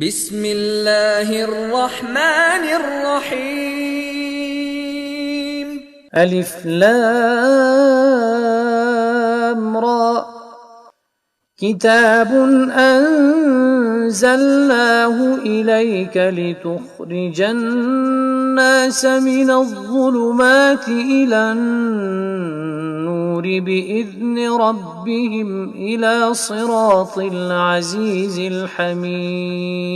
بسم الله الرحمن الرحیم. الف لام را. کتاب انزلناه الیک لتخرج الناس من الظلمات الى النور باذن ربهم الى صراط العزیز الحمید.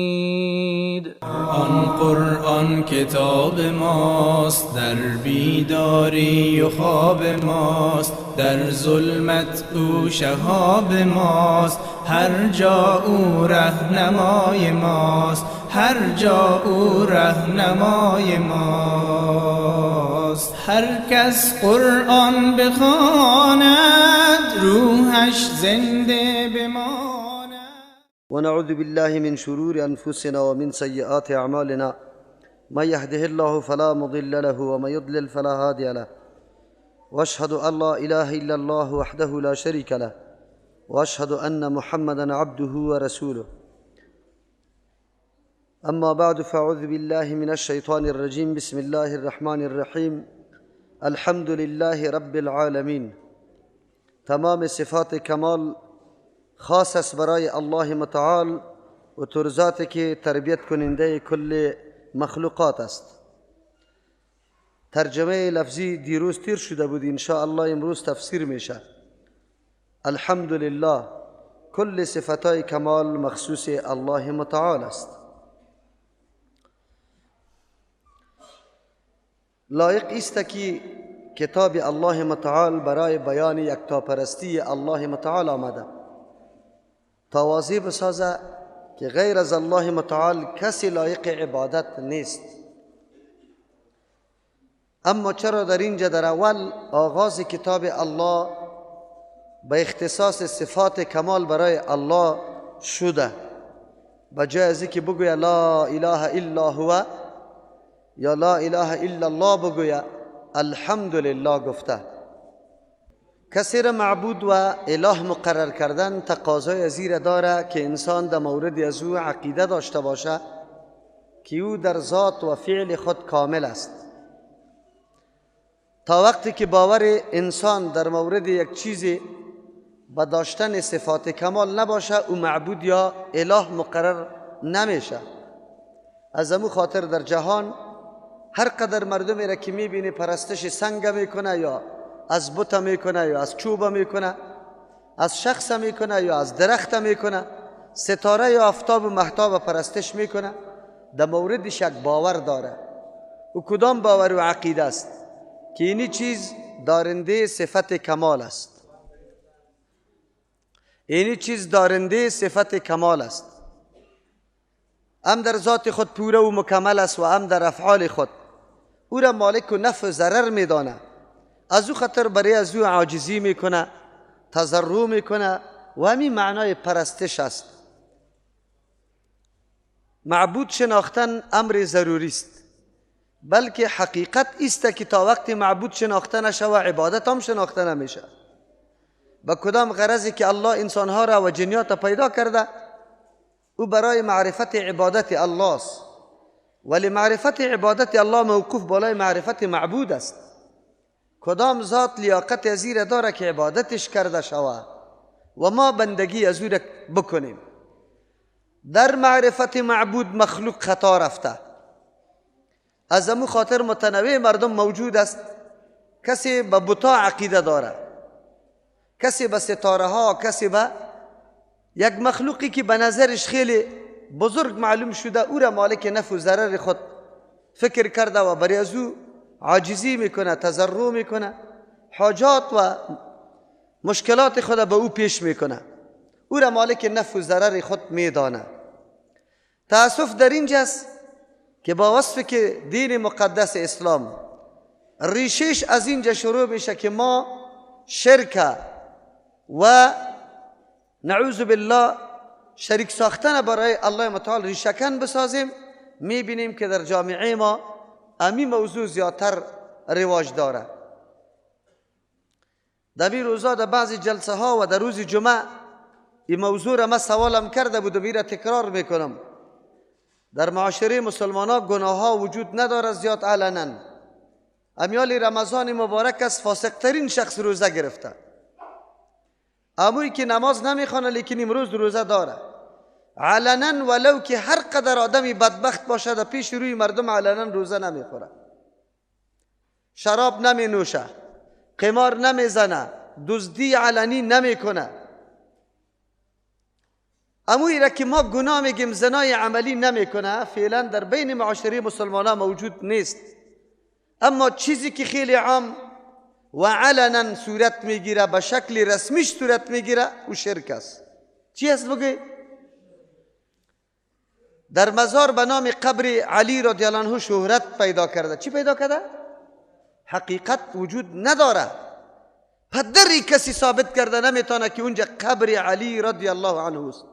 آن قرآن کتاب ماست، در بیداری و خواب ماست، در ظلمت او شهاب ماست، هر جا او رهنمای ماست، هر جا او رهنمای ماست. هر کس قرآن بخواند روحش زنده بماند. ونعوذ بالله من شرور انفسنا ومن سيئات اعمالنا، من يهده الله فلا مضل له ومن يضلل فلا هادي له، واشهد ان لا اله الا الله وحده لا شريك له، واشهد ان محمدا عبده ورسوله. اما بعد، فاعوذ بالله من الشيطان الرجيم. بسم الله الرحمن الرحیم. الحمد لله رب العالمین. تمام صفات کمال خاص است برای الله متعال و ترزات که تربیت کننده کل مخلوقات است. ترجمه لفظی دیروز تیر شده بود، ان شاء الله امروز تفسیر میشه. الحمدلله، کل صفتهای کمال مخصوص الله متعال است. لایق است که کتاب الله متعال برای بیان یکتاپرستی الله متعال آمده تا واضح بسازه که غیر از الله متعال کسی لایق عبادت نیست. اما چرا در اینجا در اول آغاز کتاب الله به اختصاص صفات کمال برای الله شده، به جای از اینکه بگوید لا اله الا هو یا لا اله الا الله، بگوید الحمدلله گفته؟ کسی را معبود و اله مقرر کردن تقاضای از این داره که انسان در مورد از او عقیده داشته باشه که او در ذات و فعل خود کامل است. تا وقتی که باور انسان در مورد یک چیزی با داشتن صفات کمال نباشه، او معبود یا اله مقرر نمیشه. از امو خاطر در جهان هر قدر مردمی را که میبینی پرستش سنگ میکنه یا از بت میکنه یا از چوب میکنه، از شخص میکنه یا از درخت میکنه، ستاره یا آفتاب و مهتاب پرستش میکنه، در موردش یک باور داره. او کدام باور و عقیده است؟ که اینی چیز دارنده صفت کمال است. اینی چیز دارنده صفت کمال است، هم در ذات خود پوره و مکمل است و هم در افعال خود. او را مالک و نفع و ضرر میدانه، از او خطر برای از او عاجزی میکنه، تضرع میکنه و همین معنای پرستش است. معبود شناختن امر ضروری است، بلکه حقیقت است که تا وقتی معبود شناخته نشه و عبادت هم شناخته نمیشه. با کدام غرضی که الله انسانها را و جنیات پیدا کرده، او برای معرفت عبادت الله است، ولی معرفت عبادت الله موقوف بالای معرفت معبود است. کدام ذات لیاقت از این داره که عبادتش کرده شود و ما بندگی از او بکنیم؟ در معرفت معبود مخلوق خطا رفته. از امو خاطر متنوع مردم موجود است. کسی به بتا عقیده داره، کسی به ستاره ها، کسی به یک مخلوقی که به نظرش خیلی بزرگ معلوم شده، او را مالک نفع و ضرر خود فکر کرده و برای از او عاجزی میکنه، تضرع میکنه، حاجات و مشکلات خود به او پیش میکنه، او را مالک نفع و ضرر خود میدانه. تأسف در اینجاست که با وصف که دین مقدس اسلام ریشش از اینجا شروع میشه که ما شرک و نعوذ بالله شریک ساختن برای الله متعال ریشکن بسازیم، میبینیم که در جامعه ما امی موضوع زیادتر رواج داره. در این روزا در بعضی جلسه ها و در روز جمعه این موضوع را من سوالم کرده بود و میره تکرار میکنم. در معاشره مسلمان ها گناه ها وجود نداره زیاد علنا. امیال رمضان مبارک است، فاسق ترین شخص روزه گرفته، اموی که نماز نمیخوانه لیکن امروز روزه داره علنا، ولو که هر قدر آدمی بدبخت باشه در پیش روی مردم علنا روزه نمیخوره، شراب نمی نوشه، قمار نمیزنه، دزدی علنی نمیکنه. اموی را که ما گناه میگیم زنای عملی نمیکنه، فعلا در بین معاشره مسلمان موجود نیست. اما چیزی که خیلی عام و علنا صورت میگیره، به شکل رسمیش صورت میگیره، او شرک است. چی است بگی؟ در مزار به نام قبر علی رضی الله عنه شهرت پیدا کرده. چی پیدا کرده؟ حقیقت وجود نداره. پدری کسی ثابت کرده نمیتونه که اونجا قبر علی رضی الله عنه است.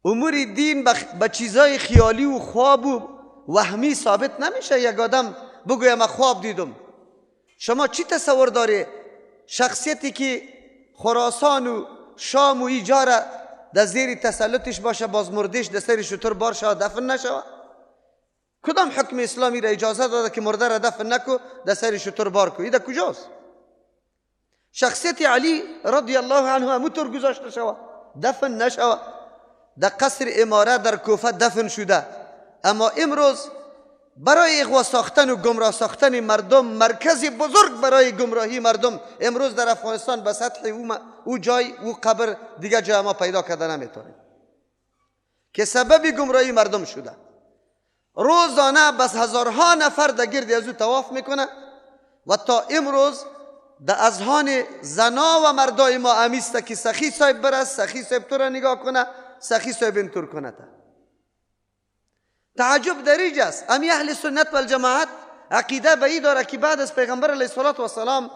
امور دین به چیزای خیالی و خواب و وهمی ثابت نمیشه. یک آدم بگوید من خواب دیدم. شما چی تصور داری؟ شخصیتی که خراسان و شام و ایجاره در زیر تسلطش باشه، باز مردش در سر شتر بار شود دفن نشود؟ کدام حکم اسلامی را اجازه داده که مرده را دفن نکو در سر شتر بار کو؟ این در کجاست؟ شخصیت علی رضی الله عنه همونطور گذاشته شود، دفن نشود، در قصر اماره در کوفه دفن شده. اما امروز برای اغوا ساختن و گمراه ساختن مردم، مرکز بزرگ برای گمراهی مردم امروز در افغانستان به سطح او جای او قبر دیگه جای ما پیدا کرده نمیتونیم که سبب گمراهی مردم شده. روزانه بس هزارها نفر در گرد از او طواف میکنه و تا امروز در اذهان زنا و مردای ما امیسته که سخی صاحب برست، سخی صاحب تو را نگاه کنه، سخی صاحب اینطور کنه. تعجب در است. امی اهل سنت و الجماعت عقیده به ای داره که بعد از پیغمبر علیه الصلاة والسلام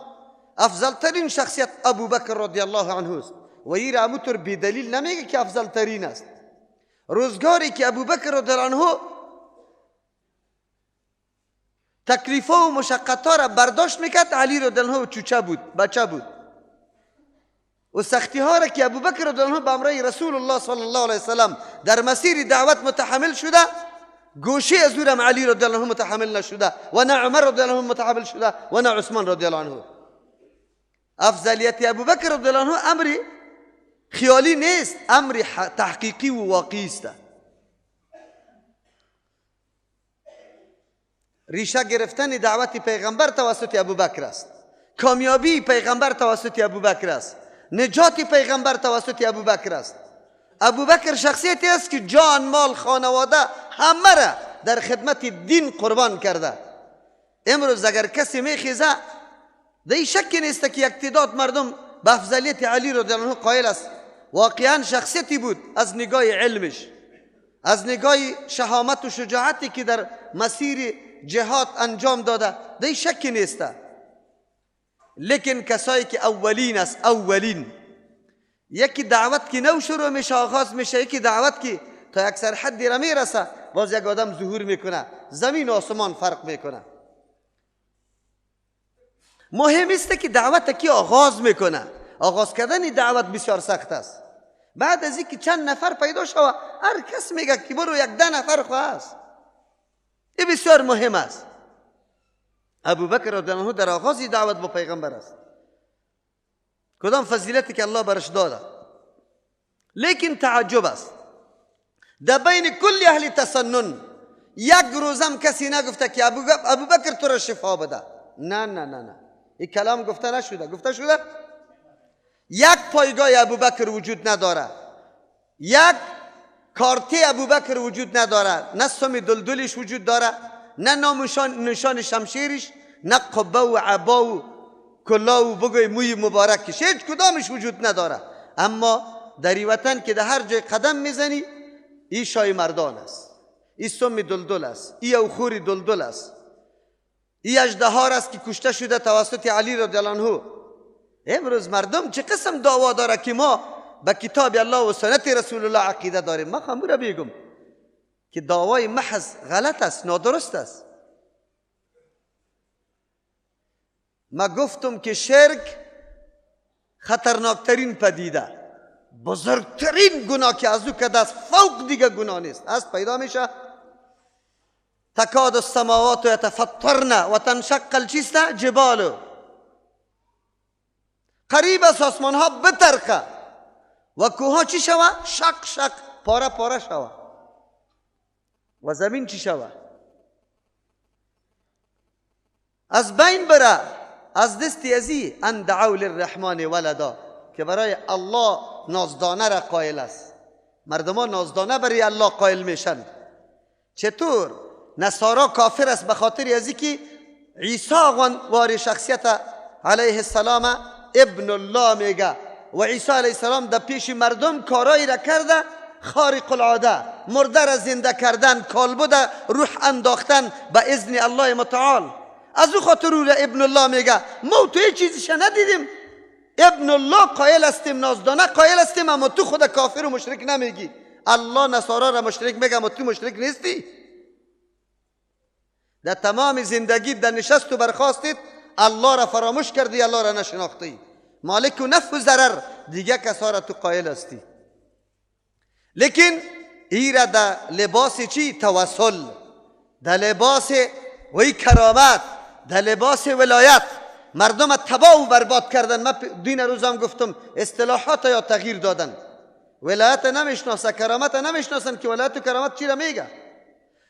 افضل ترین شخصیت ابوبکر رضی الله عنه است و ای را همونطور بی دلیل نمیگه که افضل ترین است. روزگاری که ابوبکر رضی الله عنه تکلیف و مشقت ها را برداشت میکرد، علی رضی الله عنه چوچه بود، بچه بود. و سختی ها را که ابوبکر رضی الله عنه به امرای رسول الله صلی الله علیه وسلم در مسیر دعوت متحمل شده، گوشه از اورم علی رضی الله عنه متحمل نشده و نه عمر رضی الله عنه متحمل شده و نه عثمان رضی الله عنه. افضلیت ابوبکر رضی الله عنه امر خیالی نیست، امر تحقیقی و واقعی است. ریشه گرفتن دعوت پیغمبر توسط ابوبکر است، کامیابی پیغمبر توسط ابوبکر است، نجات پیغمبر توسط ابوبکر است. ابوبکر شخصیتی است که جان، مال، خانواده همه را در خدمت دین قربان کرده. امروز اگر کسی میخیزه در این شک نیست که یک تعداد مردم به افضلیت علی رضی الله عنه قائل است. واقعا شخصیتی بود از نگاه علمش، از نگاه شهامت و شجاعتی که در مسیر جهاد انجام داده، در این شک نیست. لیکن کسایی که اولین است، اولین یکی دعوت که نو شروع میشه، آغاز میشه، یکی دعوت که تا یک سرحدی را میرسه باز یک آدم ظهور میکنه، زمین و آسمان فرق میکنه. مهم است که دعوت کی آغاز میکنه. آغاز کردن دعوت بسیار سخت است. بعد از اینکه چند نفر پیدا شوه، هر کس میگه که برو یک ده نفر خواه است. این بسیار مهم است. ابوبکر رضی الله عنه در آغاز دعوت با پیغمبر است، کدام فضیلتی که الله برش داده. لیکن تعجب است در بین کل اهل تسنن یک روزم کسی نگفته که ابوبکر تو را شفا بده. نه نه نه نه، این کلام گفته نشده. گفته شده یک پایگاه ابوبکر وجود نداره، یک کارتی ابوبکر وجود نداره، نه سم دلدلش وجود داره، نه نام نشان شمشیرش، نه قبه و عبا و کلا و بگوی موی مبارکش، هیچ کدامش وجود نداره. اما در این وطن که در هر جای قدم میزنی، ای شای مردان است، ای سم دلدل است، ای اوخور دلدل است، ای اژدهار است که کشته شده توسط علی رضی الله عنه. امروز مردم چه قسم دعوا داره که ما به کتاب الله و سنت رسول الله عقیده داریم. ما خواهم را بگم که دعوای محض غلط است، نادرست است. ما گفتم که شرک خطرناکترین پدیده، بزرگترین گناه که از او که دست فوق دیگه گناه نیست از پیدا میشه. تکاد السماوات یتفطرن و تنشق الچیست جبال، قریب از آسمان ها بترکه و کوه چی شوه؟ شق شق پاره پاره شوه و زمین چی شوه؟ از بین بره از دستی ازی ان دعوا للرحمن ولدا، که برای الله نازدانه را قائل است. مردمان نازدانه برای الله قائل میشن. چطور؟ نصارا کافر است به خاطر ازی که عیسی وار شخصیت علیه السلام ابن الله میگه و عیسی علیه السلام در پیش مردم کارایی را کرده خارق العاده، مرده را زنده کردن، کالبد روح انداختن به اذن الله متعال. از او خاطر او را ابن الله میگه. ما تو هیچ چیزش ندیدیم، ابن الله قائل هستیم، نازدانه قائل هستیم، اما تو خود کافر و مشرک نمیگی. الله نصارا را مشرک میگه اما تو مشرک نیستی. در تمام زندگی در نشست و برخاستید الله را فراموش کردی، الله را نشناختی، مالک و نفع و ضرر دیگه کسا را تو قائل هستی. لیکن ای را در لباس چی؟ توسل، در لباس وی کرامت، در لباس ولایت مردم تباه و برباد کردن. من دین روزم گفتم اصطلاحات یا تغییر دادن. ولایت نمیشناسه، کرامت نمیشناسن که ولایت و کرامت چی را میگه.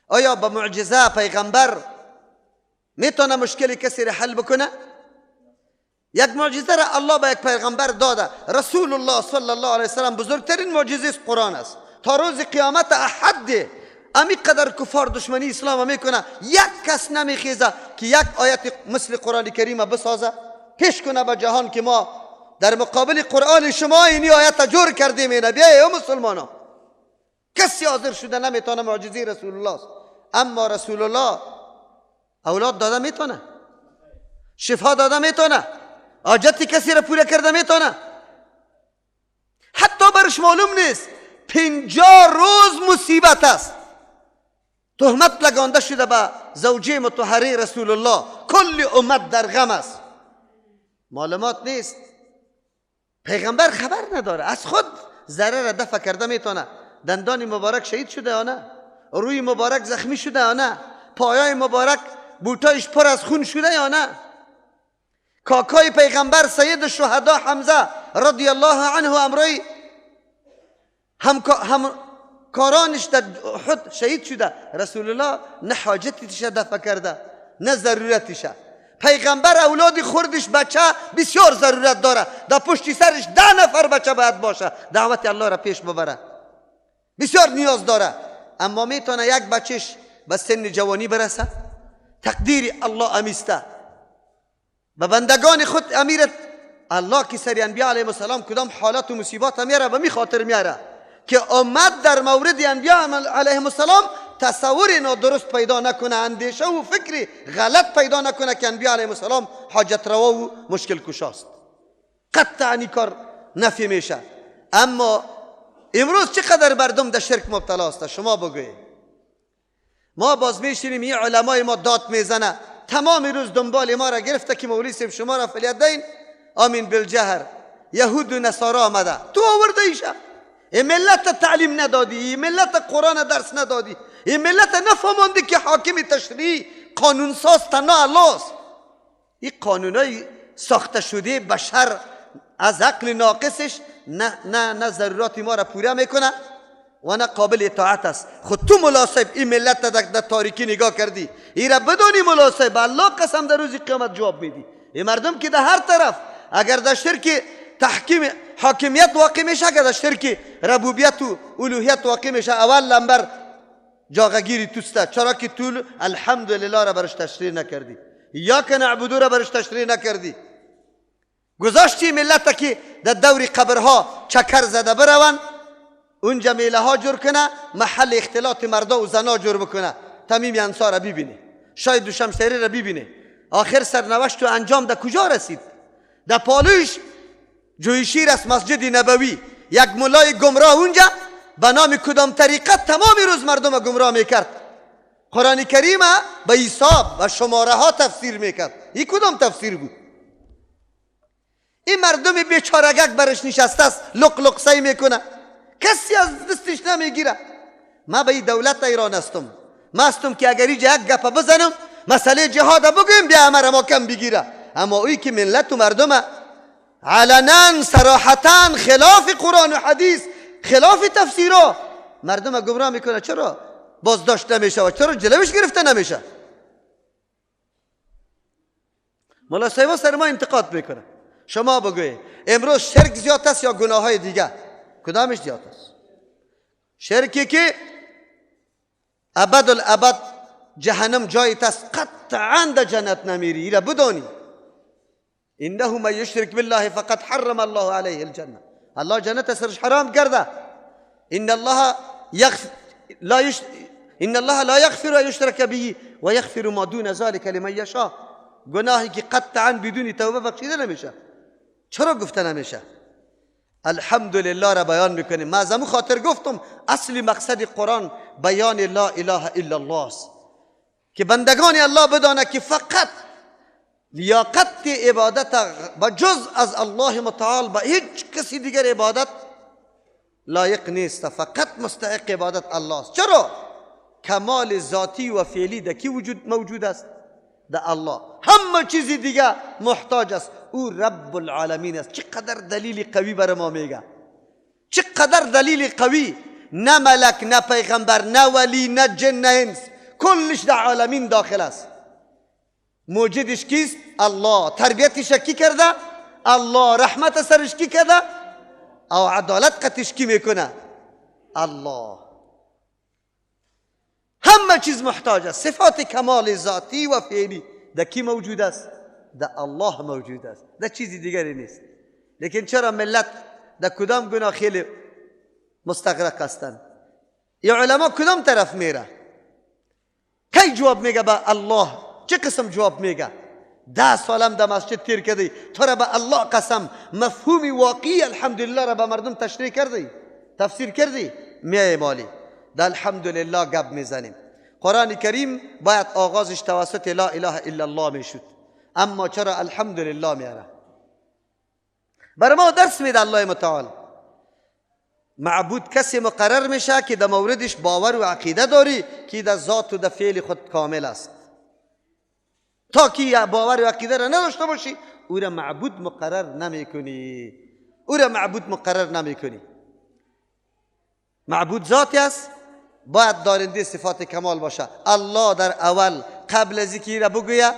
آیا با معجزه پیغمبر میتونه مشکل کسی را حل بکنه؟ یک معجزه را الله به یک پیغمبر داده. رسول الله صلی الله علیه وسلم بزرگترین معجزه قرآن است. تا روز قیامت احد امی قدر کفار دشمنی اسلام میکنه، یک کس نمیخیزه که یک آیت مثل قرآن کریم بسازه پیش کنه به جهان که ما در مقابل قرآن شما اینی آیت جور کردیم. اینا بیای ای مسلمانا، کسی حاضر شده نمیتونه معجزه رسول الله است. اما رسول الله اولاد داده میتونه، شفا داده میتونه، حاجت کسی را پوره کرده میتونه. حتی برش معلوم نیست 50 روز مصیبت است، تهمت لگانده شده به زوجه مطهره رسول الله، کل امت در غم است، معلومات نیست، پیغمبر خبر نداره، از خود ضرر را دفع کرده میتونه. دندان مبارک شهید شده یا نه؟ روی مبارک زخمی شده یا نه؟ پایای مبارک بوتایش پر از خون شده یا نه؟ کاکای پیغمبر سید الشهدا حمزه رضی الله عنه امرای همکارانش در احد شهید شده، رسول الله نه حاجتش دفع کرده نه ضرورتش. پیغمبر اولاد خوردش بچه بسیار ضرورت داره، در پشت سرش 10 نفر بچه باید باشه دعوت الله را پیش ببره، بسیار نیاز داره. اما میتونه یک بچهش به سن جوانی برسه؟ تقدیر الله امیسته به بندگان خود امیرت الله که سر انبیاء علیهم السلام کدام حالات و مصیبات میاره به می خاطر میاره که امت در مورد انبیاء علیهم السلام تصور نادرست پیدا نکنه، اندیشه و فکر غلط پیدا نکنه که انبیاء علیهم السلام حاجت روا و مشکل کشاست. قطعا این کار نفی میشه. اما امروز چقدر مردم در شرک مبتلا است شما بگویید. ما باز میشینیم این علمای ما داد میزنه تمام روز دنبال ما را گرفته که مولوی صاحب شما را فلیدین آمین بالجهر، یهود و نصارا آمده تو آورده ایشه. این ملت تعلیم ندادی، این ملت قرآن درس ندادی، این ملت نفهماندی که حاکم تشریع قانون ساز تنها الله است. این قانونای ساخته شده بشر از عقل ناقصش نه نه نه ضرورات ما را پوره میکنه و نه قابل اطاعت است. خود تو ملا صاحب این ملت در تاریکی نگاه کردی، این را بدونی ملا صاحب الله قسم در روز قیامت جواب میدی. این مردم که در هر طرف اگر در شرک تحکیم حاکمیت واقع میشه، اگر در شرک ربوبیت و الوهیت واقع میشه، اول لمبر جاغگیری توسته. چرا که تو الحمدلله را برش تشریح نکردی، یا که نعبدو را برش تشریح نکردی، گذاشتی ملت که در دور قبرها چکر زده بروند، اونجا میله ها جور کنه، محل اختلاط مردا و زنا جور بکنه، تمیم انصار را ببینه، شاید دوشمشتری را ببینه. آخر سرنوشت و انجام در کجا رسید؟ در پالوش جویشیر است مسجد نبوی، یک ملای گمراه اونجا به نام کدام طریقت تمام روز مردم گمراه میکرد. قرآن کریم به حساب و شماره ها تفسیر میکرد. این کدام تفسیر بود؟ این مردم بیچارگک برش نشسته است، لق لق سعی میکنه، کسی از دستش نمیگیره. ما به این دولت ایران هستم، ما هستم که اگر اینجا یک گپ بزنم مسئله جهاد بگویم بیا امر ما کم بگیره. اما اوی که ملت و مردم علنا صراحتا خلاف قرآن و حدیث، خلاف تفسیرها مردم گمراه میکنه، چرا بازداشت نمیشه و چرا جلوش گرفته نمیشه؟ مولا صاحب سر ما انتقاد میکنه. شما بگوی امروز شرک زیاد است یا گناه های دیگه؟ کدامش زیاد است؟ شرکی که ابد الابد جهنم جایت است، قطعا در جنت نمیری، ایره بدانی. انه من یشرک بالله فقد حرم الله علیه الجنه. الله جنت سرش حرام کرده. ان الله یغفر لا يش... ان الله لا یغفر ان یشرک به و یغفر ما دون ذلك لمن یشاء. گناهی که قطعا بدون توبه بخشیده نمیشه، چرا گفته نمیشه؟ الحمدلله را بیان میکنیم. ما از امو خاطر گفتم اصل مقصد قرآن بیان لا اله الا الله است که بندگان الله بدانه که فقط لیاقت عبادت با جز از الله متعال با هیچ کسی دیگر عبادت لایق نیست، فقط مستحق عبادت الله است. چرا؟ کمال ذاتی و فعلی در کی وجود موجود است؟ در الله. همه چیزی دیگه محتاج است، او رب العالمین است. چقدر دلیل قوی بر ما میگه، چقدر دلیل قوی. نه ملک، نه پیغمبر، نه ولی، نه جن، نه انس، کلش در عالمین داخل است. موجدش کیست؟ الله. تربیتش کی کرده؟ الله. رحمت سرش کی کرده؟ او عدالت قطش کی میکنه؟ الله. همه چیز محتاج است. صفات کمال ذاتی و فعلی در کی موجود است؟ در الله موجود است، در چیزی دیگری نیست. لیکن چرا ملت در کدام گناه خیلی مستغرق هستند؟ یا علما کدام طرف میره؟ کی جواب میگه به الله؟ چه قسم جواب میگه؟ 10 سالم در مسجد تیر کردی، تو را به الله قسم مفهوم واقعی الحمدلله را به مردم تشریح کردی، تفسیر کردی؟ میای مالی در الحمدلله گپ میزنیم. قرآن کریم باید آغازش توسط لا اله الا الله میشد، اما چرا الحمدلله میاره؟ برای ما درس میده الله متعال. معبود کسی مقرر میشه که در موردش باور و عقیده داری که در ذات و در فعل خود کامل است. تا که باور و عقیده را نداشته باشی او را معبود مقرر نمیکنی، او را معبود مقرر نمیکنی. معبود ذاتی است، باید دارنده صفات کمال باشه. الله در اول قبل از اینکه را بگویه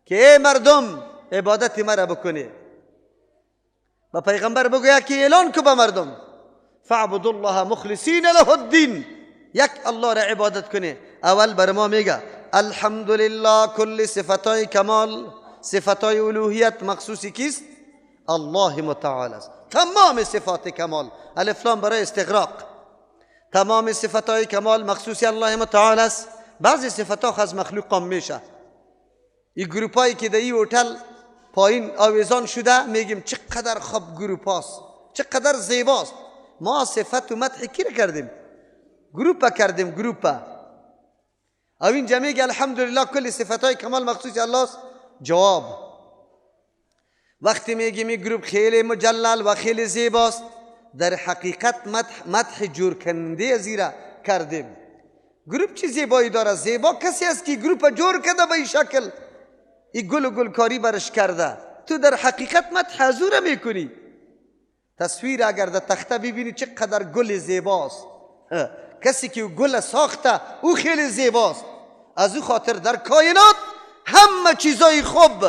که ای مردم عبادت مرا بکنی، و پیغمبر بگویه که اعلان کو به مردم فاعبدوا الله مخلصین له الدین، یک الله را عبادت کنی. اول بر ما میگه الحمدلله کل صفتای کمال، صفتای الوهیت مخصوصی کیست؟ الله متعال است. تمام صفات کمال، الف لام برای استغراق، تمام صفتای کمال مخصوصی الله متعال است. بعضی صفتها از مخلوق هم میشه. این گروپایی که در این هتل پایین آویزان شده میگیم چقدر خوب گروپ هاست، چقدر زیباست. ما صفت و مدح کی را کردیم؟ گروپ کردیم، گروپ. او اینجا میگه الحمدلله کل صفتهای کمال مخصوص الله است. جواب وقتی میگیم این گروپ خیلی مجلل و خیلی زیباست، در حقیقت مدح جور کننده زیرا کردیم. گروپ چی زیبایی داره؟ زیبا کسی است که گروپ جور کرده به این شکل، این گل و گلکاری برش کرده. تو در حقیقت مدح حضور میکنی. تصویر اگر در تخته ببینی چقدر گل زیباست، کسی که گل ساخته او خیلی زیباست. از او خاطر در کائنات همه چیزای خوب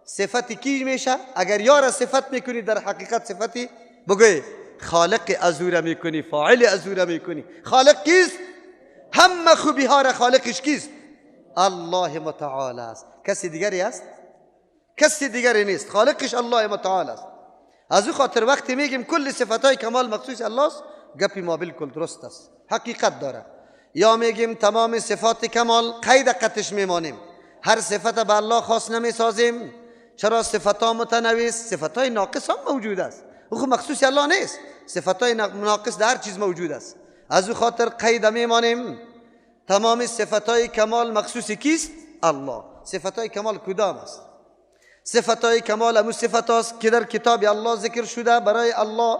صفت کی میشه؟ اگر یار صفت میکنی در حقیقت صفتی بگوی خالق از او را میکنی، فاعل از او را میکنی. خالق کیست؟ همه خوبی ها را خالقش کیست؟ الله متعال است. کسی دیگری است؟ کسی دیگری نیست، خالقش الله متعال است. از او خاطر وقتی میگیم کل صفتهای کمال مخصوص الله است، گپی ما بالکل درست است، حقیقت داره. یا میگیم تمام صفات کمال قید قطش میمانیم، هر صفت به الله خاص نمیسازیم. چرا؟ صفتها متنوع است، صفتهای ناقص هم موجود است، او خو مخصوص الله نیست، صفتهای ناقص در هر چیز موجود است. از او خاطر قید میمانیم. تمام صفتهای کمال مخصوص کیست؟ الله. صفتهای کمال کدام است؟ صفتهای کمال همون صفت هاست که در کتاب الله ذکر شده برای الله.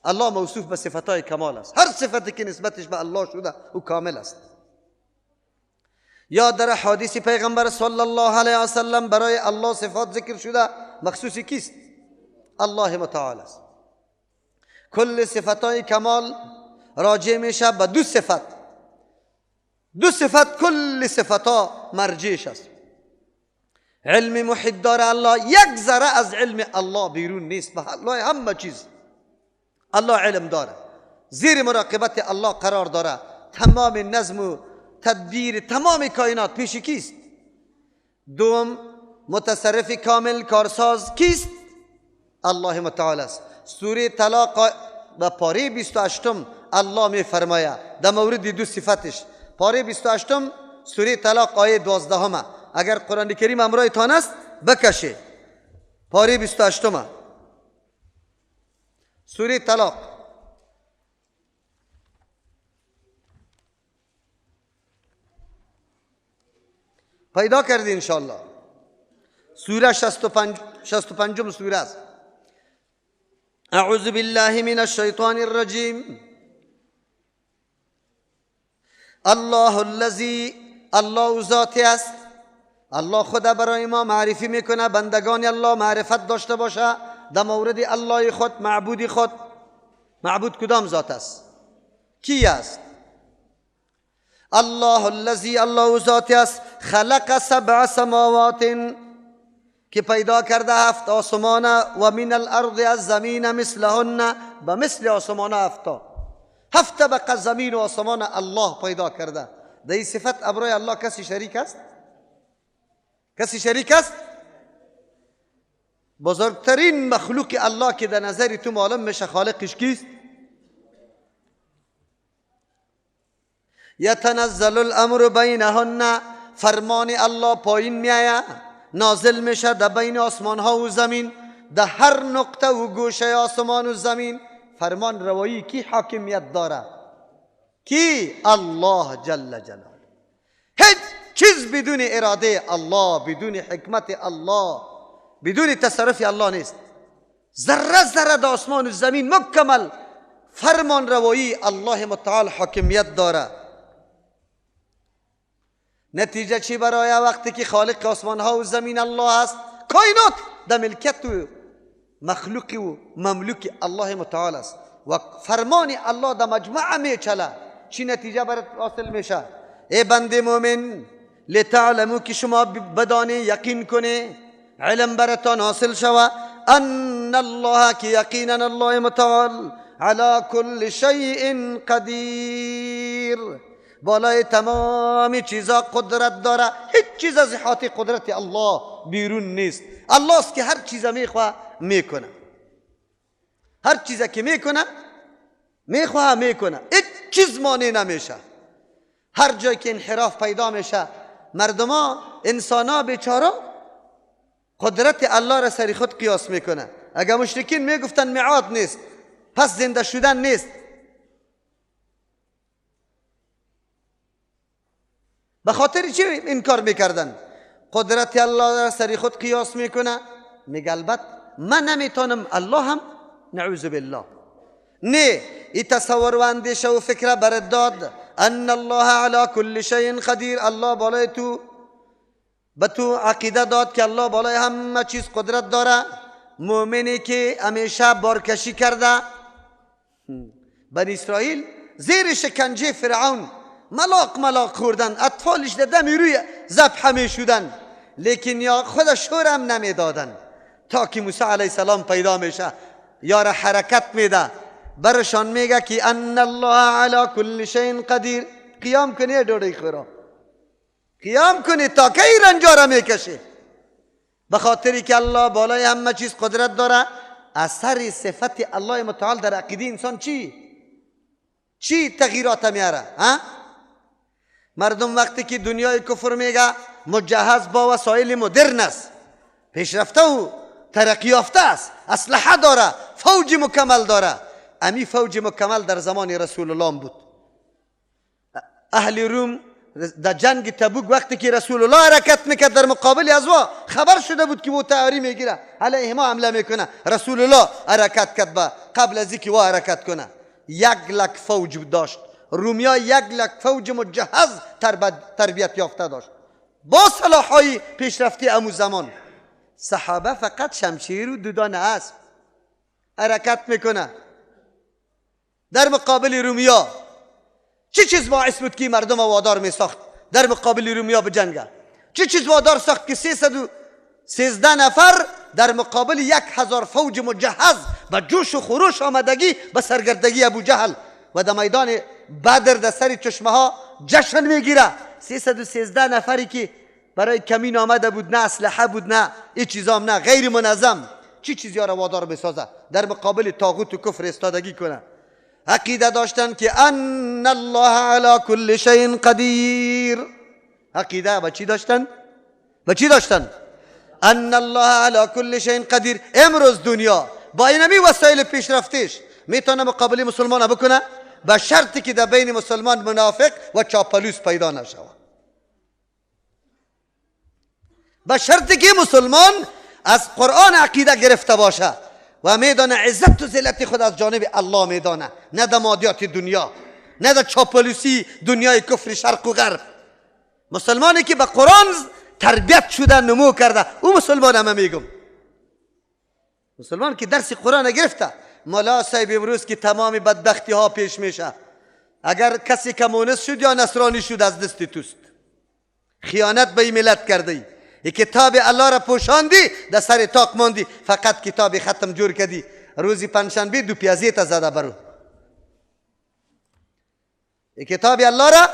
الله موصوف به صفتهای کمال است، هر صفتی که نسبتش به الله شده او کامل است. یا در حدیث پیغمبر صلی الله علیه و سلم برای الله صفات ذکر شده، مخصوص کیست؟ الله متعال است. کل صفتهای کمال راجع میشه به دو صفت، دو صفت کل صفتها مرجعش است. علم محیط داره الله، یک ذره از علم الله بیرون نیست، به الله همه چیز الله علم داره، زیر مراقبت الله قرار داره. تمام نظم و تدبیر تمام کائنات پیش کیست؟ دوم متصرف کامل کارساز کیست؟ الله متعال است. سوره طلاق و پاره 28 الله می فرماید در مورد دو صفتش. پاره 28 سوره طلاق آیه 12، اگر قرآن کریم امرایتان است بکشه. پاره 28 سوره طلاق، پیدا کردی انشالله. سوره 65 سوره است. اعوذ بالله من الشیطان الرجیم. الله الذی، الله ذاتی است. الله خدا برای ما معرفی میکنه، بندگان الله معرفت داشته باشه در مورد الله خود، معبود خود. معبود کدام ذات است؟ کی است؟ الله الذی، الله ذاتی است، خلق سبع سماوات، که پیدا کرده هفت آسمان، و من الارض از زمین مثلهن، به مثل آسمان هفتا، هفت طبقه زمین و آسمان الله پیدا کرده. در این صفت ابرای الله کسی شریک است؟ کسی شریک است؟ بزرگترین مخلوق الله که در نظر تو معلوم میشه خالقش کیست؟ یتنزل الامر بینهن، فرمان الله پایین میآید، نازل میشه در بین آسمان ها و زمین، در هر نقطه و گوشه آسمان و زمین فرمان روایی کی حاکمیت داره؟ کی؟ الله جل جلاله. هیچ چیز بدون اراده الله، بدون حکمت الله، بدون تصرف الله نیست. ذره ذره در آسمان و زمین مکمل فرمان روایی الله متعال حاکمیت داره. نتیجه چی برای وقتی که خالق آسمان ها و زمین الله است، کائنات در ملکیت و مخلوق و مملوک الله متعال است و فرمان الله در مجموعه میچله. چی نتیجه برات حاصل میشه؟ ای بنده مؤمن، لتعلمو، که شما بدانی، یقین کنی، علم براتان حاصل شوه، ان الله، که یقینا الله متعال علی کل شیء قدیر، بالای تمام چیزا قدرت داره. هیچ چیز از احاطه قدرت الله بیرون نیست. الله است که هر چیز میخواه میکنه، هر چیز که میکنه میخواه میکنه، هیچ چیز مانع نمیشه. هر جای که انحراف پیدا میشه، مردما، انسانا بیچاره قدرت الله را سر خود قیاس میکنه. اگر مشرکین میگفتن میعاد نیست، پس زنده شدن نیست، به خاطر چی انکار میکردن؟ قدرت الله را سر خود قیاس میکنه، میگه البته من نمیتونم، الله هم نعوذ بالله. نه، ای تصور و اندیشه و فکر برد داد ان الله علی کل شیء قدیر، الله بالای تو، به تو عقیده داد که الله بالای همه چیز قدرت داره. مؤمنی که همیشه بارکشی کرده، بنی اسرائیل زیر شکنجه فرعون ملاق ملاق خوردن، اطفالش در دم روی ذبح می شدن، لیکن یا خود شورم نمیدادن تا که موسی علیه السلام پیدا میشه، یار حرکت میده، برشان میگه که ان الله علی کل شیء قدیر. قیام کنی ډوډۍ خورا، قیام کنی تا کی رنجا را میکشی؟ به خاطری که الله بالای همه چیز قدرت داره. اثر صفت الله متعال در عقیده انسان چی تغییرات میاره؟ ها؟ مردم وقتی که دنیای کفر میگه مجهز با وسایل مدرن است، پیشرفته و ترقی یافته است، اسلحه داره، فوج مکمل داره. امی فوج مکمل در زمان رسول الله بود. اهل روم در جنگ تبوک وقتی که رسول الله حرکت میکرد در مقابل ازوا، خبر شده بود که او تیاری میگیره علیه ما حمله میکنه، رسول الله حرکت کرد با قبل از اینکه او حرکت کنه. 1 لک فوج داشت رومیا، 1 لک فوج مجهز تربیت یافته داشت با سلاحهای پیشرفته امو زمان. صحابه فقط شمشیر و دو دانه اسب حرکت میکنه در مقابل رومیا. چه چیز باعث بود که مردم وادار می ساخت در مقابل رومیا بجنگه؟ چه چیز وادار ساخت که 313 نفر در مقابل 1000 فوج مجهز با جوش و خروش آمدگی به سرگردگی ابو جهل و در میدان بدر در سر چشمه ها جشن میگیره؟ 313 نفری که برای کمین آمده بود، نه اسلحه بود، نه هیچ چیزام، نه غیر منظم، چی چیزی را وادار بسازه در مقابل طاغوت و کفر استادگی کنه؟ عقیده داشتن که ان الله علی کل شیء قدیر. عقیده با چی داشتن؟ با چی داشتن؟ ان الله علی کل شیء قدیر. امروز دنیا با اینمی وسایل پیشرفتش میتونه مقابله مسلمان بکنه، به شرطی که در بین مسلمان منافق و چاپلوس پیدا نشود، به شرطی که مسلمان از قرآن عقیده گرفته باشه و میدانه عزت و ذلت خود از جانب الله میدانه، نه در مادیات دنیا، نه در چاپلوسی دنیای کفر شرق و غرب. مسلمانی که به قرآن تربیت شده، نمو کرده، او مسلمان همه میگم، مسلمان که درس قرآن گرفته. ملا صاحب، امروز که تمام بدبختی ها پیش میشه، اگر کسی کمونیست شد یا نصرانی شد از دست توست. خیانت به این ملت کرده ای، کتاب الله را پوشاندی، در سر طاق ماندی، فقط کتاب ختم جور کردی، روزی پنجشنبه دو پیازی تا زده برو. کتاب الله را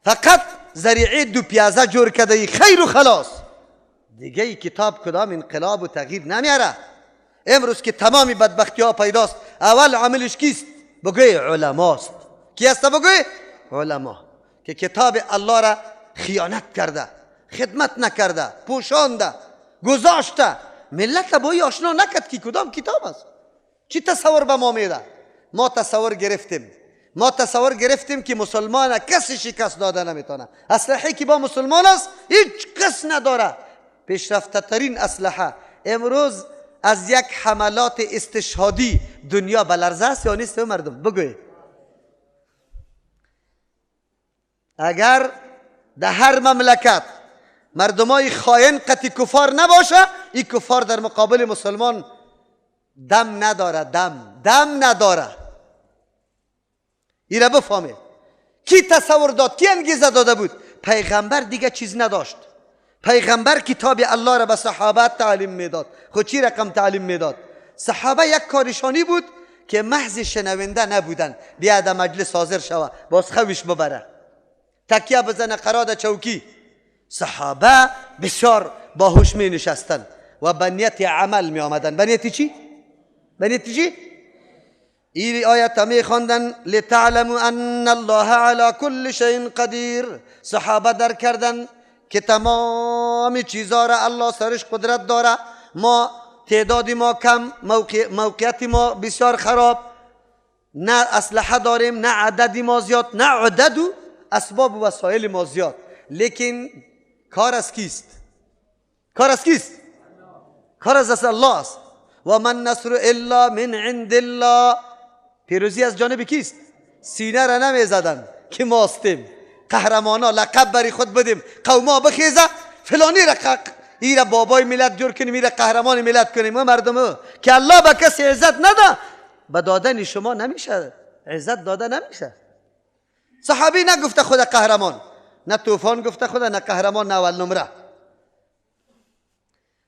فقط ذریعه دو پیازه جور کرده ای، خیر و خلاص. دیگه ای کتاب کدام انقلاب و تغییر نمیاره. امروز که تمام بدبختی ها پیداست، اول عاملش کیست؟ بگوی علماست. کی است؟ بگوی علما که کتاب الله را خیانت کرده، خدمت نکرده، پوشانده، گذاشته، ملت با ای آشنا نکرد که کدام کتاب است. چی تصور به ما میده؟ ما تصور گرفتیم، ما تصور گرفتیم که مسلمان کسی شکست داده نمیتونه. اسلحه که با مسلمان است هیچ کس نداره، پیشرفته ترین اسلحه. امروز از یک حملات استشهادی دنیا بلرزه است یا نیست؟ مردم بگوی. اگر در هر مملکت مردمای خائن قطی کفار نباشه، این کفار در مقابل مسلمان دم نداره، دم دم نداره. این را بفهمه. کی تصور داد؟ کی انگیزه داده بود؟ پیغمبر دیگه چیز نداشت. پیغمبر کتاب الله را به صحابه تعلیم میداد. خود چی رقم تعلیم میداد؟ صحابه یک کارشانی بود که محض شنونده نبودن، بیا در مجلس حاضر شوه باز خویش ببره تکیه بزنه قرار چوکی. صحابه بسیار باهوش می نشستن و به نیت عمل می آمدن. به نیت چی؟ به نیت چی؟ این آیت می خواندن لتعلموا ان الله علی کل شیء قدیر. صحابه در کردن که تمام چیزا را الله سرش قدرت داره. ما تعداد ما کم، موقعیت ما بسیار خراب، نه اسلحه داریم، نه عدد ما زیاد، نه عدد و اسباب و وسایل ما زیاد، لیکن کار از کیست؟ کار از کیست؟ کار از دست الله است. و من نصر الا من عند الله. پیروزی از جانب کیست؟ سینه را نمی زدن که ما هستیم قهرمانا، لقب بری خود بدیم، قوما بخیزه فلانی را ایره بابای ملت جور کنیم، ایره قهرمان ملت کنیم. و مردم که الله به کسی عزت نده، به دادن شما نمیشه عزت داده نمیشه. صحابی نگفته خود قهرمان، نه طوفان گفته خدا، نه قهرمان، نه اول نمره.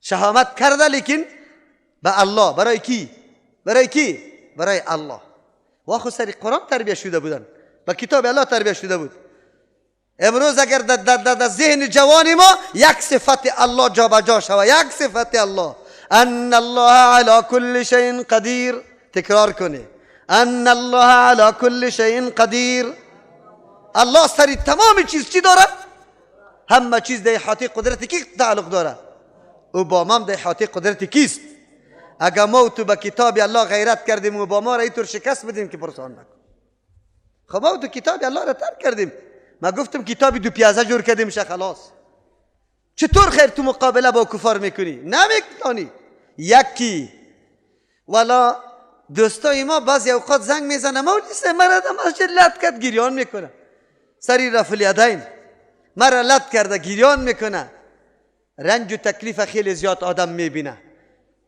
شهامت کرده لیکن به الله. برای کی؟ برای کی؟ برای الله. و خود سر قرآن تربیه شده بودن، به کتاب الله تربیه شده بود. امروز اگر در ذهن جوان ما یک صفت الله جابجا شود، یک صفت الله، ان الله علی کل شیء قدیر، تکرار کنه ان الله علی کل شیء قدیر. الله سر تمام چیز چی داره؟ همه چیز در احاطه قدرت کی تعلق داره؟ اوباما هم در احاطه قدرت کیست؟ اگر ما تو به کتاب الله غیرت کردیم، اوباما را اینطور شکست بدیم که پرسان نکن. خب ما تو کتاب الله را ترک کردیم، ما گفتم کتاب دو پیازه جور کرده میشه خلاص. چطور خیر تو مقابله با کفار میکنی؟ نمیتونی. یکی والا دوستای ما بعضی اوقات زنگ میزنه، مولوی صاحب مرا در مسجد لط کرد، گریان میکنه. سری رفع الیدین مرا لط کرده، گریان میکنه. رنج و تکلیف خیلی زیاد آدم میبینه.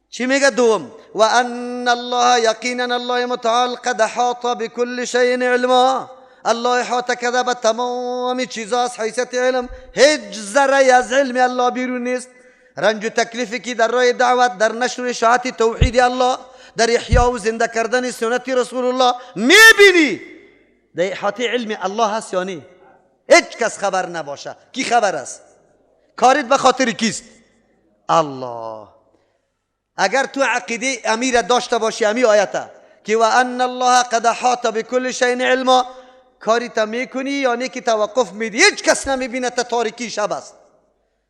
چی میگه دوم؟ و ان الله یقینا الله متعال قد احاط بكل شیء علما. الله احاطه کرده به تمام چیزا از حیثیت علم، هیچ ذره از علم الله بیرون نیست. رنج و تکلیفی که در راه دعوت، در نشر و اشاعت توحید الله، در احیا و زنده کردن سنت رسول الله میبینی، در احاطه علم الله هست یا نه؟ هیچ کس خبر نباشه. کی خبر است؟ کارت به خاطر کیست؟ الله. اگر تو عقیده امیر داشته باشی، امی آیته که و ان الله قد احاط بكل شیء علما، کاری تا میکنی یا نه که توقف میدی، هیچ کس نمیبینه تا تاریکی شب است.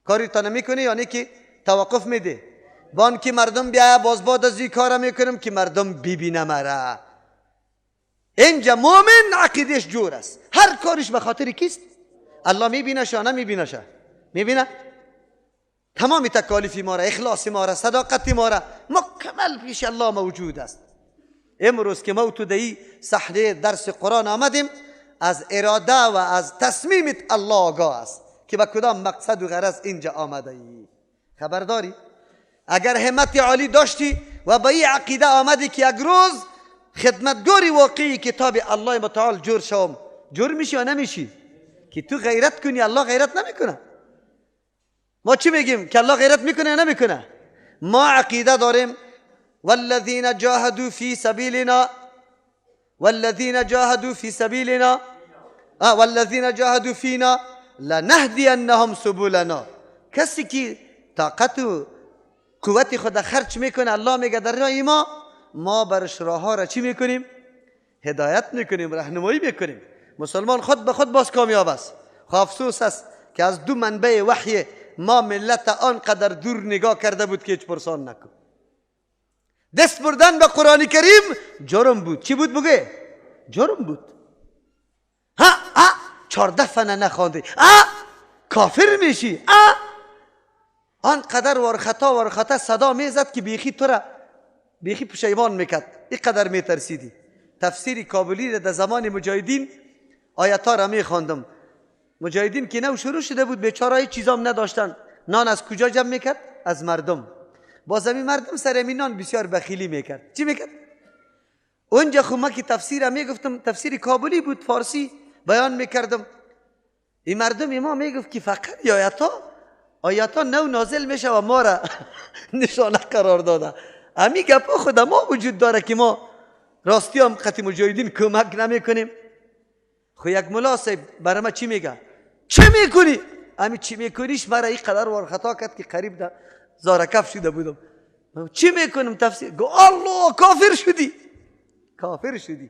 کاری تا نمیکنی یا نه که توقف میدی. بان که مردم بیا باز بعد از این کار میکنم که مردم ببینه مرا. اینجا مؤمن عقیدهش جور است، هر کارش به خاطر کیست؟ الله. میبینه یا نمیبینه؟ میبینه. تمام تکالیف ما را، اخلاص ما را، صداقت ما را مکمل پیش الله موجود است. امروز که ما تو در صحنه درس قرآن آمدیم، از اراده و از تصمیمت الله آگاه است که به کدام مقصد و غرض اینجا آمده ای. خبرداری؟ اگر همت عالی داشتی و به این عقیده آمدی که یک روز خدمتگاری واقعی کتاب الله متعال جور شوم، جور میشی یا نمیشی؟ که تو غیرت کنی، الله غیرت نمیکنه. ما چی میگیم؟ که الله غیرت میکنه یا نمیکنه؟ ما عقیده داریم والذین جاهدوا فی سبیلنا، والذین جاهدوا فی سبیلنا، والذین جاهدوا فینا لنهدینهم سبلنا. کسی که طاقت و قوت خود خرج میکنه، الله میگه در راه ما، ما برش راه ها را چی میکنیم؟ هدایت میکنیم، راهنمایی میکنیم. مسلمان خود به خود باز کامیاب است. خب افسوس است که از دو منبع وحی ما ملت آنقدر دور نگاه کرده بود که هیچ پرسان نکن. دست بردن به قرآن کریم جرم بود. چی بود بگه؟ جرم بود. ها ها 14 فنه نخوانده، ها کافر میشی. ها آنقدر ورخطا صدا میزد که بیخی تو را بیخی پشیمان میکرد، اینقدر میترسیدی. تفسیر کابلی را در زمان مجاهدین آیت ها را میخواندم. مجاهدین که نو شروع شده بود، بیچاره هیچ چیزام نداشتن. نان از کجا جمع میکرد؟ از مردم. باز همین مردم سر همین نان بسیار بخیلی میکرد. چی میکرد؟ اونجا خب ما که تفسیر میگفتم، تفسیر کابلی بود، فارسی بیان میکردم. این مردم ما میگفت که فقط آیت ها نو نازل میشه و ما را نشانه قرار داده. امی گپا خود ما وجود داره که ما راستی هم قطع مجاهدین کمک نمیکنیم. خو یک ملا صاحب برای ما چی میگه؟ چه میکنی؟ امی چی میکنیش مرا این قدر وار خطا کرد که قریب در زارکف شده بودم. چی میکنم تفسیر؟ گو الله کافر شدی، کافر شدی.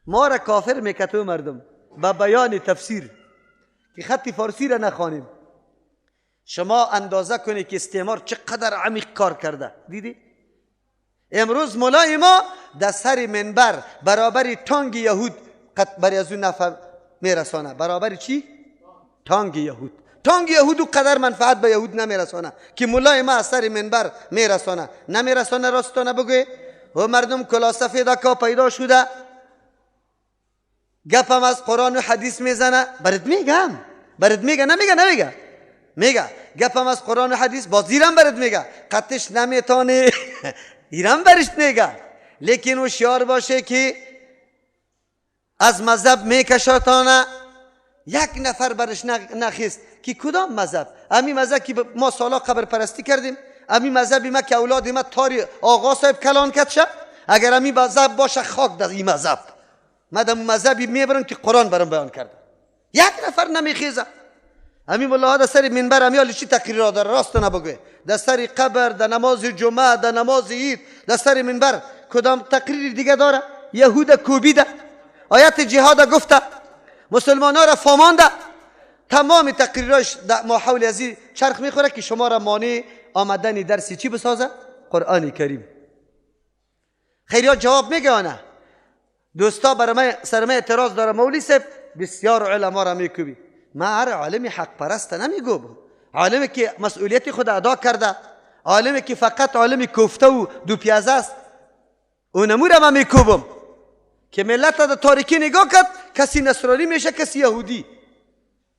ما را کافر میکتو مردم با بیان تفسیر که خط فارسی را نخوانیم. شما اندازه کنی که استعمار چقدر عمیق کار کرده. دیدی؟ امروز مولای ما در سر منبر برابر تانگ یهود برای از اون نفع میرسانه. برابر چی؟ تانگ یهود. تانگ یهود و قدر منفعت به یهود نمیرسانه که مولای ما از سر منبر میرسانه. نمیرسانه راستانه بگوی و مردم کلا سفیده که پیدا شده گپم از قرآن و حدیث میزنه. برات میگم، برات میگه، نمیگه، نمیگه، میگه گپم از قرآن و حدیث، باز ایران برات میگه قطش نمیتونه ایران برش میگه. لیکن هوشیار باشه که از مذهب میکشاتانه. یک نفر برش نخیست که کدام مذهب؟ امی مذهب که ما سالا قبر پرستی کردیم، امی مذهبی ما که اولاد ما تاری آقا صاحب کلان کد شد، اگر امی مذهب باشه خاک در این مذهب، ما در مذهبی میبرم که قرآن برام بیان کرده. یک نفر نمیخیزه. امی ملاها در سر منبر امی چی تقریر را داره راست نبگوی، در سر قبر، در نماز جمعه، در نماز عید، در سر منبر کدام تقریر دیگه داره؟ یهود کوبیده، آیت جهاد گفته، مسلمان ها را فامانده، تمام تقریراش در ما حول از این چرخ میخوره که شما را مانع آمدن درسی چی بسازه؟ قرآن کریم. خیلی ها جواب میگه آنه دوستا برای من سر من اعتراض داره، مولوی صاحب بسیار علما را میکوبی. ما هر عالمی حق پرست نمیگوبم، عالمی که مسئولیت خود ادا کرده، عالمی که فقط عالمی کوفته و دو پیازه است، اونمو را من میکوبم که ملت در تاریکی نگاه کرد، کسی نصرانی میشه، کسی یهودی،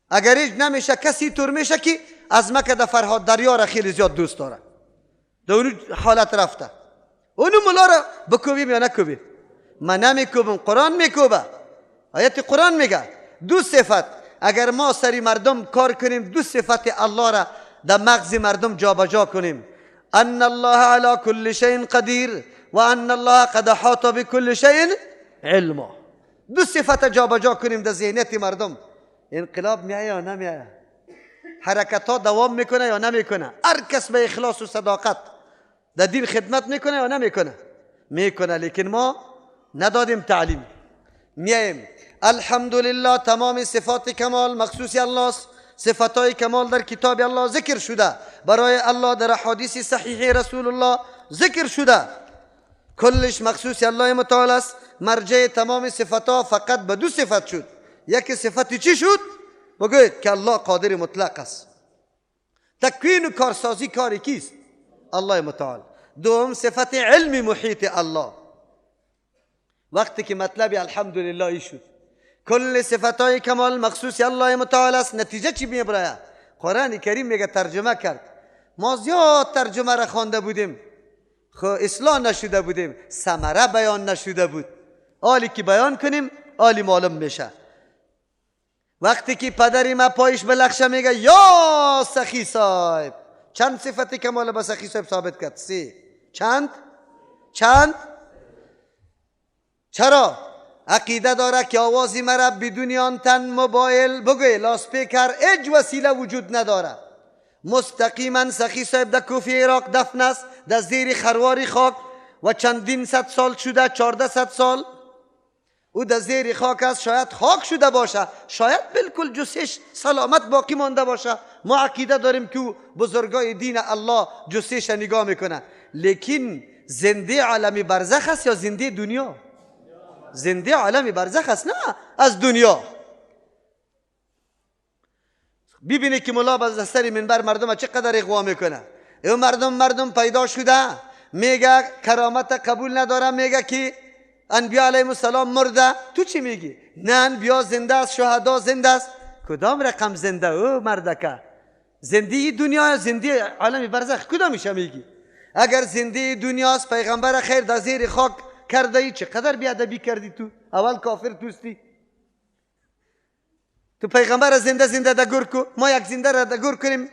اگر هیچ نمیشه کسی طور میشه که از مکه در فرهاد دریا را خیلی زیاد دوست داره، در اونو حالت رفته. اونو ملا را بکوبیم یا نکوبیم؟ من نمیکوبم، قرآن میکوبه، آیت قرآن میگه دو صفت. اگر ما سری مردم کار کنیم، دو صفت الله را در مغز مردم جابجا کنیم، ان الله علی کل شیء قدیر و ان الله قد احاط بكل شیء علما. دو صفت جابجا کنیم در ذهنیت مردم، انقلاب میایه یا نمیایه؟ حرکت ها دوام میکنه یا نمیکنه؟ هر کس به اخلاص و صداقت در دین خدمت میکنه یا نمیکنه؟ میکنه، لیکن ما ندادیم تعلیم. میایم الحمدلله تمام صفات کمال مخصوص الله است، صفات کمال در کتاب الله ذکر شده، برای الله در احادیث صحیح رسول الله ذکر شده، کلش مخصوص الله متعال است. مرجع تمام صفات فقط به دو صفت شد، یکی صفت چی شد؟ بگوید که الله قادر مطلق است، تکوین و کارسازی کاری کیست؟ الله متعال. دوم صفت علم محیط الله. وقتی که مطلب الحمدلله شد، کل صفتهای کمال مخصوص الله متعال است، نتیجه چی میبرایه؟ قرآن کریم میگه ترجمه کرد. ما زیاد ترجمه را خوانده بودیم، خو اصلاح نشده بودیم، ثمره بیان نشده بود. آلی که بیان کنیم آلی معلوم میشه. وقتی که پدری ما پایش به لخشه میگه یا سخی صاحب، چند صفت کمال به سخی صاحب ثابت کرد؟ سه. چند؟ چند؟ چرا؟ عقیده داره که آوازی مرا بدون آنتن، موبایل، بگوی لاسپیکر، هیچ وسیله وجود نداره. مستقیما سخی صاحب در کوفه عراق دفن است، در زیر خروار خاک و چندین صد سال شده، 1400 سال او در زیر خاک است. شاید خاک شده باشه، شاید بالکل جثه‌اش سلامت باقی مانده باشه. ما عقیده داریم که بزرگای دین الله جثه‌اش نگاه میکنه، لیکن زنده عالم برزخ است یا زنده دنیا؟ زنده عالم برزخ است، نه از دنیا. ببینید که ملا از سر منبر مردم چقدر اغوا میکنه. او مردم پیدا شده میگه کرامت قبول نداره، میگه که انبیا علیهم السلام مرده. تو چی میگی؟ نه انبیا زنده است، شهدا زنده است. کدام رقم زنده؟ او مردکه زنده دنیا یا زنده عالم برزخ کدامش میگی؟ اگر زنده دنیاست پیغمبر خیر در زیر خاک کرده ای، چقدر بیادبی کردی تو؟ اول کافر توستی، تو پیغمبر زنده زنده دگور کو، ما یک زنده را دگور کنیم،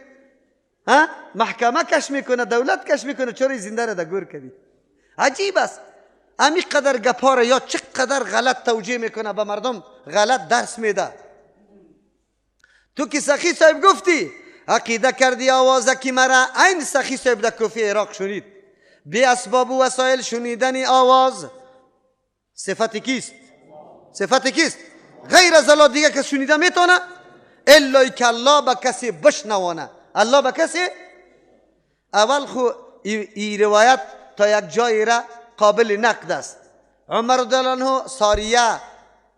ها محکمه کش میکنه، دولت کش میکنه، چرا زنده را دگور کردی؟ عجیب است. امی قدر گپا را یا چقدر غلط توجیه میکنه، به مردم غلط درس میده. تو که سخی صاحب گفتی عقیده کردی آوازه که مرا، این سخی صاحب در کوفه عراق شنید. بی اسباب و وسایل شنیدن آواز صفت کیست؟ صفت کیست؟ غیر از الله دیگه کس شنیده میتونه؟ الا که الله به کسی بشنوانه. الله به کسی اول خو ای روایت تا یک جایی را قابل نقد است. عمر رضی الله عنه ساریه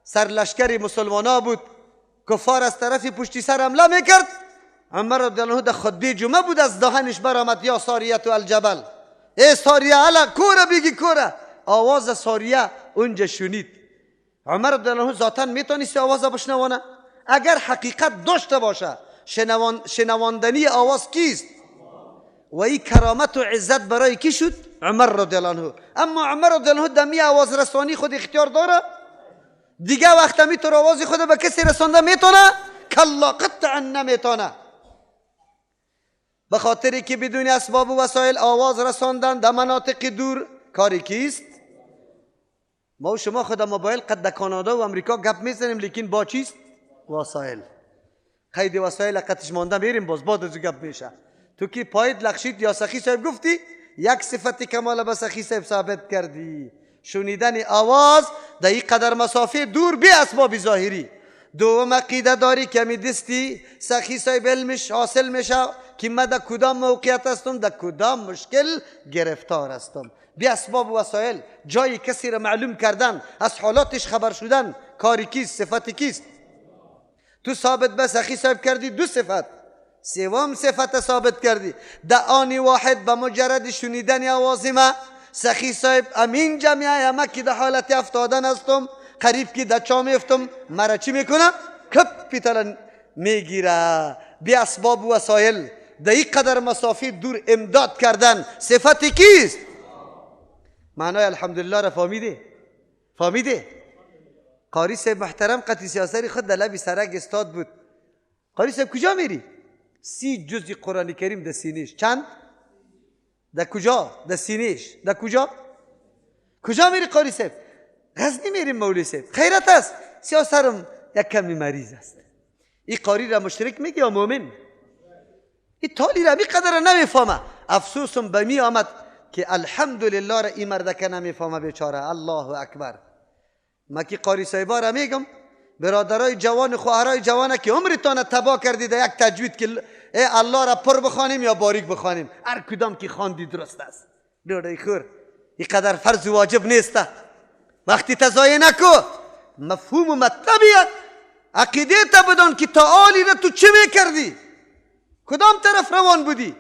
سرلشکر مسلمان بود، کفار از طرف پشتی سر حمله میکرد. عمر رضی الله عنه در خطبه جمعه بود، از دهنش برآمد یا ساریه تو الجبل، ای ساریه الا کوره بگی کوره. آواز ساریه اونجا شنید. عمر رضی الله عنه ذاتاً میتونست آواز بشنوانه؟ اگر حقیقت داشته باشه شنواندنی آواز کیست؟ و این کرامت و عزت برای کی شد؟ عمر رضی الله عنه. اما عمر رضی الله عنه دمی آواز رسانی خود اختیار داره؟ دیگه وقت میتونه آواز خود به کسی رسانده میتونه؟ کلا قطعا نمیتونه. به خاطری که بدون اسباب و وسایل آواز رساندن در مناطق دور کاری کیست؟ ما و شما خود موبایل قد در کانادا و امریکا گپ میزنیم، لیکن با چیست؟ وسایل. قید وسایل قطش مانده میریم باز بعد از گپ میشه. تو که پایت لخشید یا سخی صاحب گفتی یک صفت کمال به سخی صاحب ثابت کردی، شنیدن آواز در این قدر مسافه دور بی اسباب ظاهری. دوم عقیده داری که می دستی سخی صاحب علمش حاصل میشه که من در کدام موقعیت هستم، در کدام مشکل گرفتار هستم. بی اسباب و وسایل جای کسی را معلوم کردن، از حالاتش خبر شدن، کاری کیست، صفت کیست؟ تو ثابت به سخی صاحب کردی دو صفت، سوم صفت ثابت کردی. در آن واحد به مجرد شنیدن آواز ما سخی صاحب امین جمعه ما که در حالت افتادن هستم، قریب که در چا میفتم، مرا چی میکنه؟ کپ پیتل میگیره. بی اسباب و وسایل در این قدر مسافه دور امداد کردن صفت کیست؟ معنای الحمدلله را فهمیده؟ فهمیده؟ قاری صاحب محترم قطعی سیاسری خود در لبی سرک استاد بود. قاری صاحب کجا میری؟ 30 جزء قرآن کریم در سینهش. چند؟ در کجا؟ در سینهش. در کجا؟ کجا میری قاری صاحب؟ غزنی میریم مولوی صاحب. خیرت است، سیاسرم یک کمی مریض است. این قاری را مشرک میگه یا مؤمن؟ این تالی را می قدر نمیفهمه. افسوسم به می آمد که الحمدلله را این مردکه نمیفهمه بیچاره. الله اکبر. ما که قاری صاحبا را میگم برادرای جوان، خواهرای جوانه که عمرتان تباه کردید یک تجوید که ای الله را پر بخوانیم یا باریک بخوانیم، هر کدام که خواندی درست است. دوره خور این قدر فرض واجب نیست. وقتی تضایع نکو، مفهوم و مطلبیت عقیده تا بدان که تعالی را تو چه میکردی، کدام طرف روان بودی.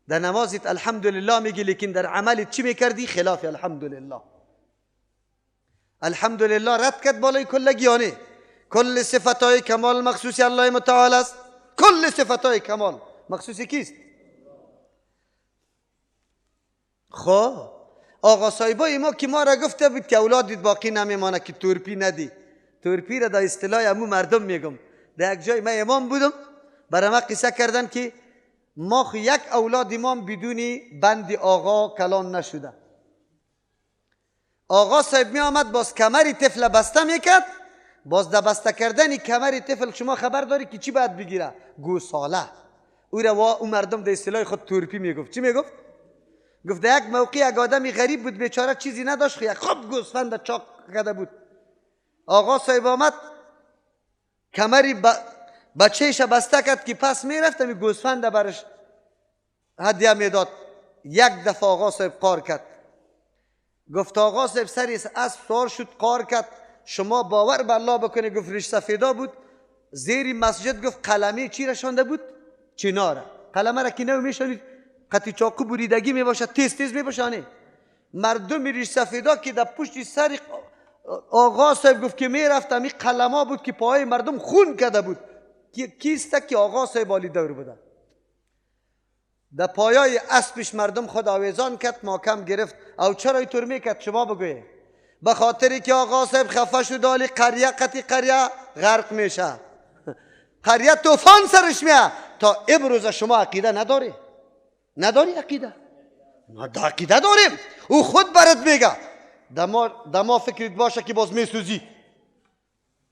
در نمازت الحمدلله میگی، لیکن در عملت چی میکردی؟ خلاف الحمدلله. الحمدلله رد کرد بالای کل گیانه. کل صفتهای کمال مخصوص الله متعال است. کل صفتهای کمال مخصوص کیست؟ خب آقا صاحبای ما که ما را گفته بود که اولادت باقی نمیمانه که تورپی ندی. تورپی را در اصطلاح امو مردم میگم. در یک جای من امام بودم، برای ما قصه کردن که ما خو یک اولاد امام بدون بند آقا کلان نشده. آقا صاحب می آمد باز کمری طفل بسته میکرد، باز در بسته کردن کمری طفل شما خبر داری که چی باید بگیره؟ گوساله. او را او مردم در اصطلاح خود تورپی میگفت. چی میگفت؟ گفت در یک موقع یک آدمی غریب بود بیچاره، چیزی نداشت، یک خوب گوسفند چاق کرده بود. آقا صاحب آمد کمری بچهش بسته کرد که پس میرفت می گوسفند برش هدیه میداد. یک دفعه آقا صاحب قار کرد. گفت آقا صاحب سری اسب سوار شد قار کرد. شما باور به الله بکنه، گفت ریش سفیدا بود زیر مسجد، گفت قلمه چی رشانده بود؟ چناره. قلمه را که نو میشانید قطی چاقو بریدگی میباشه، تیز تیز میباشه. مردم ریش سفیدا که در پشت سر آقا صاحب گفت که میرفت می قلمه بود که پای مردم خون کرده بود. کیست که آقا صاحب عالی دور بوده؟ در پایای اسبش مردم خود آویزان کرد، ماکم گرفت. او چرا اینطور میکرد شما بگویی؟ به خاطری که آقا صاحب خفه شد، آلی قریه قطی قریه غرق میشه، قریه طوفان سرش میه. تا امروز شما عقیده نداری؟ نداری عقیده؟ ما عقیده داریم. او خود برات میگه. دما فکرت باشه که باز میسوزی،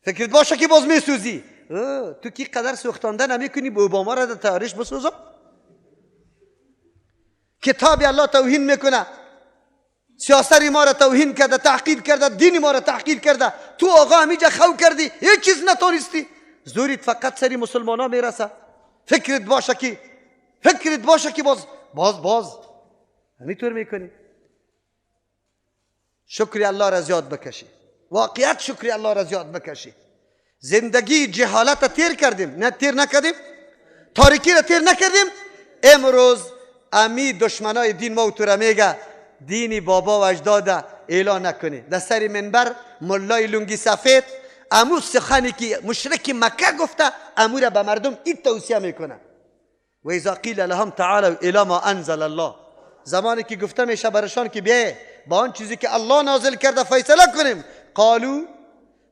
فکرت باشه که باز میسوزی. تو کی قدر سوختانده نمیکنی به اوباما را در تاریخ بسوزم؟ کتاب الله توهین میکنه، سیاست ما را توهین کرده، تحقیر کرده، دین ما را تحقیر کرده. تو آقا همیجا خو کردی، هیچ چیز نتونستی. زوریت فقط سری مسلمان ها میرسه. فکرت باشه که، فکرت باشه که باز باز باز همینطور میکنی. شکر الله را زیاد بکشی، واقعیت شکر الله را زیاد بکشی. زندگی جهالت تیر کردیم، نه تیر نکردیم، تاریکی را تیر نکردیم. امروز امی دشمنای دین ما تو را میگه دینی بابا و اجداد اعلان نکنی. در سر منبر ملای لنگی سفید امو سخنی که مشرک مکه گفته امو را به مردم این توصیه میکنه. و اذا قیل لهم تعالوا الی ما انزل الله، زمانی که گفته میشه برشان که بیای با آن چیزی که الله نازل کرده فیصله کنیم، قالوا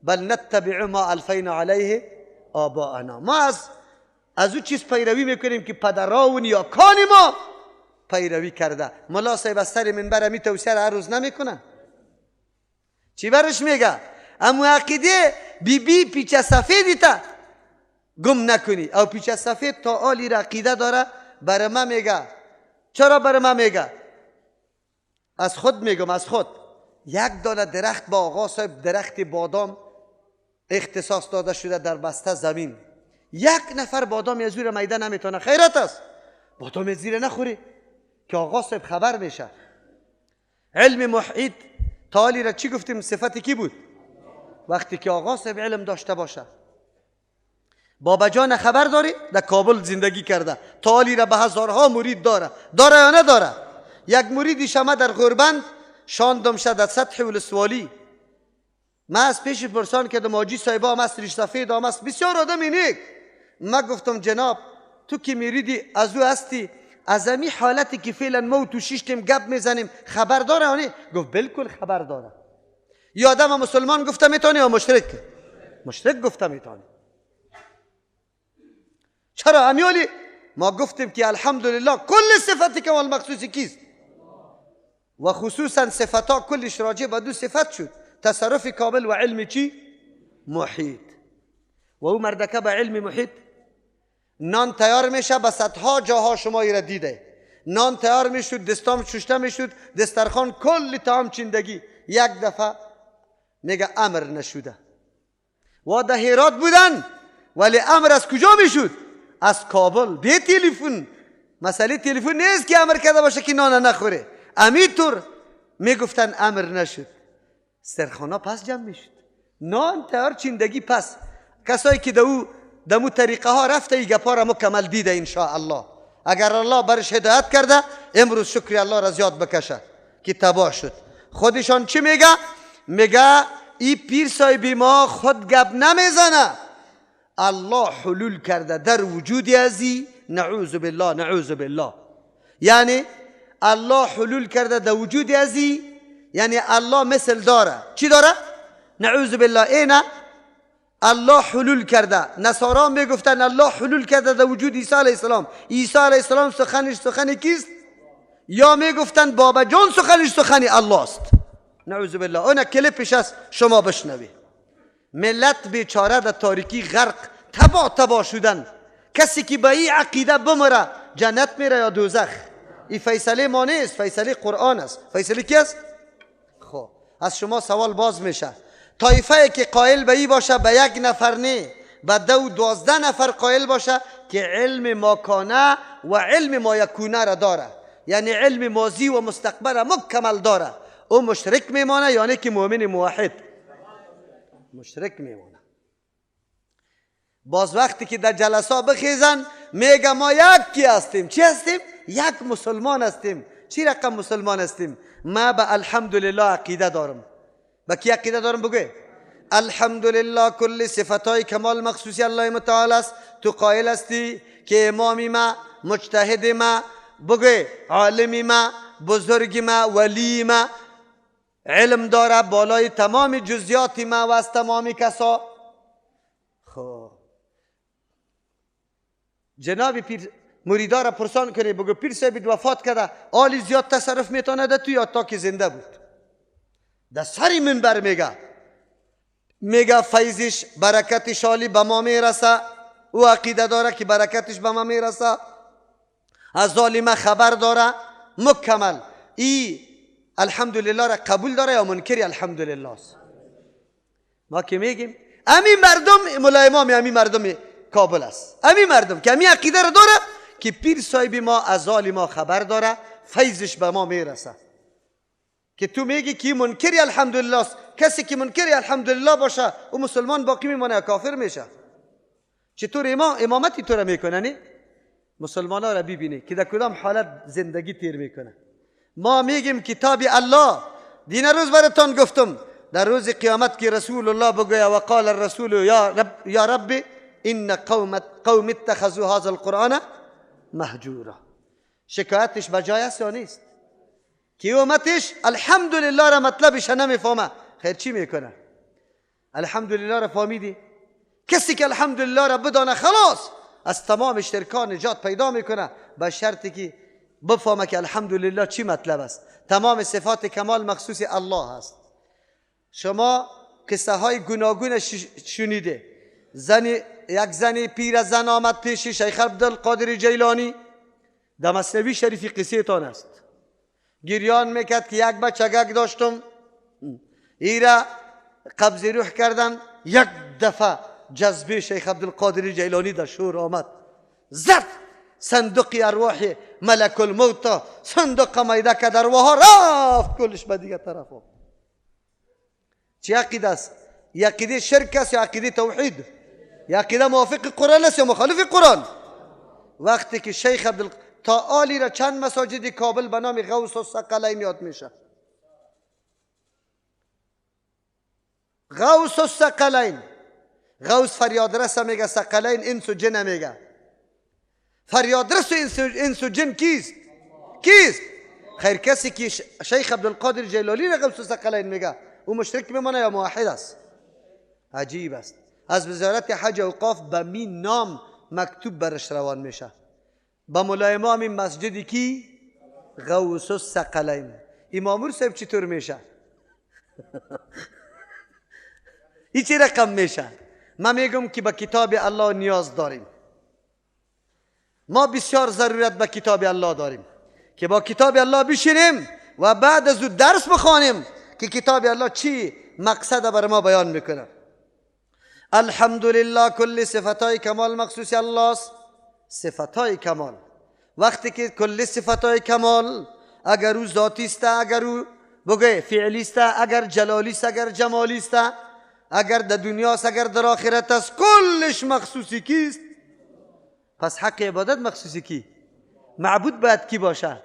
بل نتبع ما الفینا علیه آباءنا. ما از او چیز پیروی میکنیم که پدرها و نیاکان ما پیروی کرده. ملا صاحب از سر منبر می توصیه را هر روز نمیکنه. چی برش میگه؟ اما عقیده بی بی پیچه سفیدی تا گم نکنی. او پیچه سفید تا آلی را عقیده داره. برای ما میگه. چرا برای ما میگه؟ از خود میگم، از خود. یک دانه درخت با آقا صاحب، درخت بادام اختصاص داده شده در بسته زمین. یک نفر بادام از زیر میده نمیتونه. خیرت است بادام از زیر نخوری که آقا صاحب خبر میشه. علم محیط تعالی را چی گفتیم؟ صفت کی بود؟ وقتی که آقا صاحب علم داشته باشه. بابا جان خبر داری؟ در کابل زندگی کرده، تعالی را به هزارها مرید داره. داره یا نداره؟ یک مریدی شما در غربند شاندم شد در سطح ولسوالی. من از پیش پرسان کردم حاجی صاحب هم است، ریش سفید هم است، بسیار آدم نیک. من گفتم جناب تو که میریدی از او هستی، از امی حالتی که فعلا ما تو شیشتیم گپ میزنیم خبر داره یا نه؟ گفت بالکل خبر داره. یا آدم مسلمان گفته میتونی یا مشرک؟ مشرک گفته میتونی. چرا امیالی؟ ما گفتیم که الحمدلله کل صفتی کمال مخصوصی کیست و خصوصا صفتا کلش راجع به دو صفت شد، تصرف کامل و علم چی؟ محیط. و او مردکه به علم محیط نان تیار میشه، به صدها جاها شما را دیده نان تیار میشد، دستام ششته میشد، دسترخوان کل طعام چیندگی. یک دفعه میگه امر نشده. و در هرات بودن ولی امر از کجا میشد؟ از کابل. بی تلفن، مسئله تلفن نیست که امر کرده باشه که نان نخوره. امیطور میگفتن امر نشد، سرخانه پس جمع میشد، نان تیار چیندگی. پس کسایی که دمو طریقه ها رفته ای گپا را مکمل دیده انشاءالله. اگر الله برش هدایت کرده امروز شکر الله را زیاد بکشه که تباه شد. خودشان چی میگه؟ میگه ای پیر صاحبی ما خود گپ نمیزنه، الله حلول کرده در وجود ازی، نعوذ بالله نعوذ بالله. یعنی الله حلول کرده در وجود ازی، یعنی الله مثل داره. چی داره؟ نعوذ بالله. اینه الله حلول کرده. نصارا میگفتن الله حلول کرده در وجود عیسی علیه السلام. عیسی علیه السلام سخنش سخن کیست؟ یا میگفتن بابا جان سخنش سخن الله است، نعوذ بالله. اون کلیپش است، شما بشنوی. ملت بیچاره در تاریکی غرق تبا تبا شدن. کسی که به این عقیده بمره جنت میره یا دوزخ؟ این فیصله ما نیست، فیصله قرآن است. فیصله کی است؟ خب از شما سوال باز میشه. طایفه که قائل به ای باشه، به یک نفر نه، به 12 نفر قائل باشه که علم ماکانه و علم ما یکونه را داره، یعنی علم ماضی و مستقبل را مکمل داره، او مشرک میمانه یعنی که مؤمن موحد مشرک میمانه. باز وقتی که در جلسه بخیزن میگه ما یکی هستیم. چی هستیم؟ یک مسلمان هستیم. چی رقم مسلمان هستیم؟ ما به الحمدلله عقیده دارم. با کی عقیده دارم بگه؟ الحمدلله کل صفتهای کمال مخصوصی الله متعال است. تو قائل هستی که امامی ما، مجتهد ما، بگه عالمی ما، بزرگ ما، ولی ما، علم داره بالای تمام جزئیات ما و از تمام کسا. خب جناب پیر مریدا را پرسان کنی بگو پیر صاحب وفات کرده، آلی زیاد تصرف میتونه ده تو یا تا که زنده بود؟ در سری منبر میگه فیضش برکتش آلی به ما میرسه. او عقیده داره که برکتش به ما میرسه، از ظالمه خبر داره مکمل. ای الحمدلله را قبول داره یا منکری الحمدلله است؟ ما که میگیم امی مردم ملا امام، امی مردم کابل است، امی مردم که امی عقیده را داره که پیر صاحب ما از ما خبر داره، فیضش به ما میرسه. که تو میگی که منکری الحمدلله است. کسی که منکری الحمدلله باشه او مسلمان باقی میمانه یا کافر میشه؟ چطور امامتی تو را میکنه؟ نه مسلمان ها را ببینی که در کدام حالت زندگی تیر میکنه. ما میگیم کتاب الله، دین روز براتان گفتم در روز قیامت که رسول الله بگوید و قال الرسول یا رب ان قوم اتخذوا هذا القرآن مهجورا. شکایتش بجای است یا نیست؟ که امتش الحمدلله را مطلبش نمیفهمه. خیر چی میکنه؟ الحمدلله را فهمیدی؟ کسی که الحمدلله را بدانه خلاص از تمام شرکان نجات پیدا میکنه، به شرطی که بفهمه که الحمدلله چی مطلب است. تمام صفات کمال مخصوص الله است. شما قصه های گوناگون شنیده. یک زنی پیر زن آمد پیش شیخ عبدالقادر جیلانی، در مثنوی شریفی قصه تان است. گریان میکرد که یک بچگک داشتم، ایره قبض روح کردن. یک دفعه جذبه شیخ عبدالقادر جیلانی در شور آمد، زد صندوق ارواح ملک الموت صندوق میده که در رفت کلش به دیگه طرف. چی عقیده است؟ یا عقیده شرک است یا عقیده توحید؟ یا عقیده موافق قرآن است یا مخالف قرآن؟ وقتی که شیخ عبدال تا آلی را چند مساجد کابل به نام غوث الثقلین یاد میشه. غوث الثقلین، غوث فریادرس میگه، ثقلین انس و جن میگه. فریادرس انس و جن کیست؟ کیست؟ خیر کسی که شیخ عبدالقادر جیلانی را غوث الثقلین میگه او مشرک میمانه یا موحد است؟ عجیب است. از وزارت حج اوقاف به می نام مکتوب برش روان میشه. با ملا امام مسجدی کی؟ غوث الثقلین. امامور صاحب چطور میشه؟ این چه رقم میشه؟ من میگم که به کتاب الله نیاز داریم. ما بسیار ضرورت به کتاب الله داریم که با کتاب الله بشینیم و بعد از او درس بخوانیم که کتاب الله چی مقصد بر ما بیان میکنه. الحمدلله کل صفتهای کمال مخصوص الله است. صفتهای کمال، وقتی که کل صفتهای کمال اگر او ذاتی است، اگر او بگه فعلی است، اگر جلالی است، اگر جمالی است، اگر در دنیا است، اگر در آخرت است، کلش مخصوصی کیست؟ پس حق عبادت مخصوصی کی؟ معبود باید کی باشه؟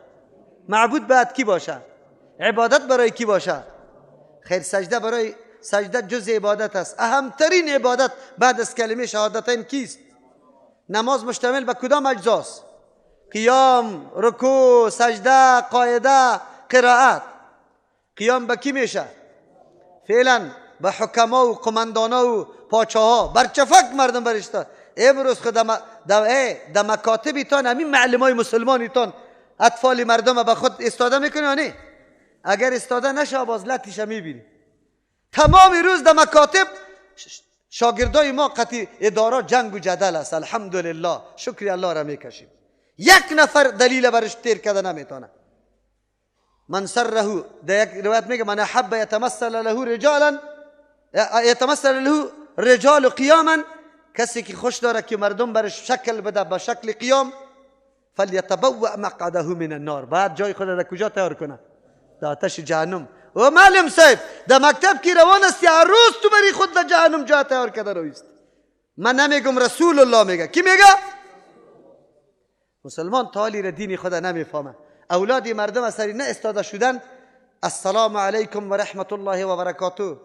معبود باید کی باشه؟ عبادت برای کی باشه؟ خیر سجده برای سجده جز عبادت است. اهمترین عبادت بعد از کلمه شهادتین کیست؟ نماز مشتمل به کدام اجزاست؟ قیام، رکوع، سجده، قاعده، قرائت. قیام به کی میشه؟ فعلا به حکما و قماندانا و پاچاها برچفک مردم برشتا. امروز خود در مکاتبتان همین معلمای مسلمانیتان اطفال مردم به خود استاده میکنه یا نه؟ اگر استاده نشه باز لطیش میبینی. تمام روز در مکاتب شاگردای ما قطعی اداره جنگ و جدل است. الحمدلله شکری الله را میکشیم. یک نفر دلیل برش تیر کرده نمیتونه. من سره در یک روایت میگه من احب یتمثل له رجالا یتمثل له رجال قیاما، کسی که خوش داره که مردم برش شکل بده به شکل قیام، فلیتبوأ مقعده من النار، بعد جای خود در کجا تیار کنه؟ در آتش جهنم. و معلم صاحب در مکتب کی روان است هر روز تو بری خود در جهنم جا تیار کرده رویست. من نمیگم، رسول الله میگه. کی میگه؟ مسلمان تالی را دین خود نمیفهمه. اولاد مردم از سری نه استاده شدن. السلام علیکم و رحمت الله و برکاته،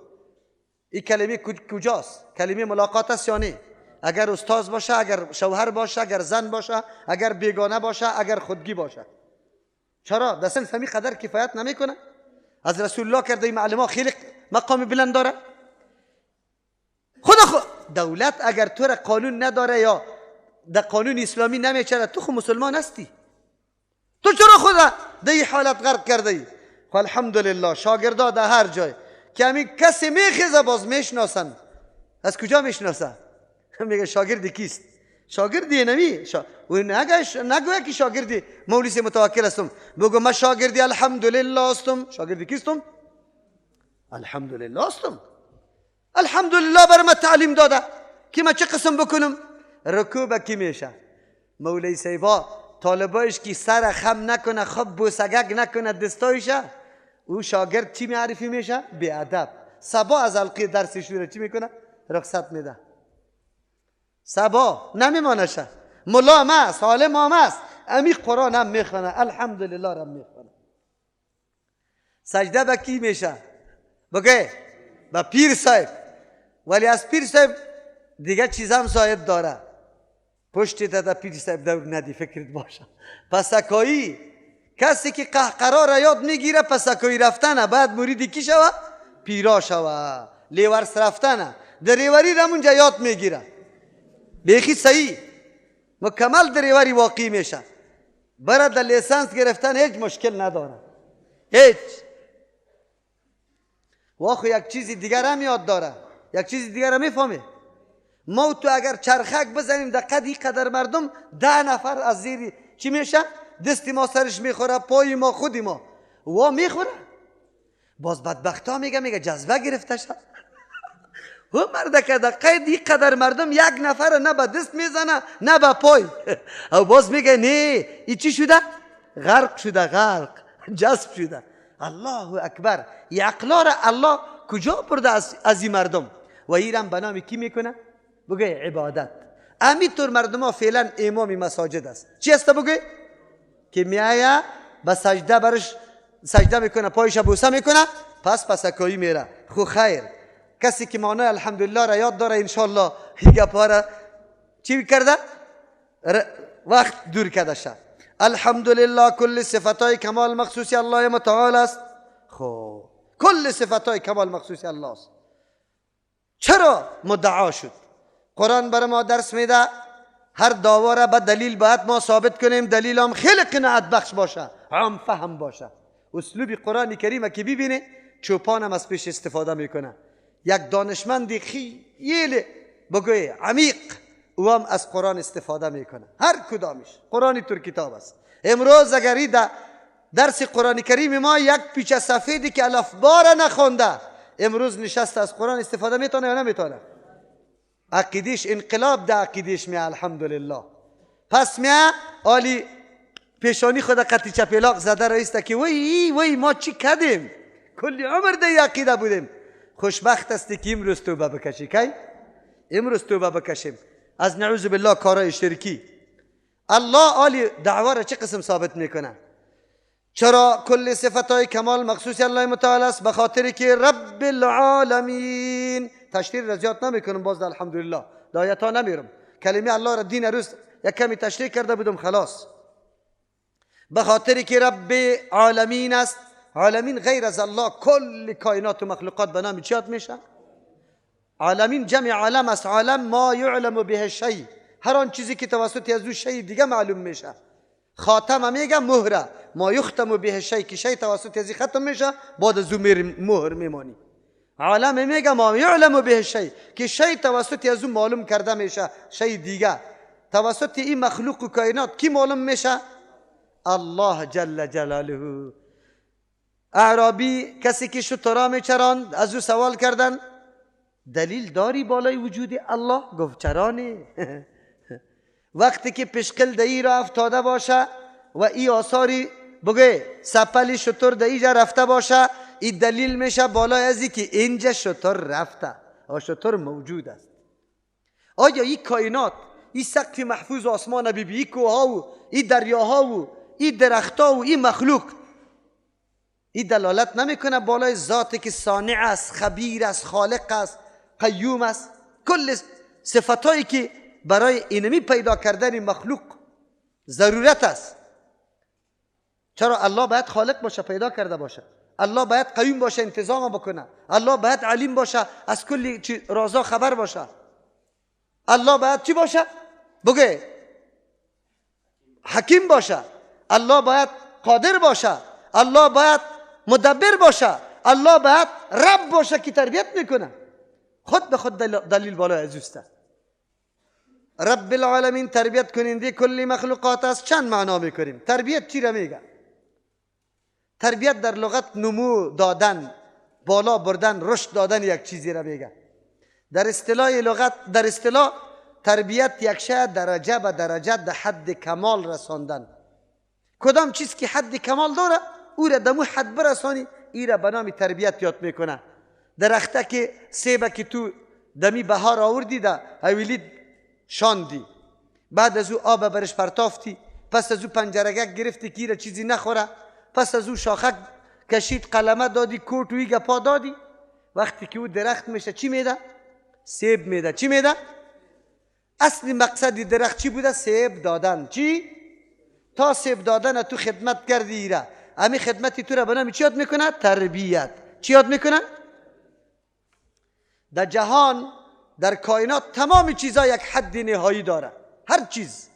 این کلمه کجاست؟ کلمه ملاقات است یا نه؟ اگر استاد باشه، اگر شوهر باشه، اگر زن باشه، اگر بیگانه باشه، اگر خودگی باشه. چرا؟ در صنف همی قدر کفایت نمیکنه؟ از رسول الله کرده این معلم ها خیلی مقام بلند داره. خدا خود دولت اگر تو را قانون نداره یا در قانون اسلامی نمیچره، تو خو مسلمان هستی، تو چرا خدا در این حالت غرق کرده ای؟ خب الحمدلله شاگردا در هر جای که همین کسی میخیزه باز میشناسن. از کجا میشناسه؟ میگه شاگردی کیست؟ شاگردی نمی و نگویا که شاگردی مولوی متوکل هستم، بگو من شاگردی الحمدلله هستم. شاگردی کیستم؟ الحمدلله هستم. الحمدلله بر من تعلیم داده که من چه قسم بکنم. رکوع به کی میشه؟ مولوی صاحبا طالبایش که سر خم نکنه، خب بوسگک نکنه دستایشه، او شاگرد چی معرفی میشه؟ بی ادب. صبا از حلقه درسش رو چی میکنه؟ رخصت میده. صبا نمیمانشه. ملا ما است، عالم ما است، امی قرآن هم میخوانه، الحمدلله هم میخوانه. سجده به کی میشه؟ بگه به پیر صاحب. ولی از پیر صاحب دیگه چیز هم صاحب داره. پشت تا پیر صاحب دور ندی، فکرت باشه. پسکایی کسی که قهقرا را یاد میگیره پسکایی رفتنه، بعد مریدی کی شوه؟ پیرا شوه. لیورس رفتنه، دریوری را اونجا یاد میگیره. بیخی صحیح مکمل دریوری واقعی میشه. برای در لیسانس گرفتن هیچ مشکل نداره، هیچ. واخو یک چیزی دیگر هم یاد داره، یک چیزی دیگر هم میفهمه. ما تو اگر چرخک بزنیم در قد قدر مردم 10 نفر از زیر چی میشه؟ دستی ما سرش میخوره، پای ما، خودی ما وا میخوره. باز بدبخت ها میگه جذبه گرفته شد. او مرده که در قید این قدر مردم یک نفر نه به دست میزنه نه به پای. او باز میگه نه، این چی شده؟ غرق شده، غرق، جذب شده. الله اکبر. این عقلا را الله کجا برده از این مردم؟ و ایرم به نام کی میکنه؟ بگه عبادت. امیطور مردم ها فعلا امام مساجد است. چی است بگه؟ که میایه به سجده برش سجده میکنه، پایش بوسه میکنه، پس پسکایی میره. خو خیر، کسی که معنای الحمدلله را یاد داره انشالله این گپا را چی کرده؟ وقت دور کرده شد. الحمدلله کل صفتهای کمال مخصوص الله متعال است. خب کل صفتهای کمال مخصوص الله است. چرا مدعا شد؟ قرآن بر ما درس میده هر دعوا را به دلیل باید ما ثابت کنیم، دلیل هم خیلی قناعت بخش باشه، عام فهم باشه. اسلوب قرآن کریم که ببینه چوپان هم از پیش استفاده میکنه. یک دانشمند خیلی بگوی عمیق او هم از قرآن استفاده میکنه. هر کدامش قرآن تر کتاب است. امروز اگر درس قرآن کریم ما یک پیچه سفیدی که الفبا را نخونده امروز نشست از قرآن استفاده میتونه یا نمیتونه؟ عقیدیش انقلاب ده عقیدیش میه الحمدلله. پس میه آلی پیشانی خود قطی چپیلاق زده رئیسته که وی وی ما چی کردیم؟ کلی عمر ده عقیده بودیم. خوشبخت استی که امروز توبه بکشی. کی؟ امروز توبه بکشیم از نعوذ بالله کارای شرکی. الله عالی دعوا را چه قسم ثابت میکنه؟ چرا کل صفتهای کمال مخصوص الله متعال است؟ به خاطر که رب العالمین. تشریح را زیاد نمیکنم باز الحمدلله، دایت ها نمیرم، کلمه الله را دین روز یک کمی تشریح کرده بودم خلاص. به خاطر که رب عالمین است. عالمین غیر از الله کل کائنات و مخلوقات به نام چیات میشه؟ عالمین جمع عالم است. عالم ما یعلم به شیء، هر آن چیزی که توسط از او شیء دیگه معلوم میشه. خاتم میگه مهره، ما یختم به شیء که شیء توسط از ختم میشه، بعد از او مهر میمانی. عالم میگه ما یعلم به شیء که شیء توسط از او معلوم کرده میشه، شیء دیگه توسط این مخلوق و کائنات کی معلوم میشه؟ الله جل جلاله. اعرابی کسی که شترا میچراند از او سوال کردن دلیل داری بالای وجود الله؟ گفت چرا نه. وقتی که پشقل دهی را افتاده باشه و ای آثاری بگه سپلی شتر ده اینجا رفته باشه، این دلیل میشه بالای ازی که اینجا شتر رفته و شتر موجود است. آیا این کائنات، این سقف محفوظ آسمان بی، این کوه‌ها و این دریاها و این درختها و این مخلوق، این دلالت نمیکنه بالای ذاتی که صانع است، خبیر است، خالق است، قیوم است؟ کل صفتهایی که برای اینمی پیدا کردن مخلوق ضرورت است. چرا الله باید خالق باشه، پیدا کرده باشه؟ الله باید قیوم باشه، انتظام بکنه. الله باید علیم باشه، از کل رازا خبر باشه. الله باید چی باشه؟ بگه حکیم باشه. الله باید قادر باشه. الله باید مدبر باشه. الله باید رب باشه که تربیت میکنه. خود به خود دلیل بالای از اوست. رب العالمین تربیت کننده کل مخلوقات است. چند معنا میکنیم. تربیت چی را میگه؟ تربیت در لغت نمو دادن، بالا بردن، رشد دادن یک چیزی را میگه. در اصطلاح لغت، در اصطلاح تربیت یک شی درجه به درجه در حد کمال رساندن. کدام چیز که حد کمال داره او را دمو حد برسانی، ای را به نام تربیت یاد میکنه. درخته که سیبه که تو دمی بهار آوردی ده حویلی شاندی، بعد از او آب برش پرتافتی، پس از او پنجرگک گرفتی که ایره چیزی نخوره، پس از او شاخک کشید، قلمه دادی، کوت و گپا دادی، وقتی که او درخت میشه چی میده؟ سیب میده. چی میده؟ اصل مقصد درخت چی بوده؟ سیب دادن. چی؟ تا سیب دادن تو خدمت کردی ایره، امی خدمتی تو را به نام چی یاد میکنه؟ تربیت. چی یاد میکنه؟ در جهان، در کائنات تمام چیزها یک حد نهایی داره. هر چیز،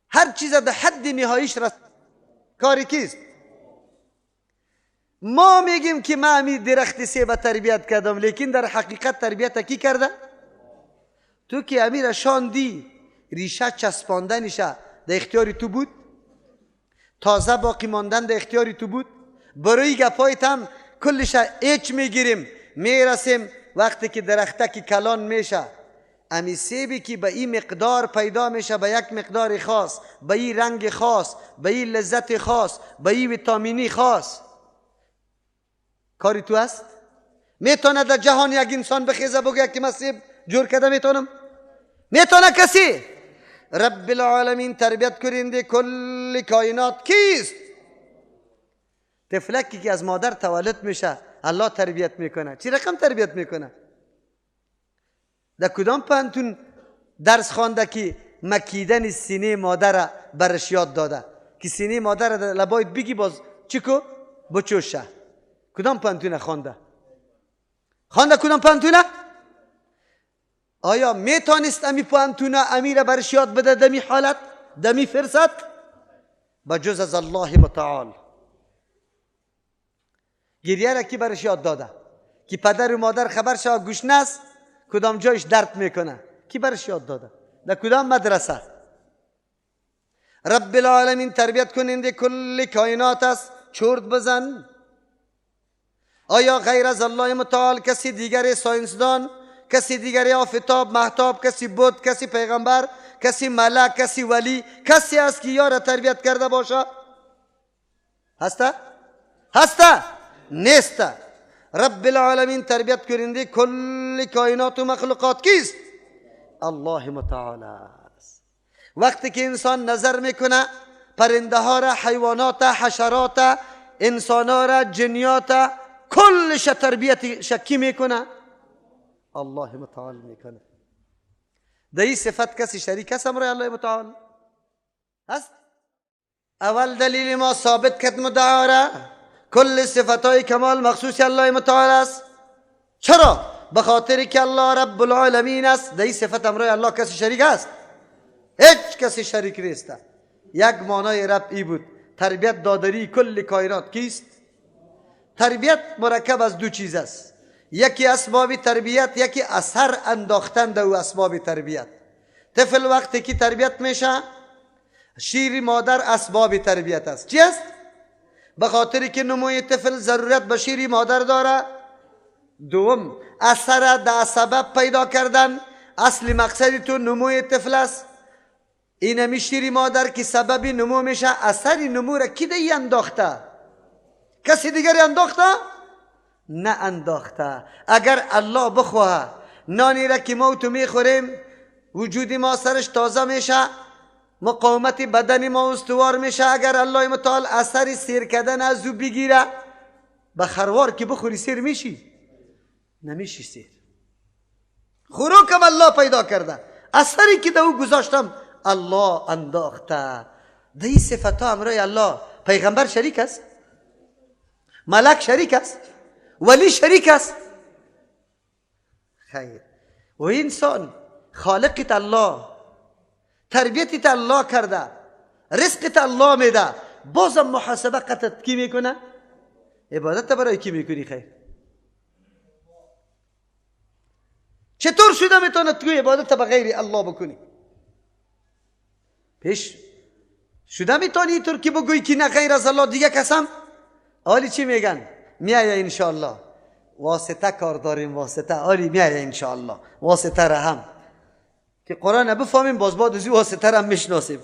هر چیز در حد نهاییش رس. کاری کیست؟ ما میگیم که ما امی درخت سیب تربیت کردم، لیکن در حقیقت تربیت کی کرده؟ تو که امیر شاندی، ریشه چسباندنشه در اختیار تو بود، تازه باقی ماندن در اختیار تو بود. برای گپایت هم کلش اچ میگیریم، میرسیم وقتی که درخته که کلان میشه، امی سیبی که به این مقدار پیدا میشه، به یک مقدار خاص، به این رنگ خاص، به این لذت خاص، به این ویتامینی خاص، کاری تو است؟ میتونه در جهان یک انسان بخیزه بگه که من سیب جور کرده میتونم؟ میتونه کسی؟ رب العالمین تربیت کننده کل کائنات کیست؟ طفلکی که از مادر تولد میشه الله تربیت میکنه. چی رقم تربیت میکنه؟ در کدام پانتون درس خوانده که مکیدن سینه مادر برش یاد داده که سینه مادر لباید بگی باز چیکو بچوشه؟ کدام پانتون خوانده؟ خوانده کدام پانتونه؟ آیا میتونست امی پانتونه امیر برش یاد بده دمی حالت دمی فرصت؟ بجز از الله متعال. گریه را کی برش یاد داده؟ که پدر و مادر خبر شوه گوش نست کدام جایش درد میکنه، کی برش یاد داده؟ در کدام مدرسه؟ رب العالمین تربیت کننده کل کائنات است. چرت بزن. آیا غیر از الله متعال کسی دیگر ساینسدان، کسی دیگر آفتاب مهتاب، کسی بود، کسی پیغمبر، کسی ملک، کسی ولی، کسی است که یار تربیت کرده باشه؟ هسته؟ هسته؟ نیسته. رب العالمین تربیت کننده کل کائنات و مخلوقات کیست؟ الله متعال است. وقتی که انسان نظر میکنه پرنده ها را، حیوانات، حشرات، انسان ها را، جنیات، کلش تربیت شکی میکنه الله متعال میکنه. در این صفت کسی شریک هست امرای الله متعال هست؟ اول دلیل ما ثابت کرد مدعا را کل صفتهای کمال مخصوص الله متعال است. چرا؟ به خاطر که الله رب العالمین است. در این صفت امرای الله کسی شریک است؟ هیچ کسی شریک نیست. یک معنای رب ای بود، تربیت دادری کل کائنات کیست؟ تربیت مرکب از دو چیز است، یکی اسباب تربیت، یکی اثر انداختن در اسباب تربیت. طفل وقتی که تربیت میشه شیر مادر اسباب تربیت است. چی است؟ به خاطر که نموی طفل ضرورت به شیر مادر داره. دوم اثر در سبب پیدا کردن، اصل مقصد تو نموی طفل است. اینمی شیر مادر که سبب نمو میشه، اثر نمو را کی دی انداخته؟ کسی دیگری انداخته؟ نه انداخته. اگر الله بخواه نانی را که ما تو میخوریم وجود ما سرش تازه میشه، مقاومت بدن ما استوار میشه. اگر الله متعال اثر سیر کردن از او بگیره، به خروار که بخوری سیر میشی؟ نمیشی سیر. خوراکم الله پیدا کرده، اثری که در او گذاشتم الله انداخته. در این صفت ها امرای الله پیغمبر شریک است، ملک شریک است، ولی شریک است. خیر. و انسان خالقت الله، تربیتت الله کرده، رزقت الله میده، بازم محاسبه قطعت کی میکنه؟ عبادت برای کی میکنی؟ خیر. چطور شده میتونه تو عبادت به غیر الله بکنی؟ پیش شده میتونی اینطور که بگویی که نه غیر از الله دیگه کسم؟ آلی چی میگن؟ میایه انشاءالله، واسطه کار داریم، واسطه. آلی میایه انشاءالله، واسطه را هم که قرآن بفهمیم باز بعد از واسطه را هم میشناسیم.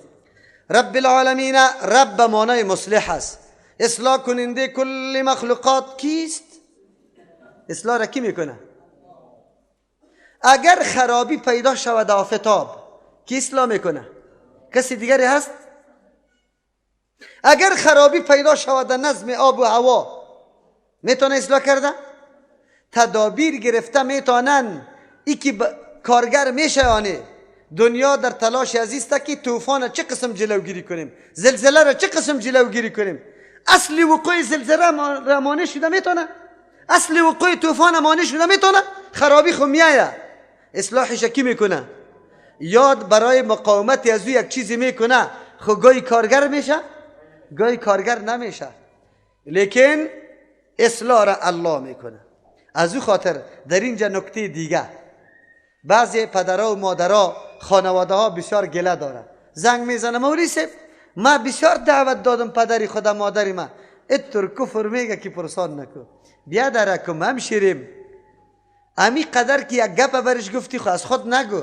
رب العالمین، رب معنای مصلح است، اصلاح کننده کل مخلوقات کیست؟ اصلاح را کی میکنه؟ اگر خرابی پیدا شود آفتاب کی اصلاح میکنه؟ کسی دیگری هست؟ اگر خرابی پیدا شود نظم آب و هوا میتونه اصلاح کرده؟ تدابیر گرفته میتونن. ای که کارگر میشه آنه دنیا در تلاش عزیز که طوفان چه قسم جلوگیری کنیم، زلزله را چه قسم جلوگیری کنیم. اصل وقوع زلزله را مانع شده میتونه، اصل وقوع طوفان مانع شده میتونه. خرابی خو میایه، اصلاحش کی میکنه؟ یاد برای مقاومت از او یک چیزی میکنه. خو گاهی کارگر میشه، گاهی کارگر نمیشه، لیکن اصلاح را الله میکنه. از او خاطر در اینجا نکته دیگه، بعضی پدرها و مادرها خانواده ها بسیار گله داره، زنگ میزنه مولوی صاحب ما بسیار دعوت دادم پدری خودم مادری ما، اتر کفر میگه که پرسان نکن، بیا درکم هم شیریم. امی قدر که یک گپ برش گفتی خو از خود نگو،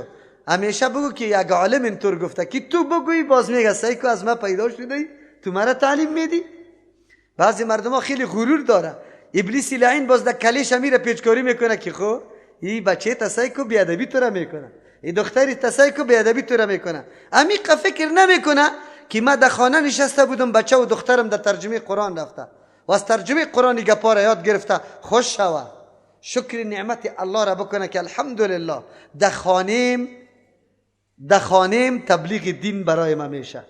همیشه بگو که یک عالم اینطور گفته که تو بگویی باز میگه سعی کو از ما پیدا شده تو مرا تعلیم میدی. بعضی مردم ها خیلی غرور داره، ابلیس لعین باز در کلیش میره پیچکاری میکنه که خو این بچه تسعی کو بیادبی تو را میکنه، این دختری تسعی کو بیادبی تو را میکنه. عمیق فکر نمیکنه که ما در خانه نشسته بودم، بچه و دخترم در ترجمه قرآن رفته و از ترجمه قرآن گپا را یاد گرفته. خوش شوه، شکر نعمت الله را بکنه که الحمدلله در خانیم تبلیغ دین برای ما میشه،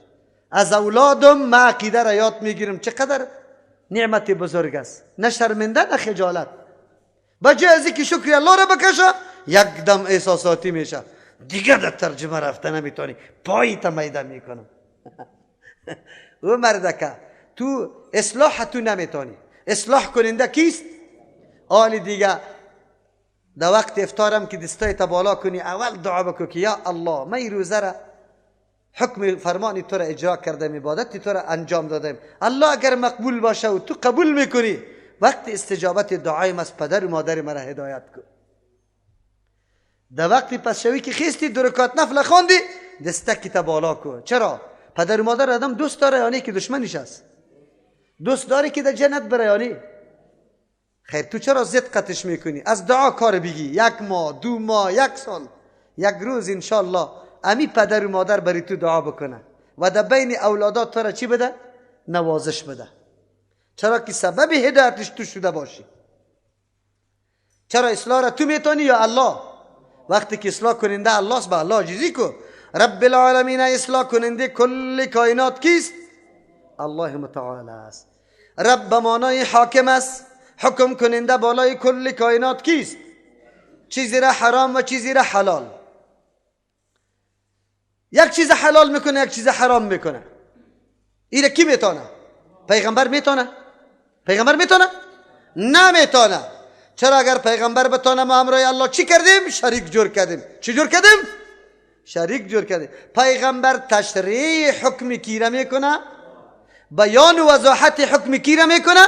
از اولادم ما عقیده را یاد میگیرم. چقدر نعمت بزرگ است، نه شرمنده نه خجالت. بجای از اینکه شکر الله را بکشه یک دم احساساتی میشه، دیگه در ترجمه رفته نمیتونی، پای تا میده میکنم. او مردکه تو اصلاح تو نمیتونی، اصلاح کننده کیست؟ آل دیگه در وقت افطارم که دستای تا بالا کنی اول دعا بکن که یا الله من این روزه را حکم فرمانی تو را اجرا کردم، عبادت تو را انجام دادم، الله اگر مقبول باشه و تو قبول میکنی وقت استجابت دعایم از پدر و مادر مرا هدایت کن. در وقتی پس شوی که خیستی دو رکعت نفل خواندی دستکی تا بالا کن. چرا؟ پدر و مادر آدم دوست داره یعنی که دشمنش است، دوست داره که در جنت بره یعنی خیر. تو چرا زد قطش میکنی؟ از دعا کار بگی، یک ماه، دو ماه، یک سال، یک روز انشالله امی پدر و مادر بری تو دعا بکنه و در بین اولادات تو را چی بده؟ نوازش بده. چرا که سبب هدایتش تو شده باشی. چرا اصلاح را تو میتونی یا الله؟ وقتی که اصلاح کننده الله است، به الله عاجزی کو. رب العالمین اصلاح کننده کل کائنات کیست؟ الله متعال است. رب به معنای حاکم است، حکم کننده بالای کل کائنات کیست؟ چیزی را حرام و چیزی را حلال. یک چیز حلال میکنه، یک چیز حرام میکنه. ایره کی میتونه؟ پیغمبر میتونه؟ پیغمبر میتونه؟ نمیتونه. چرا اگر پیغمبر بتونه ما امرای الله چی کردیم؟ شریک جور کردیم. چی جور کردیم؟ شریک جور کردیم. پیغمبر تشریح حکم کی را میکنه؟ بیان و وضاحت حکم کی را میکنه؟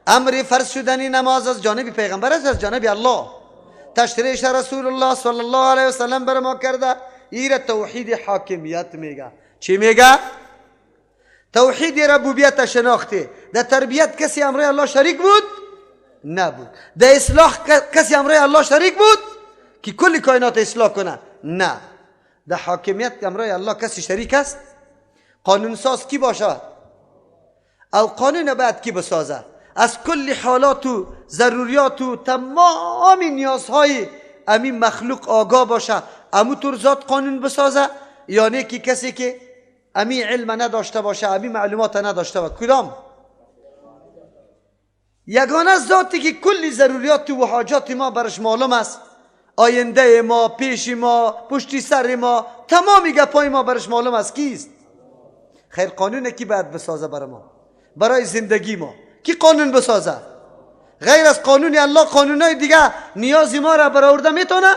امر فرض شدن نماز از جانب پیغمبر است، از جانب الله. تشریح رسول الله صلی الله علیه وسلم بر ما کرده. ایره توحید حاکمیت میگه. چی میگه؟ توحید ربوبیت شناخته. در تربیت کسی امر الله شریک بود؟ نبود. در اصلاح کسی امر الله شریک بود که کل کائنات اصلاح کنه؟ نه. در حاکمیت امر الله کسی شریک است؟ قانون ساز کی باشه؟ او قانون بعد کی بسازه؟ از کل حالات و ضروریات و تمام نیازهای امی مخلوق آگاه باشه، امو طور ذات قانون بسازه، یا نه که کسی که امی علم نداشته باشه، امی معلومات نداشته باشه؟ کدام؟ یگانه ذاتی که کل ضروریات و حاجات ما برش معلوم است، آینده ما، پیش ما، پشتی سر ما، تمام گپای ما برش معلوم است، کیست؟ خیر قانون کی باید بسازه بر ما، برای زندگی ما؟ کی قانون بسازه؟ غیر از قانون الله قانونای دیگه نیاز ما را برآورده میتونه؟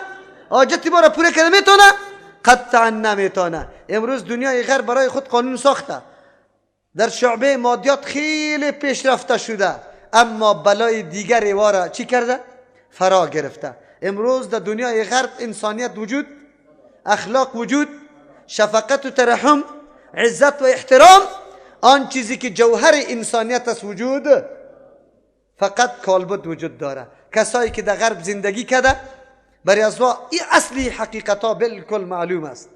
حاجت ما را پوره کرده میتونه؟ قطعا نمیتونه. امروز دنیای غرب برای خود قانون ساخته، در شعبه مادیات خیلی پیشرفته شده، اما بلای دیگر وارا چی کرده؟ فرا گرفته. امروز در دنیای غرب انسانیت وجود، اخلاق وجود، شفقت و ترحم، عزت و احترام، آن چیزی که جوهر انسانیت است وجود، فقط کالبد وجود داره. کسایی که در غرب زندگی کرده برای از این اصلی حقیقت ها بالکل معلوم است.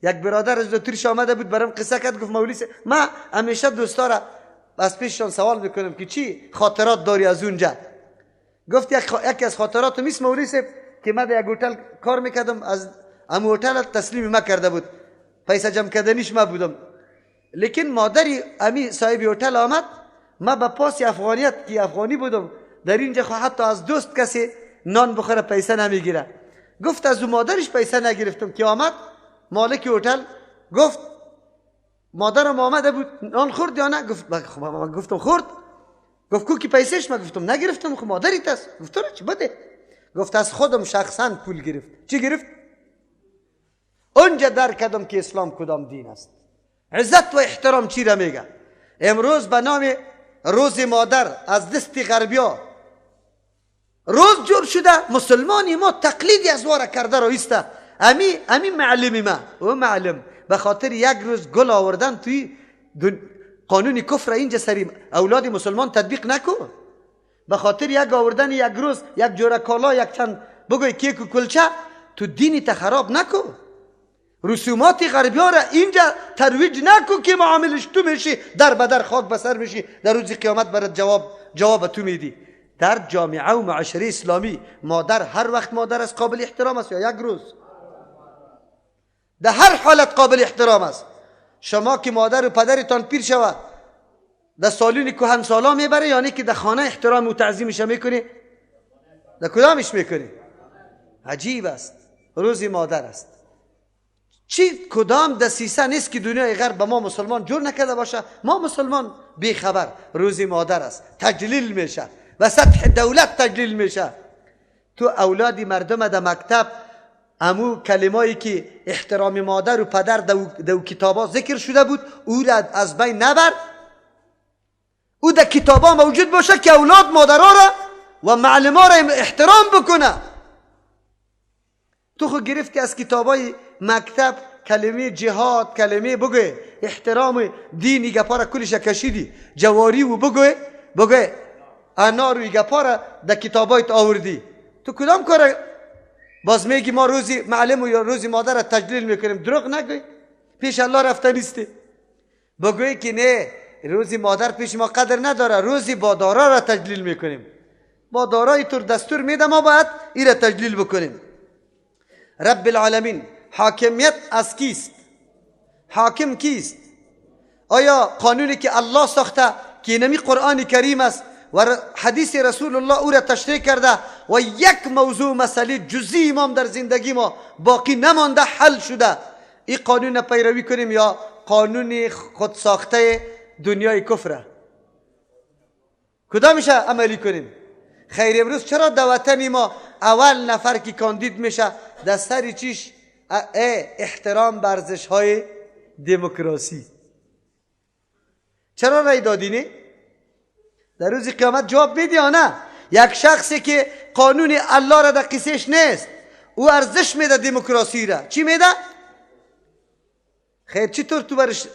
یک برادر از اتریش آمده بود برام قصه کرد، گفت مولوی ما همیشه دوستا را از پیششان سوال میکنم که چی خاطرات داری از اونجا. گفت یکی از خاطراتم است مولوی صاحب که من در یک هتل کار میکردم، از ام هتل تسلیم ما کرده بود، پیسه جمع کردنیش ما بودم، لیکن مادری امی صاحب هتل آمد، ما به پاس افغانیت که افغانی بودم در اینجا خو حتی از دوست کسی نان بخوره پیسه نمیگیره. گفت از او مادرش پیسه نگرفتم که آمد مالک هتل گفت مادرم آمده بود نان خورد یا نه؟ گفت من گفتم خورد. گفت کو کی پیسهش؟ من گفتم نگرفتم. خب مادریت است. گفت تو چی بده؟ گفت از خودم شخصا پول گرفت. چی گرفت؟ اونجا درک کردم که اسلام کدام دین است. عزت و احترام چی را میگه؟ امروز به نام روز مادر از دست غربیا روز جور شده مسلمانی ما تقلیدی از واره کرده رایسته. امی معلمی ما او معلم به خاطر یک روز گل آوردن توی قانون کفر اینجا سری اولاد مسلمان تطبیق نکو. به خاطر یک آوردن یک روز یک جوره کالا یک چند بگوی کیک و کلچه تو دینی خراب نکو. رسومات غربی ها را اینجا ترویج نکو که معاملش تو میشی، در به در خاک به سر میشی، در روز قیامت برات جواب تو میدی. در جامعه و معاشره اسلامی مادر هر وقت مادر است قابل احترام است یا یک روز؟ در هر حالت قابل احترام است. شما که مادر و پدرتان پیر شود در سالون کهن سالا میبره، یعنی که در خانه احترام و تعظیمش میکنی؟ در کدامش میکنی؟ عجیب است. روز مادر است. چی کدام دسیسه نیست که دنیای غرب به ما مسلمان جور نکرده باشه. ما مسلمان بیخبر. روز مادر است، تجلیل میشه و سطح دولت تجلیل میشه. تو اولاد مردم در مکتب امو کلمایی که احترام مادر و پدر دو کتابا ذکر شده بود او را از بین نبر. او در کتابا موجود باشه که اولاد مادرها را و معلما را احترام بکنه. تو خو گرفتی از کتابای مکتب کلمه جهاد، کلمه بگوی احترام دینی گپا را کلش کشیدی، جواری و بگوی انار و گپا را در کتابایت آوردی. تو کدام کار باز میگی ما روزی معلم و یا روزی مادر را تجلیل میکنیم؟ دروغ نگوی، پیش الله رفته نیستی. بگوی که نه روزی مادر پیش ما قدر نداره، روزی با دارا را تجلیل میکنیم. با دارای تور دستور میده ما باید ای را تجلیل بکنیم. رب العالمین حاکمیت از کیست؟ حاکم کیست؟ آیا قانونی که الله ساخته که نمی قرآن کریم است و حدیث رسول الله او را تشریح کرده و یک موضوع مسئله جزئی امام در زندگی ما باقی نمانده حل شده، این قانون پیروی کنیم یا قانون خود ساخته دنیای کفره؟ کدامش عملی کنیم؟ خیر امروز چرا در وطن ما اول نفر که کاندید میشه در سر چیش احترام به ارزش های دموکراسی؟ چرا رای دادی نه؟ در روز قیامت جواب میدی یا نه؟ یک شخصی که قانون الله را در قصهش نیست او ارزش میده دموکراسی را. چی میده؟ خیر چطور تو برش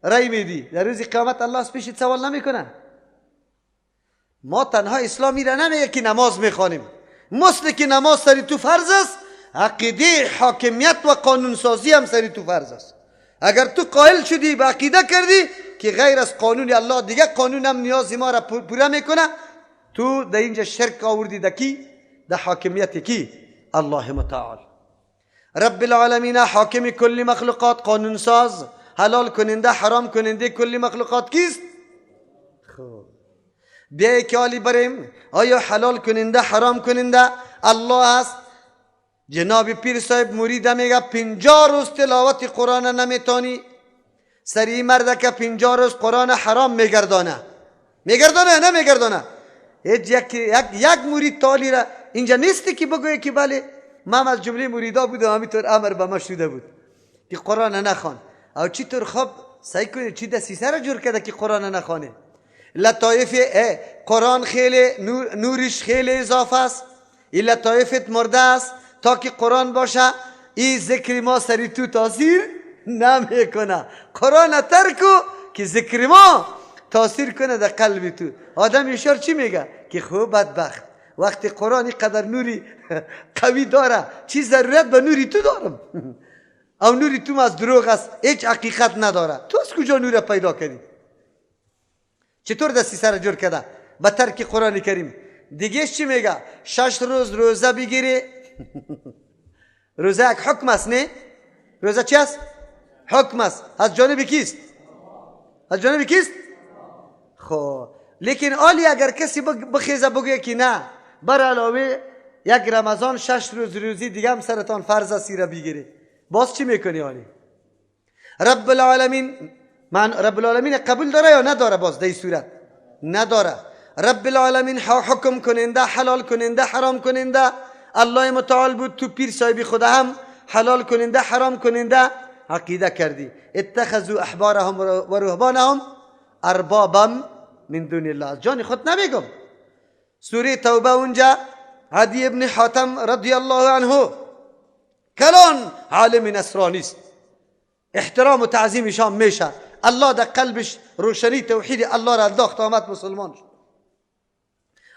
رای میدی؟ در روز قیامت الله از پیشت سوال نمیکنه. ما تنها اسلامی را نمیگه که نماز میخوانیم، مثل که نماز سری تو فرض است، عقیده حاکمیت و قانون سازی هم سری تو فرض است. اگر تو قائل شدی به عقیده کردی که غیر از قانون الله دیگه قانون هم نیاز ما را پوره میکنه، تو در اینجا شرک آوردی در کی؟ در حاکمیت کی؟ الله متعال. رب العالمین حاکم کل مخلوقات، قانون ساز، حلال کننده، حرام کننده کل مخلوقات کیست؟ خب بیای که حالی بریم آیا حلال کننده حرام کننده الله است؟ جناب پیر صاحب مرید میگه 50 روز تلاوت قرآن نمیتونی. سری مرده که 50 روز قرآن حرام میگردانه. میگردانه نه میگردانه؟ هیچ یک مرید تالی را اینجا نیستی که بگویه که بله من از جمله مریدا بودم همینطور امر به ما شده بود که قرآن نخوان. او چطور خب سعی کنید چی دسیسه را جور کرده که قرآن نخوانه؟ لطایف قرآن خیلی نورش خیلی اضافه است، این لطایفت مرده است، تا که قرآن باشه این ذکر ما سری تو تاثیر نمیکنه. قرآن ترکو که ذکر ما تاثیر کنه در قلب تو. آدم یشار چی میگه؟ که خوب بدبخت وقتی قرآن اینقدر نوری قوی داره چی ضرورت به نوری تو دارم؟ او نوری تو از دروغ است، هیچ حقیقت نداره. تو از کجا نور پیدا کردی؟ چطور دستی سر جور کرده به ترک قرآن کریم؟ دیگه چی میگه؟ 6 روز روزه بگیری. روزه یک حکم است نه؟ روزه چی است؟ حکم است. از جانب کیست؟ از جانب کیست؟ خب لیکن آلی اگر کسی بخیزه بگویه که نه بر علاوه یک رمضان 6 روز روزی دیگه هم سرتان فرض است را بگیری، باز چی میکنی آلی؟ رب العالمین من رب العالمین قبول داره یا نداره؟ باز در این صورت نداره. رب العالمین حکم کننده، حلال کننده، حرام کننده الله متعال بود. تو پیر صاحب خدا هم حلال کننده حرام کننده عقیده کردی. اتخذوا احبارهم و رهبانهم اربابا من دون الله. از جان خود نمیگم. سوره توبه اونجا عدی ابن حاتم رضی الله عنه کلان عالم نصرانی است، احترام و تعظیمشان میشه. الله در قلبش روشنی توحید الله را انداخت، آمد مسلمان شد.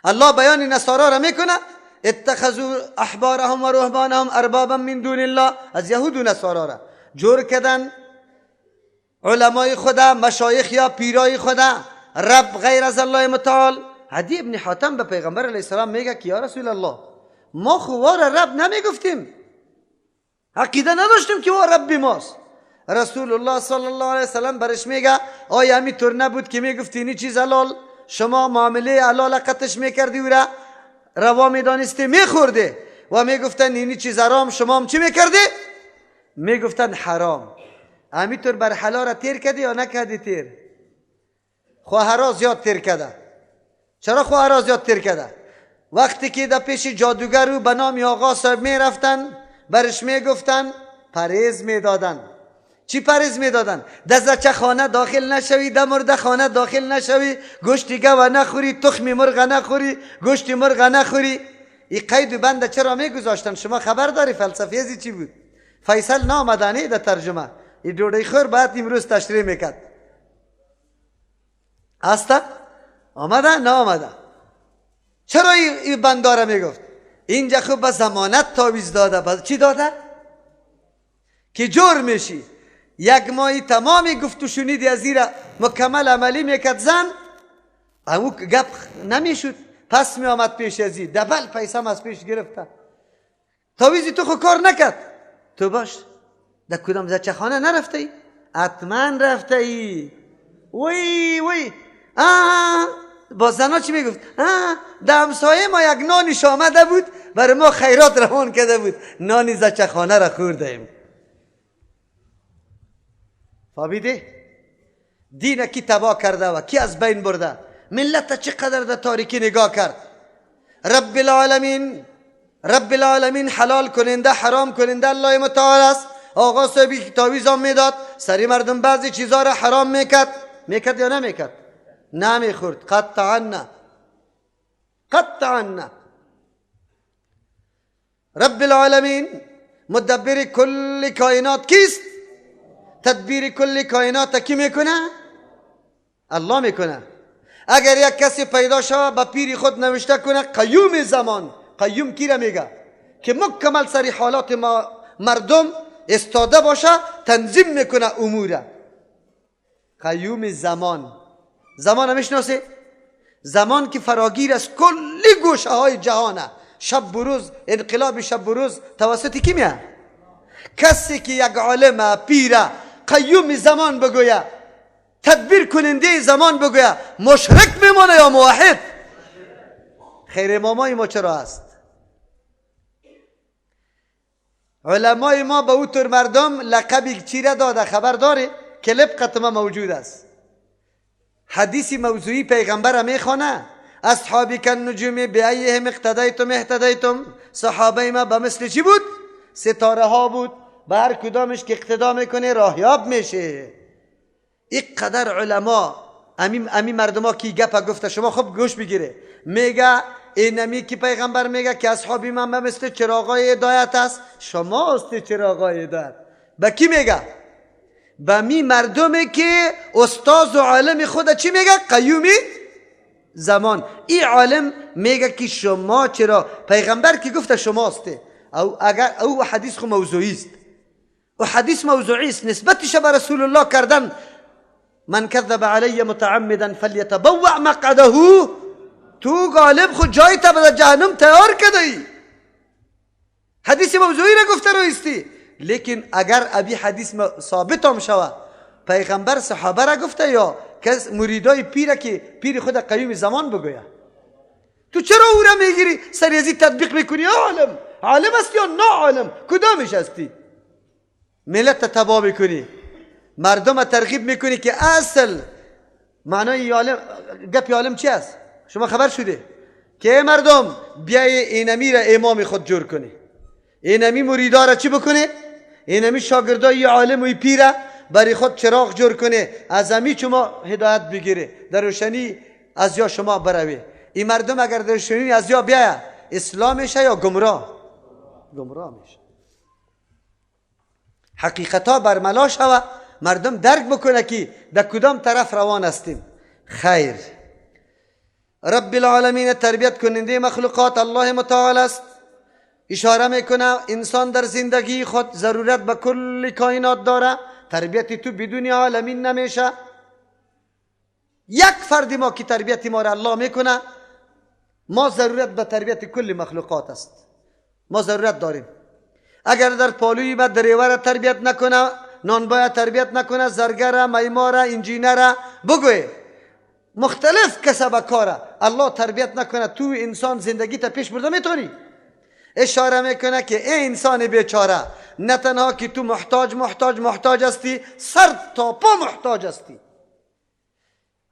الله بیان نصارا را میکنه، اتخذوا احبارهم و رهبانهم اربابا من دون الله. از یهود و نصارا را جور کردن علمای خدا، مشایخ یا پیرای خدا، رب غیر از الله متعال. عدی ابن حاتم به پیغمبر علیه السلام میگه که یا رسول الله، ما خو وار رب نمیگفتیم، عقیده نداشتیم که وار رب ماست. رسول الله صلی الله علیه وسلم برش میگه آیا همینطور نبود که میگفتی اینی چیز حلال، شما معامله حلال قطش میکردی و را روا میدانستی میخورده، و میگفتن اینی چیز حرام، شما هم چی میکردی؟ میگفتن حرام. همینطور بر حلال را تیر کردی یا نکردی تیر؟ خواهرا زیاد تیر کرده. چرا خواهرا زیاد تیر کرده؟ وقتی که در پیش جادوگر و به نام آقا صاحب میرفتن، برش میگفتن پریز میدادن. چی پریز میدادن؟ در زچه خانه داخل نشوی، در مرده خانه داخل نشوی، گوشت گوه نخوری، تخم مرغ نخوری، گوشت مرغ نخوری. این قید و بند چرا میگذاشتن؟ شما خبر داری فلسفه ازی چی بود؟ فیصل نامدنی در ترجمه این دوڑه خور باید امروز تشریح میکرد. هسته؟ آمده؟ نه آمده. چرا این بنداره میگفت؟ اینجا خوب به ضمانت تاویز داده. چی داده؟ که جور میشی. یک ماهی تمامی گفت و شنیدی از زیر مکمل عملی میکرد زن، او گپ نمیشد، پس می آمد پیش ازی دبل پیسه هم از پیش گرفته. تاویزی تو خو کار نکرد. تو باش در کدام زچه خانه نرفته ای؟ حتما رفته ای. وی وی با زنا چی میگفت؟ در همسایه ما یک نانیش آمده بود، برای ما خیرات روان کرده بود، نانی زچه خانه را خورده ایم. فهمیده؟ دین کی تباه کرده و کی از بین برده؟ ملت چقدر در تاریکی نگاه کرد. رب العالمین، رب العالمین حلال کننده حرام کننده الله متعال است. آقا صاحبی تاویز هم میداد، سری مردم بعضی چیزا را حرام میکرد. میکرد یا نمیکرد؟ نمیخورد. قطعا نه، قطعا نه. رب العالمین مدبر کل کائنات کیست؟ تدبیر کل کائنات کی میکنه؟ الله میکنه. اگر یک کسی پیدا شود به پیر خود نوشته کنه قیوم زمان، قیوم کی را میگه؟ که مکمل سری حالات ما مردم استاده باشه، تنظیم میکنه اموره. قیوم زمان. زمان میشناسی؟ زمان که فراگیر از کلی گوشه های جهانه. شب و روز، انقلاب شب و روز توسط کی میاد؟ کسی که یک عالم پیره قیوم زمان بگویه، تدبیر کننده زمان بگویه، مشرک میمانه یا موحد؟ خیر امامای ما چرا است؟ علمای ما به او طور مردم لقبی چیره داده خبر داره؟ کلب قطمه موجود است. حدیث موضوعی پیغمبر میخوانه، اصحابی کالنجوم بأیهم اقتدیتم اهتدیتم. صحابه ما به مثل چی بود؟ ستاره ها بود، به هر کدامش که اقتدا میکنه راهیاب میشه. اینقدر علما امی مردما کی گپ گفته شما خوب گوش بگیره. میگه اینمی که پیغمبر میگه که اصحابی من به مثل چراغای هدایت است، شما است چراغای هدایت. به کی میگه؟ به می مردمی که استاد و عالم خود چی میگه؟ قیومی زمان. این عالم میگه که شما چرا پیغمبر که گفته شما است، او اگر او حدیث خو موضوعی است، او حدیث موضوعی است، نسبتش به رسول الله کردن. من کذب علی متعمدا فلیتبوع مقعده. تو غالب خود جای تا به جهنم تیار کردی. حدیث موضوعی را گفته رویستی، لیکن اگر ابی حدیث ثابت هم شوه پیغمبر صحابه را گفته یا کس مریدای پیره که پیر خود قیوم زمان بگویه، تو چرا او را میگیری سریزی تطبیق میکنی؟ عالم عالم است یا نه عالم؟ کدامش هستی؟ ملت تباه میکنی، مردم ترغیب میکنی که اصل معنای عالم گپ عالم چی است؟ شما خبر شده که مردم بیای اینمی را امام خود جور کنی، اینمی مریدا را چی بکنه؟ اینمی شاگردای عالم و پیره برای خود چراغ جور کنه، از امی شما هدایت بگیره، در روشنی از یا شما بروی. این مردم اگر در شنین از یا بیایه اسلام میشه یا گمراه؟ گمراه میشه. حقیقت ها برملا شوه، مردم درک بکنه که در کدام طرف روان هستیم. خیر، رب العالمین تربیت کننده مخلوقات الله متعال است. اشاره میکنه انسان در زندگی خود ضرورت به کل کائنات داره. تربیت تو بدون عالمین نمیشه. یک فرد ما که تربیت ما را الله میکنه، ما ضرورت به تربیت کل مخلوقات است. ما ضرورت داریم. اگر در پالوی به دریور تربیت نکنه، نانبای تربیت نکنه، زرگر، میمار، انجینر، بگوی مختلف کسب کاره الله تربیت نکنه، تو انسان زندگی تا پیش برده میتونی؟ اشاره میکنه که ای انسان بیچاره، نه تنها که تو محتاج محتاج محتاج هستی، سر تا پا محتاج هستی.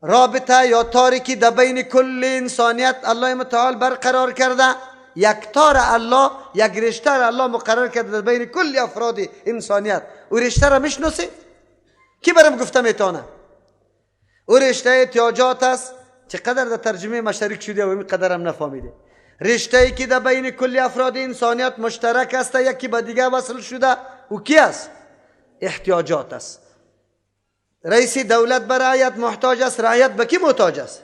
رابطه یا تاریکی در بین کل انسانیت الله متعال برقرار کرده. یک تار الله، یک رشته الله مقرر کرده در بین کل افراد انسانیت. او رشته را میشناسی؟ کی برم گفته میتونه؟ او رشته احتیاجات است. چقدر در ترجمه مشترک شده و این قدرم نفهمیده. رشته ای که در بین کل افراد انسانیت مشترک است، یکی به دیگه وصل شده، او کی است؟ احتیاجات است. رئیس دولت به رعیت محتاج است، رعیت به کی محتاج است؟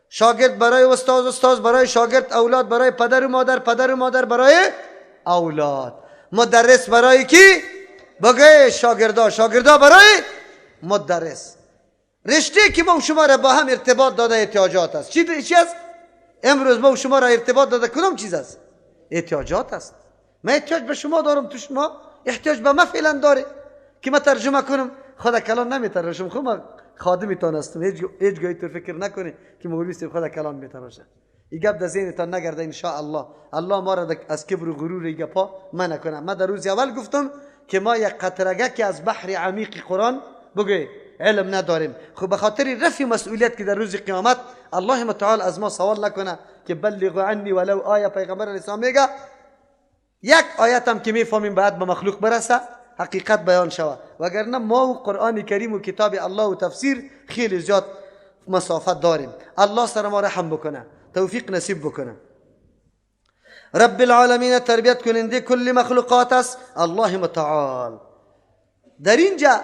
شاگرد برای استاد، استاد برای شاگرد، اولاد برای پدر و مادر، پدر و مادر برای اولاد، مدرس برای کی؟ بگه شاگردا، شاگردا برای مدرس. رشته که ما و شما را با هم ارتباط داده احتیاجات است. چی است؟ امروز ما و شما را ارتباط داده کدام چیز است؟ احتیاجات است. من احتیاج به شما دارم، تو شما احتیاج به ما فعلا داره که ما ترجمه کنم. خدا کلام نمیتراشم، خب من خادمتان هستم. هیچ گاهی تو فکر نکنی که مولوی صاحب خدا کلام میتراشه. این گپ در ذهنتان نگرده ان شاء الله. الله ما را از کبر و غرور این گپا منع کنه. ما در روز اول گفتم که ما یک قطرگه که از بحر عمیق قرآن بگه علم نداریم. خب به خاطر رفع مسئولیت که در روز قیامت الله متعال از ما سوال نکنه که بلغوا عنی ولو آیه، پیغمبر اسلام میگه یک آیت هم که میفهمیم بعد به مخلوق برسه، حقیقت بیان شوه. وگرنه ما و قرآن کریم و کتاب الله و تفسیر خیلی زیاد مسافت داریم. الله سر ما رحم بکنه، توفیق نصیب بکنه. رب العالمین تربیت کننده کل مخلوقات است الله متعال. در اینجا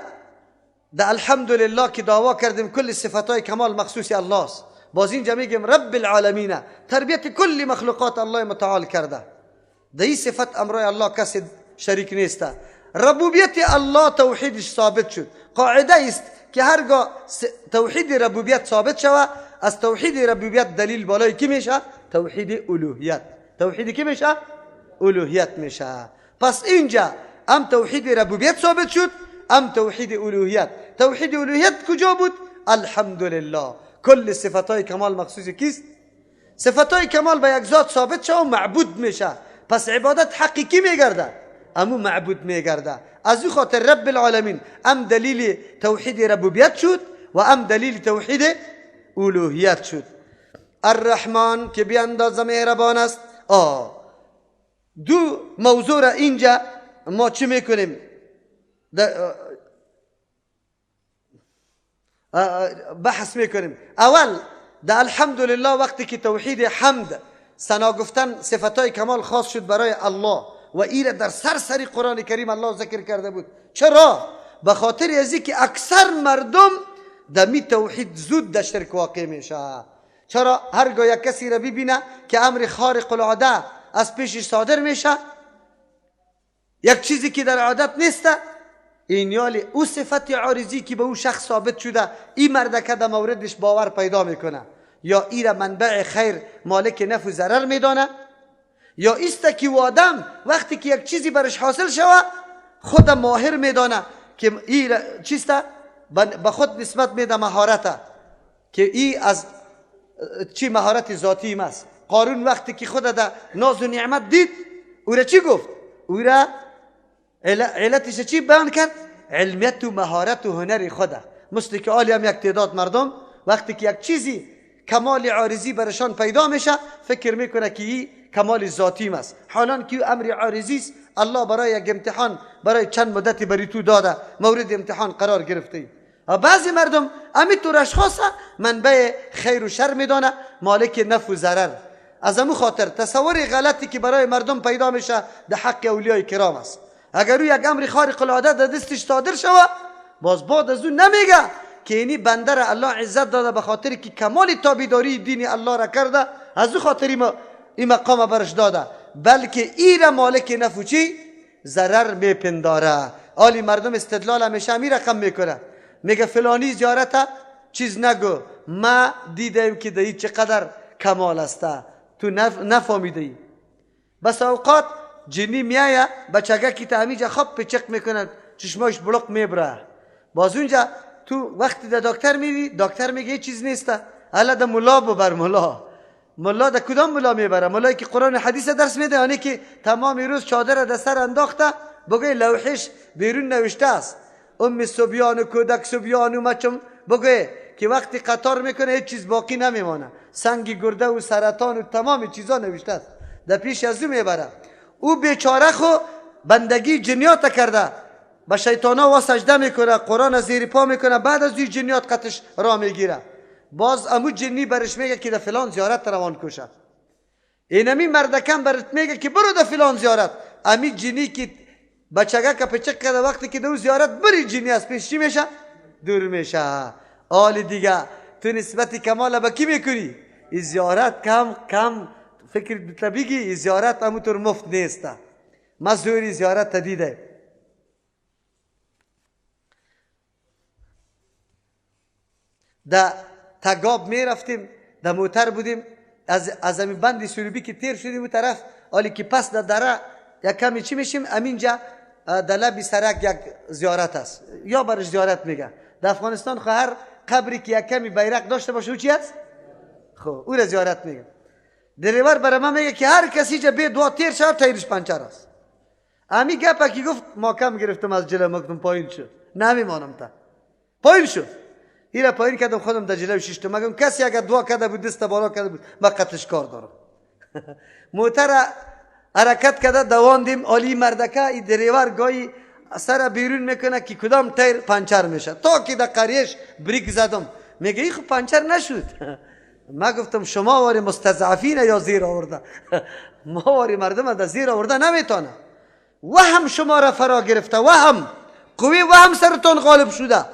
در الحمدلله که دعوا کردیم کل صفتهای کمال مخصوص الله است، باز اینجا میگیم رب العالمین تربیت کل مخلوقات الله متعال کرده. در این صفت امرای الله کسی شریک نیست. ربوبیت الله توحیدش ثابت شد. قاعده است که هرگاه توحید ربوبیت ثابت شود، از توحید ربوبیت دلیل بالای کی میشه؟ توحید الوهیت. توحید کی میشه؟ الوهیت میشه. پس اینجا ام توحید ربوبیت ثابت شد، ام توحید الوهیت. توحید الوهیت کجا بود؟ الحمدلله. کل صفتهای کمال مخصوص کیست؟ صفتهای کمال به یک ذات ثابت شد و معبود میشه. پس عبادت حقیقی میگرده، امو معبود میگرده. از او خاطر رب العالمین ام دلیل توحید ربوبیت شد و ام دلیل توحید الوهیت شد. الرحمن که بی اندازه مهربان است. دو موضوع را اینجا ما چی میکنیم؟ بحث میکنیم. اول در الحمدلله وقتی که توحید حمد ثنا گفتن صفتهای کمال خاص شد برای الله و ایره در سرسری قرآن کریم الله ذکر کرده بود. چرا؟ به خاطر از که اکثر مردم در می توحید زود در شرک واقع میشه. چرا؟ هرگاه یک کسی را ببینه که امر خارق العاده از پیشش صادر میشه، یک چیزی که در عادت نیست، این یالی او صفت عارضی که به او شخص ثابت شده، این مرد که در موردش باور پیدا میکنه، یا ای را منبع خیر مالک نفع و ضرر میدانه، یا ایست که او آدم وقتی که یک چیزی برش حاصل شوه خود ماهر میدانه که ای چیست به خود نسبت میده مهارته که ای از چی مهارت ذاتی است. قارون وقتی که خود در ناز و نعمت دید، او را چی گفت؟ او را علتش چی بیان کرد؟ علمیت و مهارت و هنر خوده. مثل که آلی هم یک تعداد مردم وقتی که یک چیزی کمال عارضی برشان پیدا میشه فکر میکنه که این کمال ذاتی است، حالان که امر عارضی است. الله برای یک امتحان برای چند مدتی بری تو داده، مورد امتحان قرار گرفته. بعضی مردم امی طور اشخاص منبع خیر و شر میدانه، مالک نفع و ضرر. از امو خاطر تصور غلطی که برای مردم پیدا میشه در حق اولیای کرام است. اگر او یک امر خارق العاده در دستش صادر شوه، باز بعد از او نمیگه که اینی بنده را الله عزت داده به خاطر که کمال تابعداری دین الله را کرده، از او خاطر این مقام برش داده، بلکه ای را مالک نفع چی؟ ضرر میپنداره. آلی مردم استدلال همیشه همی رقم میکنه، میگه فلانی زیارت چیز نگو، ما دیدیم که در چقدر کمال است، تو نفهمیده ای. بس اوقات جنی میایه بچگه که تا همیجا خواب پچق میکنه، چشماش بلوق میبره. باز اونجا تو وقتی در دکتر میری، دکتر میگه چیز نیست، حالا در ملا ببر. ملا در کدام ملا میبره؟ ملایی که قرآن حدیث درس میده، یعنی که تمام روز چادر در سر انداخته، بگه لوحش بیرون نوشته است ام صبیان و کودک صبیان و مچم، بگه که وقتی قطار میکنه هیچ چیز باقی نمیمانه، سنگ گرده و سرطان و تمام چیزا نوشته است، در پیش از او میبره. او بیچاره خو بندگی جنیات کرده، به شیطانا و سجده میکنه، قرآن زیر پا میکنه، بعد از او جنیات قطش را میگیره. باز امو جنی برش میگه که در فلان زیارت روان کشه، اینمی مردکم برات میگه که برو در فلان زیارت. امی جنی که بچگه که پچک کرده، وقتی که دو زیارت بری جنی از پیش چی میشه؟ دور میشه. آل دیگه تو نسبت کمال به کی میکنی؟ این زیارت کم کم فکر بگی، این زیارت همونطور مفت نیست. ما زوری زیارت دیده. در تگاب میرفتیم، در موتر بودیم، از همین بند سروبی که تیر شدیم و طرف، حالی که پس در دره یک کمی چی میشیم، همینجا در لب سرک یک زیارت است، یا برش زیارت میگه. در افغانستان خو هر قبری که یک کمی بیرق داشته باشه او چی است؟ خب او را زیارت میگه. دریور برای من میگه که هر کسی جا به دعا تیر شد تیرش پنچر است. امی گپا که گفت ما کم گرفتم از جلو، مکتم پایین شد، نمیمانم تا پایین شد. ایرا پایین کردم، خودم در جلو شیشتم، مگم کسی اگر دعا کرده بود دست بالا کرده بود ما قتلش کار دارم. موتر حرکت کرده دواندیم، عالی مردکه ای دریور گاهی سر بیرون میکنه که کدام تیر پنچر میشه، تا که در قریش بریک زدم میگه ای خب پنچر نشد. ما گفتم شما واری مستضعفین یا زیر آورده، ما واری مردم در زیر آورده نمیتونه. وهم شما را فرا گرفته، وهم قوی وهم سرتون غالب شده.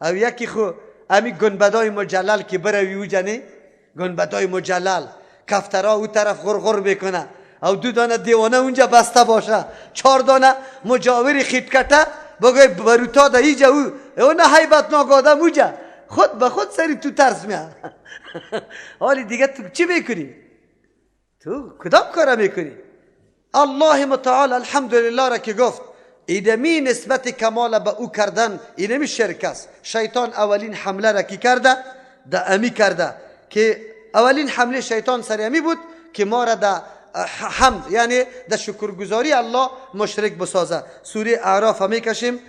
او یکی خو امی گنبدای مجلل که بروی او جنه، گنبدای مجلل کفترا او طرف غرغر میکنه، او دو دانه دیوانه اونجا بسته باشه، چهار دانه مجاور خیتکته بگه بروتا ده ایجا، او نه هیبت ناک آدم اونجا خود به خود سری تو ترس میاد. حالی دیگه تو چی میکنی؟ تو کدام کار میکنی؟ الله متعال الحمدلله را که گفت ایدمی نسبت کمال به او کردن اینمی شرک است. شیطان اولین حمله را کی کرده؟ ده امی کرده که اولین حمله شیطان سر امی بود که ما را ده حمد یعنی ده شکرگزاری الله مشرک بسازه. سوره اعراف میکشیم،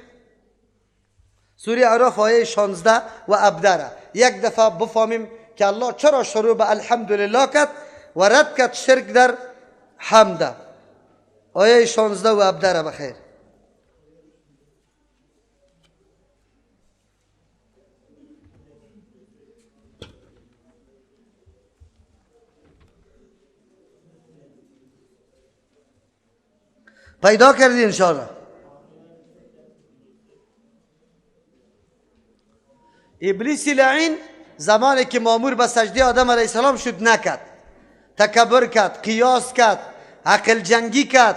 سوره اعراف آیه 16 و 17. یک دفعه بفهمیم که الله چرا شروع به الحمدلله کرد و رد کرد شرک در حمد. آیه 16 و 17 بخیر. پیدا کردی انشاءالله. ابلیس لعین زمانی که مامور به سجده آدم علیه السلام شد نکرد، تکبر کرد، قیاس کرد، عقل جنگی کرد،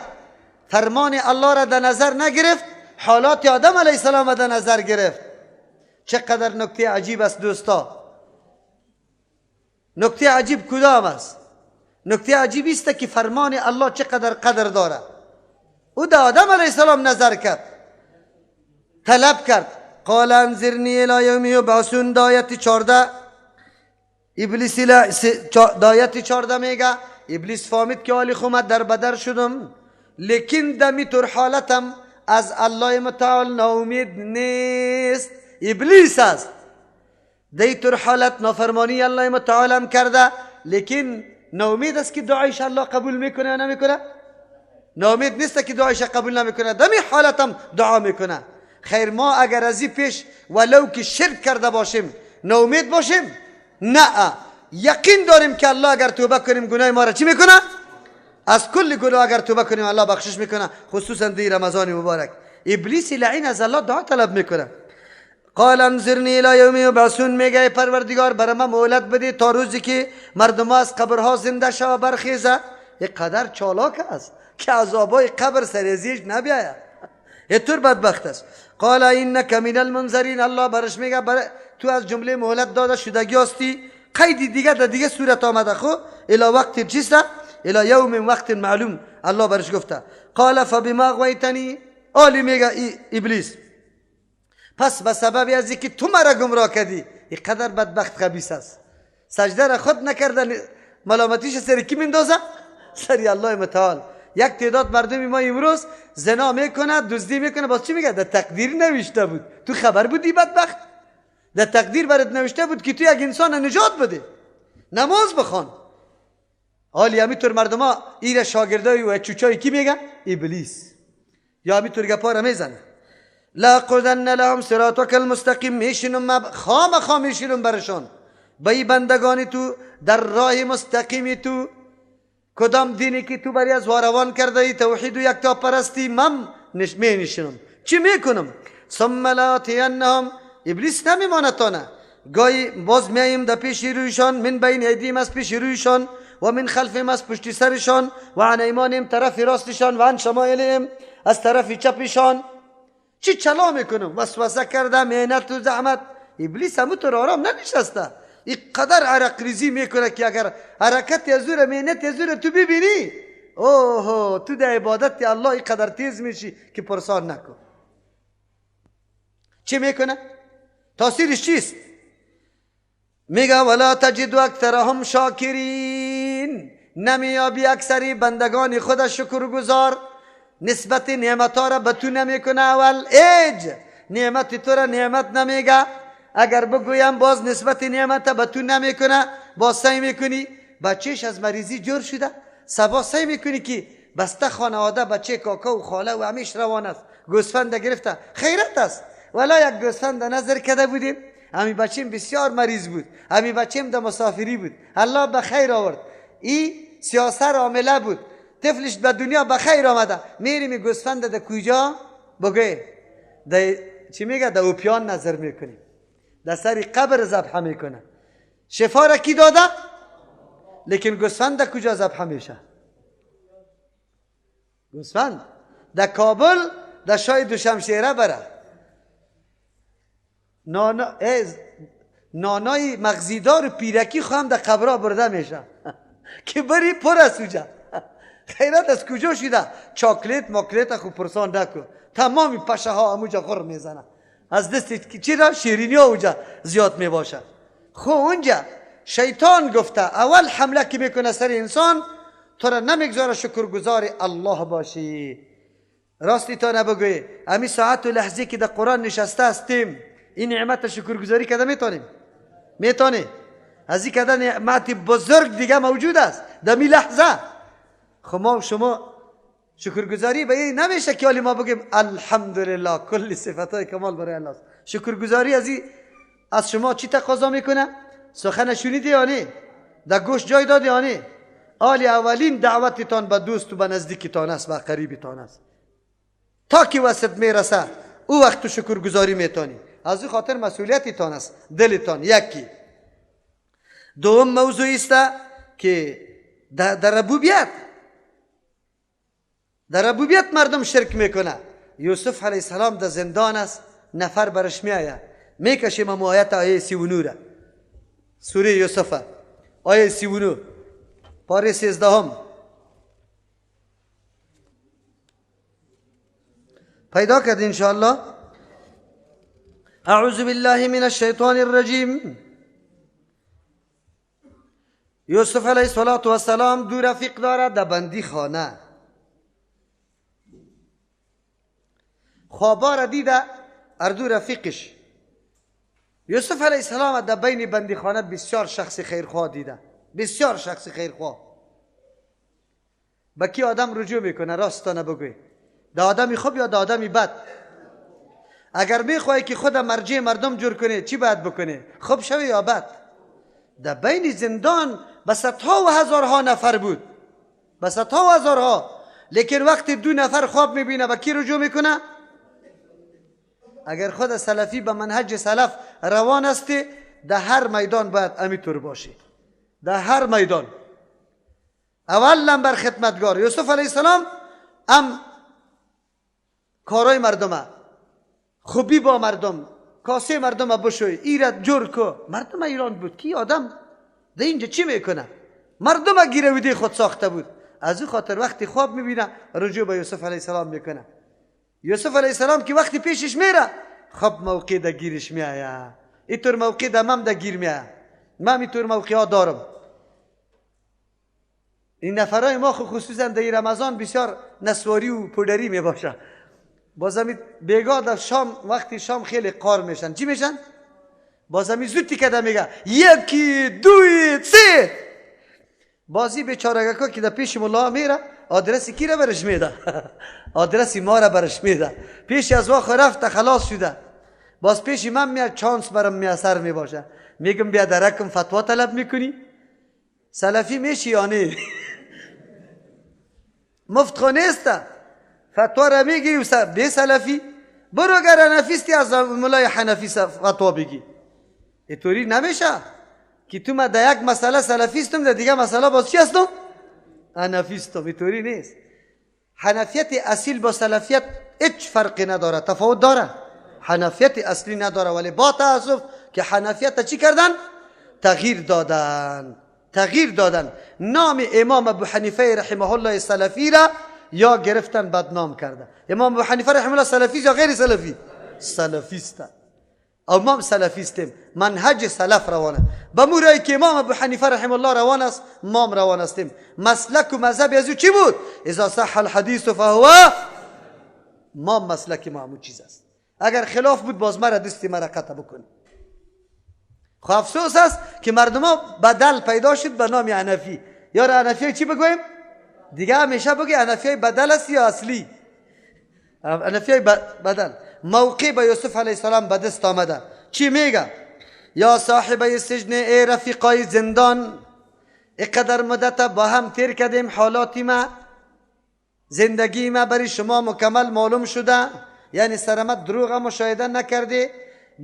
فرمان الله را در نظر نگرفت، حالات آدم علیه السلام را در نظر گرفت. چقدر نکته عجیب است دوستا. نکته عجیب کدام است؟ نکته عجیب است که فرمان الله چقدر قدر داره. او در آدم علیه السلام نظر کرد، طلب کرد، قال انظرنی الی یوم یبعثون. دایت 14 ابلیس دایت 14 میگه ابلیس فهمید که حالی خو در بدر شدم، لیکن دمی تر حالتم از الله متعال ناامید نیست. ابلیس است دی تر حالت نافرمانی الله متعال هم کرده، لیکن ناامید است که دعایش الله قبول میکنه یا نمیکنه؟ ناامید نیست که دعایش قبول نمیکنه، دمی حالتم دعا میکنه. خیر ما اگر از این پیش ولو که شرک کرده باشیم ناامید باشیم؟ نه، یقین داریم که الله اگر توبه کنیم گناه ما را چی میکنه؟ از کل گناه اگر توبه کنیم الله بخشش میکنه، خصوصا دی رمضان مبارک. ابلیس لعین از الله دعا طلب میکنه. قال انظرنی الی یوم یبعثون، میگه پروردگار برای من مهلت بده تا روزی که مردم از قبرها زنده شوه برخیزه. یک قدر چالاک است که عذابای قبر سرزیش نبیاید، یه طور بدبخت است. قال انک من المنظرین، الله برش میگه تو از جمله مهلت داده شدگی هستی. قید دیگه در دیگه صورت آمده، خو الی وقت چیست؟ الی یوم وقت معلوم الله برش گفته. قال فبما اغویتنی، آلی میگه ابلیس پس به سبب از اینکه تو مرا گمراه کردی. این قدر بدبخت خبیث است، سجده را خود نکرده ملامتیش سر کی میندازه؟ سری الله متعال. یک تعداد مردم ما امروز زنا میکنه، دزدی میکنه، باز چی میگه؟ در تقدیر نوشته بود. تو خبر بودی بدبخت؟ در تقدیر برات نوشته بود که تو یک انسان نجات بده، نماز بخوان. حالی همینطور مردم ها ایره شاگردای و چوچای کی میگه؟ ابلیس. یا همینطور گپا را میزنه. لأقعدن لهم صراطک المستقیم، میشینم خامخا میشینم برشان به ای بندگان تو در راه مستقیم تو. کدام دینی که تو بری از واروان کرده ای، توحید و یکتا پرستی، من می نشینم. چی میکنم؟ ثم لآتینهم، ابلیس نمیماند تانه، گاهی باز میاییم در پیش رویشان، من بین ایدیم از پیش رویشان، و من خلفهم از پشت سرشان، و عن ایمانهم طرف راستشان، و عن شمایلهم از طرف چپشان. چی چلا میکنم؟ وسوسه کرده، محنت و زحمت. ابلیس همونطور آرام ننشسته، اینقدر عرق ریزی میکنه که اگر حرکت از او، محنت از او تو ببینی، اوه تو در عبادت الله اینقدر تیز میشی که پرسان نکن. چی میکنه؟ تاثیرش چیست؟ میگه ولا تجد اکثرهم شاکرین، نمیابی اکثری بندگان خود شکرگزار. نسبت نعمت ها را به تو نمیکنه. اول ایج نعمت تو را نعمت نمیگه، اگر بگویم باز نسبت نعمت به تو نمیکنه، باز سعی میکنی بچهش از مریضی جور شده، صبا سعی میکنی که بسته خانواده بچه کاکا و خاله و همیش روان است، گوسفند گرفته، خیرت است. ولا یک گوسفند نظر کرده بودیم، همین بچیم بسیار مریض بود، همین بچیم در مسافری بود، الله به خیر آورد. این سیاسر عامله بود، طفلش به دنیا به خیر آمده، میریم گوسفند در کجا بگه؟ در چی میگه؟ در اوپیان نظر میکنیم، در سر قبر ذبح میکنه. شفا را کی داده؟ لیکن گوسفند در کجا ذبح میشه؟ گوسفند در کابل در شای دوشمشیره بره. نانای مغزیدار و پیرکی خواهم در قبرها برده میشه که بری پر از اوجا. خیرات از کجا شده؟ چاکلیت ماکلیت خو پرسان نکن، تمامی پشه ها اموجا غر میزنه از دست چی را شیرینی ها اونجا زیاد میباشه. خو اونجا شیطان گفته اول حمله که میکنه سر انسان، تو را نمیگذاره شکرگزار الله باشی. راستی تا نبگوی امی ساعت و لحظه که در قرآن نشسته هستیم این نعمت شکرگزاری کده میتونیم؟ میتونی؟ از این کده نعمت بزرگ دیگه موجود است در می لحظه. خب ما شما شکرگزاری به این نمیشه که حالی ما بگیم الحمدلله کل صفتهای کمال برای الله است. شکرگزاری از شما چی تقاضا میکنه؟ سخن شنیدی یا نه؟ در گوش جای دادی یا نه؟ آلی اولین دعوتتان به دوست و به نزدیکتان است، به قریبتان است، تا که وسط میرسه او وقت تو شکرگزاری میتونی. از او خاطر مسئولیتتان است، دلتان یکی. دوم موضوع است که در ربوبیت، در ربوبیت مردم شرک میکنه. یوسف علیه السلام در زندان است، نفر برش میآید، میکشیم هم آیت آیه 39، سوره یوسف آیه 39 پاره 13 پیدا کرد انشاءالله. اعوذ بالله من الشیطان الرجیم. یوسف علیه السلام دو رفیق دارد در بندی خانه. خوابا را دیده اردو رفیقش. یوسف علیه السلام در بین بندی خانه بسیار شخص خیرخواه دیده، بسیار شخص خیرخواه. با کی آدم رجوع میکنه؟ راستانه بگوی، در آدمی خوب یا در آدمی بد؟ اگر میخوای که خود مرجع مردم جور کنی چی باید بکنی؟ خوب شوی یا بد؟ در بین زندان به صدها و هزارها نفر بود، به صدها و هزارها، لیکن وقتی دو نفر خواب میبینه به کی رجوع میکنه؟ اگر خود سلفی به منهج سلف روان هستی، در هر میدان باید امیطور باشی، در هر میدان. اول نمبر خدمتگار یوسف علیه السلام ام کارای مردمه، خوبی با مردم، کاسه مردم بشوی، ایرت جور کو. مردم ایران بود کی آدم در اینجا چی میکنه؟ مردم گیرویده خود ساخته بود. از او خاطر وقتی خواب میبینه رجوع به یوسف علیه السلام میکنه. یوسف علیه السلام که وقتی پیشش میره، خب موقع در گیرش میآید. اینطور موقع در مم در گیر میآید. من اینطور موقع ها دارم. این نفرای ما خصوصا در رمضان بسیار نسواری و پودری میباشه. بازمی بیگاه در شام، وقتی شام خیلی قار میشن. چی میشن؟ بازمی زود کده میگه یکی دوی سه. بازی بیچارگکا که در پیش ملا میره، آدرس کی را برش میده؟ آدرس ما را برش میده. پیش از واخ رفت خلاص شده. باز پیش من میاد چانس برم میسر میباشه. میگم بیا درکم فتوا طلب میکنی؟ سلفی میشی یا نه؟ مفت خو نیست. فتوا را میگیری بی سلفی، برو اگر حنفیستی از ملای حنفی فتوا بگی. اینطوری نمیشه که تو ما در یک مسئله سلفیستم، در دیگه مسئله باز چی هستم؟ حنفیستم. اینطوری نیست. حنفیت اصیل با سلفیت هیچ فرقی نداره، تفاوت داره. حنفیت اصلی نداره، ولی با تاسف که حنفیت چی کردن؟ تغییر دادن، تغییر دادن. نام امام ابو حنیفه رحمه الله سلفی را یا گرفتن بدنام کرده. امام ابو حنیفه رحمه الله سلفی یا غیر سلفی؟ سلفیست. امام سلفیستیم، منهج سلف روانه. به مورای که امام ابو حنیفه رحمه الله روان است، مام روان هستیم. مسلک و مذهب از او چی بود؟ اذا صح الحدیث فهو، مام مسلک ما همون چیز است. اگر خلاف بود باز مرا دستی مرا قطع بکن. خب افسوس است که مردم ها بدل پیدا شد به نام حنفی. یار حنفی چی بگویم؟ دیگه همیشه بگی حنفی بدل است یا اصلی؟ حنفی بدل. موقع به یوسف علیه السلام به دست آمده. چی میگه؟ یا صاحب سجن، ای رفیقای زندان، اینقدر مدت با هم تیر کردیم، حالاتی ما، زندگی ما برای شما مکمل معلوم شده، یعنی سرمت دروغ مشاهده نکردی،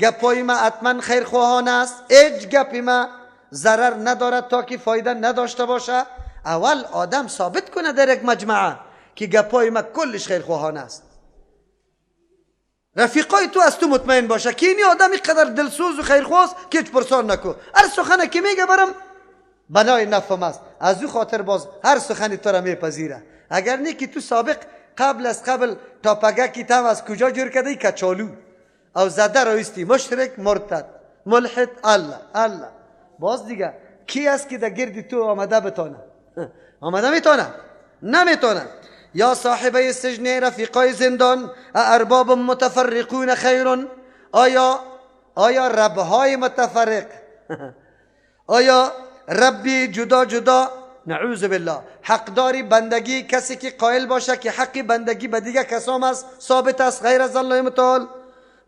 گپای ما حتما خیرخواهان است، هیچ گپی ما ضرر ندارد تا که فایده نداشته باشه. اول آدم ثابت کنه در یک مجمعه که گپای ما کلش خیرخواهان است. رفیقای تو از تو مطمئن باشه که اینی آدم اینقدر دلسوز و خیرخواه است که هیچ پرسان نکو، هر سخنه که میگه برم بنای نفهم است. از او خاطر باز هر سخنی تو را میپذیره. اگر نه که تو سابق قبل از قبل تا پگه کتاب از کجا جور کرده؟ کچالو او زده رایستی، مشرک، مرتد، ملحد، الله الله. باز دیگه کی است که در گرد تو آمده بتانه؟ آمده میتونه؟ نمیتونه. یا صاحبه سجن، رفیقای زندان، ارباب متفرقون خیر، آیا ربهای متفرق، آیا ربی جدا جدا، نعوذ بالله، حقداری بندگی، کسی که قائل باشه که حق بندگی به دیگه کسام است، ثابت است غیر از الله متعال،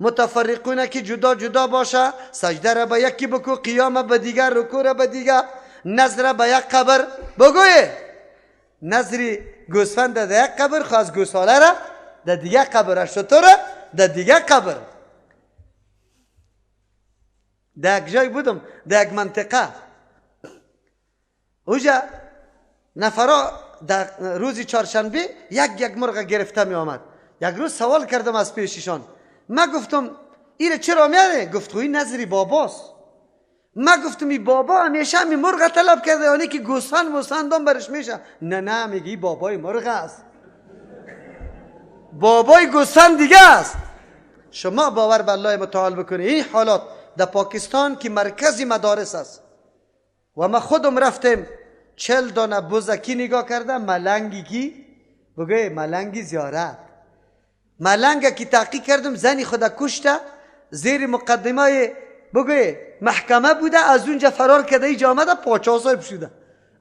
متفرقون که جدا جدا باشه، سجده را به یکی بکو، قیام به دیگر، رکوع را به دیگر، نظر به یک قبر بگوی، نظری گوسفند در یک قبر، خواست گوساله را در دیگه قبر، شتر را در دیگه قبر. در یک جای بودم، در یک منطقه، اوجا نفرا در روز چهارشنبه یک یک مرغ گرفته می آمد. یک روز سوال کردم از پیششان، ما گفتم ایره چرا میاره؟ گفت این نظری باباست. ما گفتم این بابا همیشه می مرغ طلب کرده، یعنی که گوسفند موسفندان برش میشه. نه نه، میگی بابای مرغ است، بابای گوسفند دیگه است. شما باور به الله متعال بکنید. این حالات در پاکستان که مرکز مدارس است و ما خودم رفتیم 40 دانه بزکی نگاه کردم، ملنگی کی؟ بگه ملنگی زیارت. ملنگ کی تحقیق کردم، زنی خدا کشته، زیر مقدمه بگه محکمه بوده، از اونجا فرار کرده، اینجا آمده پاچا صاحب شده،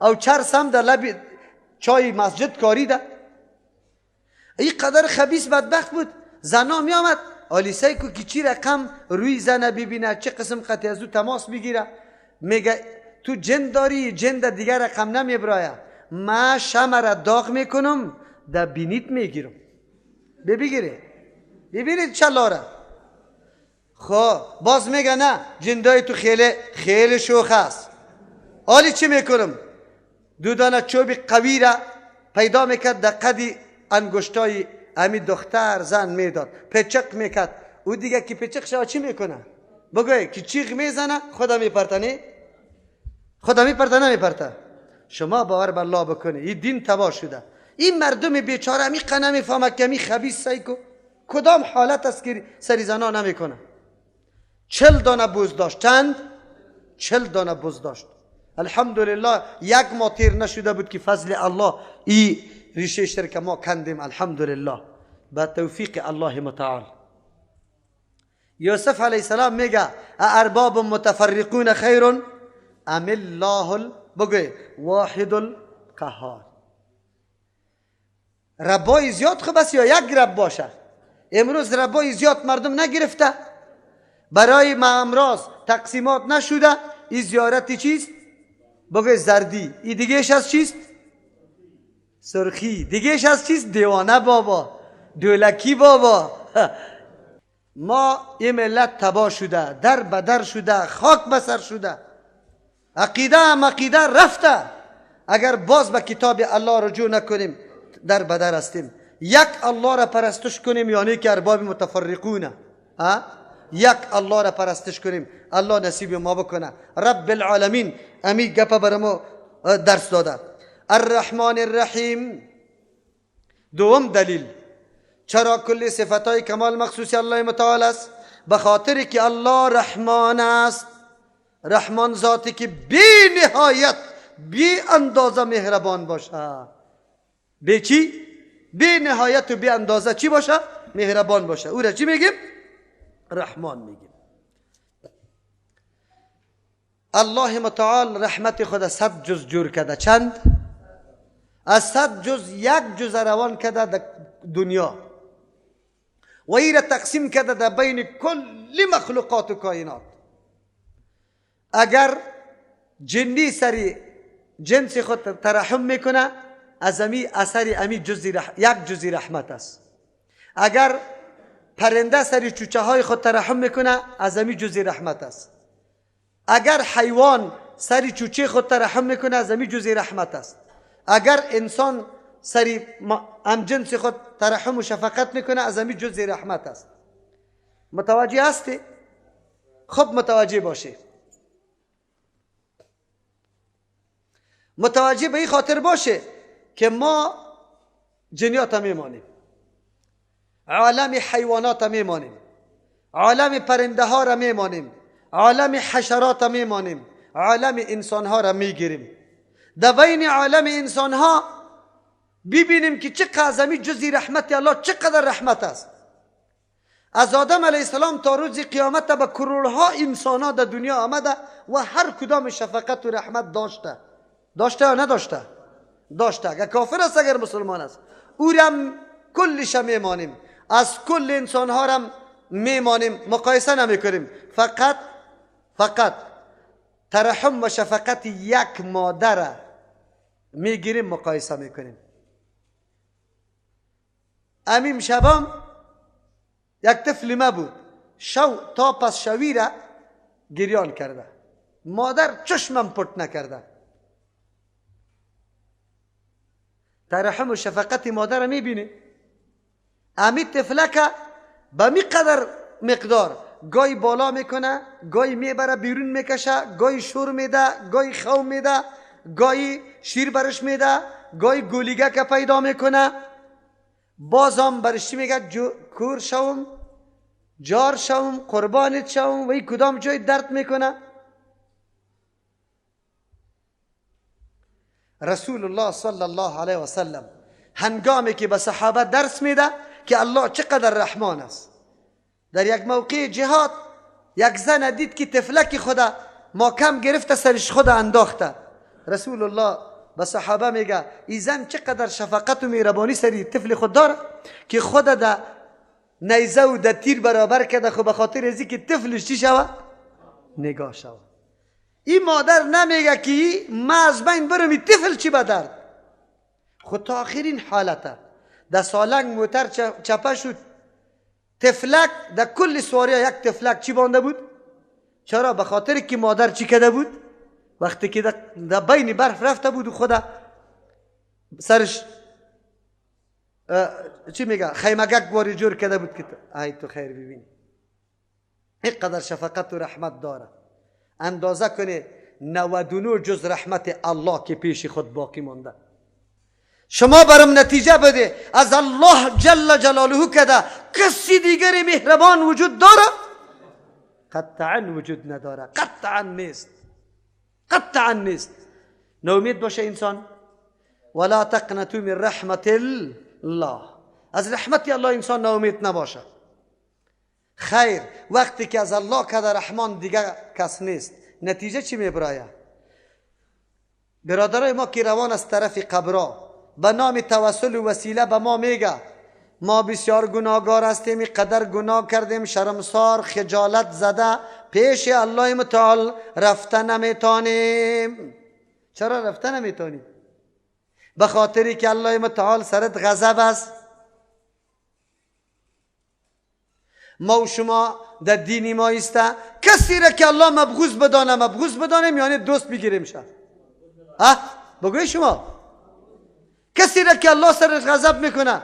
او چرس هم در لب چای مسجد کاریده. این قدر خبیث بدبخت بود. زنا می آمد آلیسه کو که چی رقم روی زنه ببینه، چه قسم قطعی از او تماس بگیره. میگه تو جن داری، جن در دیگر رقم نمیبرایه، ما شمع را داغ میکنم در بینیت میگیرم. بگیره ببینید چه لاره. خب باز میگه نه جندای تو خیلی خیلی شوخ است. حالی چی میکنم؟ دو دانه چوب قوی را پیدا میکرد، در قدی انگشتای امی دختر زن میداد، پچق میکرد. او دیگه که پچق شود چی میکنه؟ بگوی که چیغ میزنه خدا میپرته، نه خدا میپرته، نمیپرته. شما باور به الله بکنی این دین تباه شده. این مردم بیچاره می قنه میفهمه که می خبیث سیکو کدام حالت است که سری زنا نمیکنه. 40 دانه بز داشت. چند؟ 40 دانه بز داشت. الحمدلله یک ماه تیر نشده بود که فضل الله ای ریشه شرک ما کندیم، الحمدلله به توفیق الله متعال. یوسف علیه السلام میگه ارباب متفرقون خیر ام الله بگوی واحد القهار. ربای زیاد خوب است یا یک رب باشه؟ امروز ربای زیاد مردم نگرفته، برای امراض تقسیمات نشده. این زیارت چیست؟ بگوی زردی. این دیگهش از چیست؟ سرخی. دیگهش از چیست؟ دیوانه بابا، دولکی بابا. ما این ملت تباه شده، در بدر شده، خاک بسر شده، عقیده هم عقیده رفته. اگر باز به کتاب الله رجوع نکنیم در بدر هستیم. یک الله را پرستش کنیم، یعنی که ارباب متفرقونه، یک الله را پرستش کنیم، الله نصیب ما بکنه. رب العالمین امی گپه بر ما درس داده. الرحمن الرحیم. دوم دلیل چرا کل صفتهای کمال مخصوص الله متعال است؟ به خاطر که الله رحمان است. رحمان ذاتی که بی نهایت بی اندازه مهربان باشه. بی چی؟ بی نهایت و بی اندازه چی باشه؟ مهربان باشه. او را چی میگیم؟ رحمان میگیم. الله متعال رحمت خود 100 جز جور کرده. چند؟ از 100 جز یک جز روان کرده در دنیا و ای را تقسیم کرده در بین کل مخلوقات و کائنات. اگر جنی سری جنس خود ترحم میکنه، از امی اثر امی جز یک جزی رحمت است. اگر پرنده سری چوچه های خود ترحم میکنه، از امی جزی رحمت است. اگر حیوان سری چوچه خود ترحم میکنه، از امی جزی رحمت است. اگر انسان سری هم جنس خود ترحم و شفقت میکنه، از امی جزی رحمت است. متوجه هستی؟ خب متوجه باشی. متوجه به این خاطر باشه که ما جنیات میمانیم، عالم حیوانات میمانیم، عالم پرنده ها را میمانیم، عالم حشرات میمانیم، عالم انسان ها را میگیریم. در بین عالم انسان ها ببینیم که چقدر جزی رحمت الله چقدر رحمت است. از آدم علیه السلام تا روز قیامت به کرورها انسان ها در دنیا آمده و هر کدام شفقت و رحمت داشته. داشته یا نداشته؟ داشته. اگر کافر است، اگر مسلمان است، او را هم کلش میمانیم، از کل انسان ها را میمانیم، مقایسه نمیکنیم. فقط ترحم و شفقت یک مادر میگیریم، مقایسه میکنیم. امیم شبام یک طفل ما بود، شو تا پس شوی را گریان کرده، مادر چشمم پت نکرده. ترحم و شفقت مادر میبینی. امی طفلک به می قدر مقدار گاهی بالا میکنه، گاهی میبره بیرون میکشه، گاهی شور میده، گاهی خو میده، گاهی شیر برش میده، گاهی گولیگه که پیدا میکنه. بازم برش چی میگه؟ کور شوم، جار شوم، قربانت شوم. و این کدام جای درد میکنه؟ رسول الله صلی الله علیه و سلم هنگامی که به صحابه درس میده که الله چقدر رحمان است، در یک موقع جهاد یک زن دید که طفلک خدا ما کم گرفته سرش خدا انداخته. رسول الله به صحابه میگه این زن چقدر شفقت و مهربانی سری طفل خود داره که خدا ده نیزه و ده تیر برابر کرده، خب به خاطر ازی که طفلش چی شوه؟ نگاه شوه. این مادر نمیگه که ما از بین برم، این طفل چی به درد؟ خود تا آخرین حالته در سالنگ موتر چپه شد، طفلک در کل سواریا یک طفلک چی بانده بود؟ چرا؟ به خاطر که مادر چی کده بود؟ وقتی که در بین برف رفته بود و خدا سرش چی میگه خیمگک واری جور کده بود که ای تو خیر ببینی. اینقدر شفقت و رحمت داره. اندازه کنه 99 جز رحمت الله که پیش خود باقی مانده. شما برم نتیجه بده از الله جل جلاله کده کسی دیگری مهربان وجود داره؟ قطعا وجود نداره، قطعا نیست، قطعا نیست. ناامید باشه انسان. ولا تقنطوا من رحمت الله، از رحمت الله انسان ناامید نباشه. خیر وقتی که از الله کده رحمان دیگه کس نیست، نتیجه چی میبرایه؟ برادرای ما که روان از طرف قبرا به نام توسل و وسیله به ما میگه ما بسیار گناهگار هستیم، قدر گناه کردیم، شرمسار، خجالت زده، پیش الله متعال رفته نمیتونیم. چرا رفته نمیتونیم؟ به خاطری که الله متعال سرت غضب است. ما و شما در دین ما ایسته کسی را که الله مبغوض بدانه مبغوض بدانیم، یعنی دوست بگیریم شه. بگوی شما کسی را که الله سرش غضب میکنه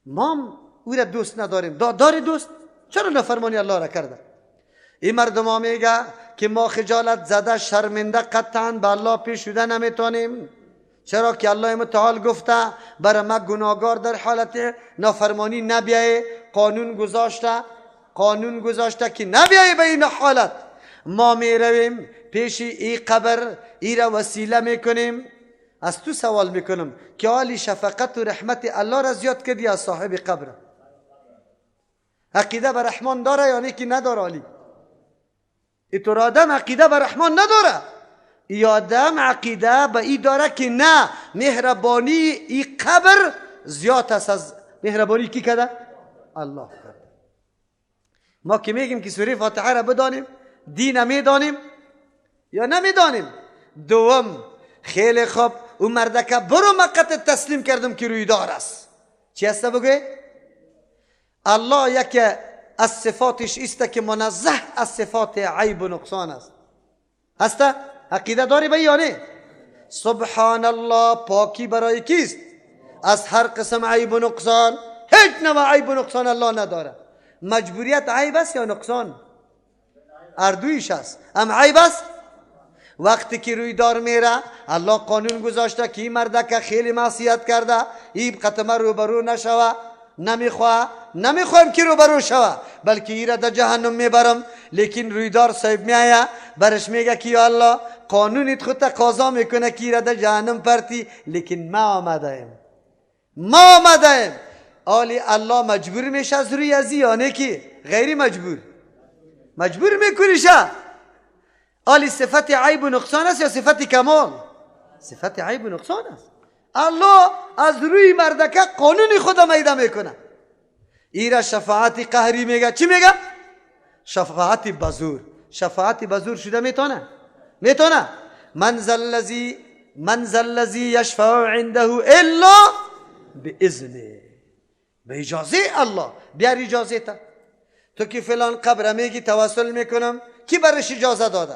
ما او را دوست نداریم. داری دوست؟ چرا نافرمانی الله را کرده؟ این مردم ها میگه که ما خجالت زده شرمنده قطعا به الله پیش شده نمیتونیم، چرا که الله متعال گفته برای ما گناهگار در حالت نافرمانی نبیایه. قانون گذاشته، قانون گذاشته که نبیایه به این حالت. ما میرویم پیش ای قبر، ای را وسیله میکنیم. از تو سوال میکنم که حالی شفقت و رحمت الله را زیاد کردی از صاحب قبر؟ عقیده به رحمان داره یا نه که نداره؟ حالی ایتور آدم عقیده به رحمان نداره. ای آدم عقیده به ای داره که نه، مهربانی ای قبر زیاد است از مهربانی کی کده؟ الله کرده. ما که میگیم که سوره فاتحه را بدانیم، دین میدانیم یا نمیدانیم؟ دوم خیلی خوب اون مردکه برو مقت تسلیم کردم که روی دار است. چی هسته بگوی؟ الله یکی از صفاتش است که منزه از صفات عیب و نقصان است. هسته؟ عقیده داری به یا نه؟ سبحان الله، پاکی برای کیست؟ از هر قسم عیب و نقصان. هیچ نوع عیب و نقصان الله نداره. مجبوریت عیب است یا نقصان؟ اردویش است. هم عیب است؟ وقتی که روی دار میره الله قانون گذاشته که این مرده که خیلی معصیت کرده، این قطمه روبرو نشوه، نمیخواه، نمیخوایم که روبرو شوه، بلکه ای را در جهنم میبرم. لیکن رویدار صاحب میایه برش میگه که یا الله قانونت خود تقاضا میکنه که ای را در جهنم پرتی، لیکن ما آمده ایم، ما آمده ایم. آلی الله مجبور میشه از روی ازی یا نه که غیری مجبور؟ مجبور میکنیشه. آلی صفت عیب و نقصان است یا صفت کمال؟ صفت عیب و نقصان است. الله از روی مردکه قانون خود میده میکنه. ایرا شفاعت قهری میگه. چی میگه؟ شفاعت بزور. شفاعت بزور شده میتونه؟ میتونه. من ذا الذی یشفع عنده الا باذنه، به اجازه الله. بیار اجازه تا تو که فلان قبر میگی توسل میکنم، کی برش اجازه داده؟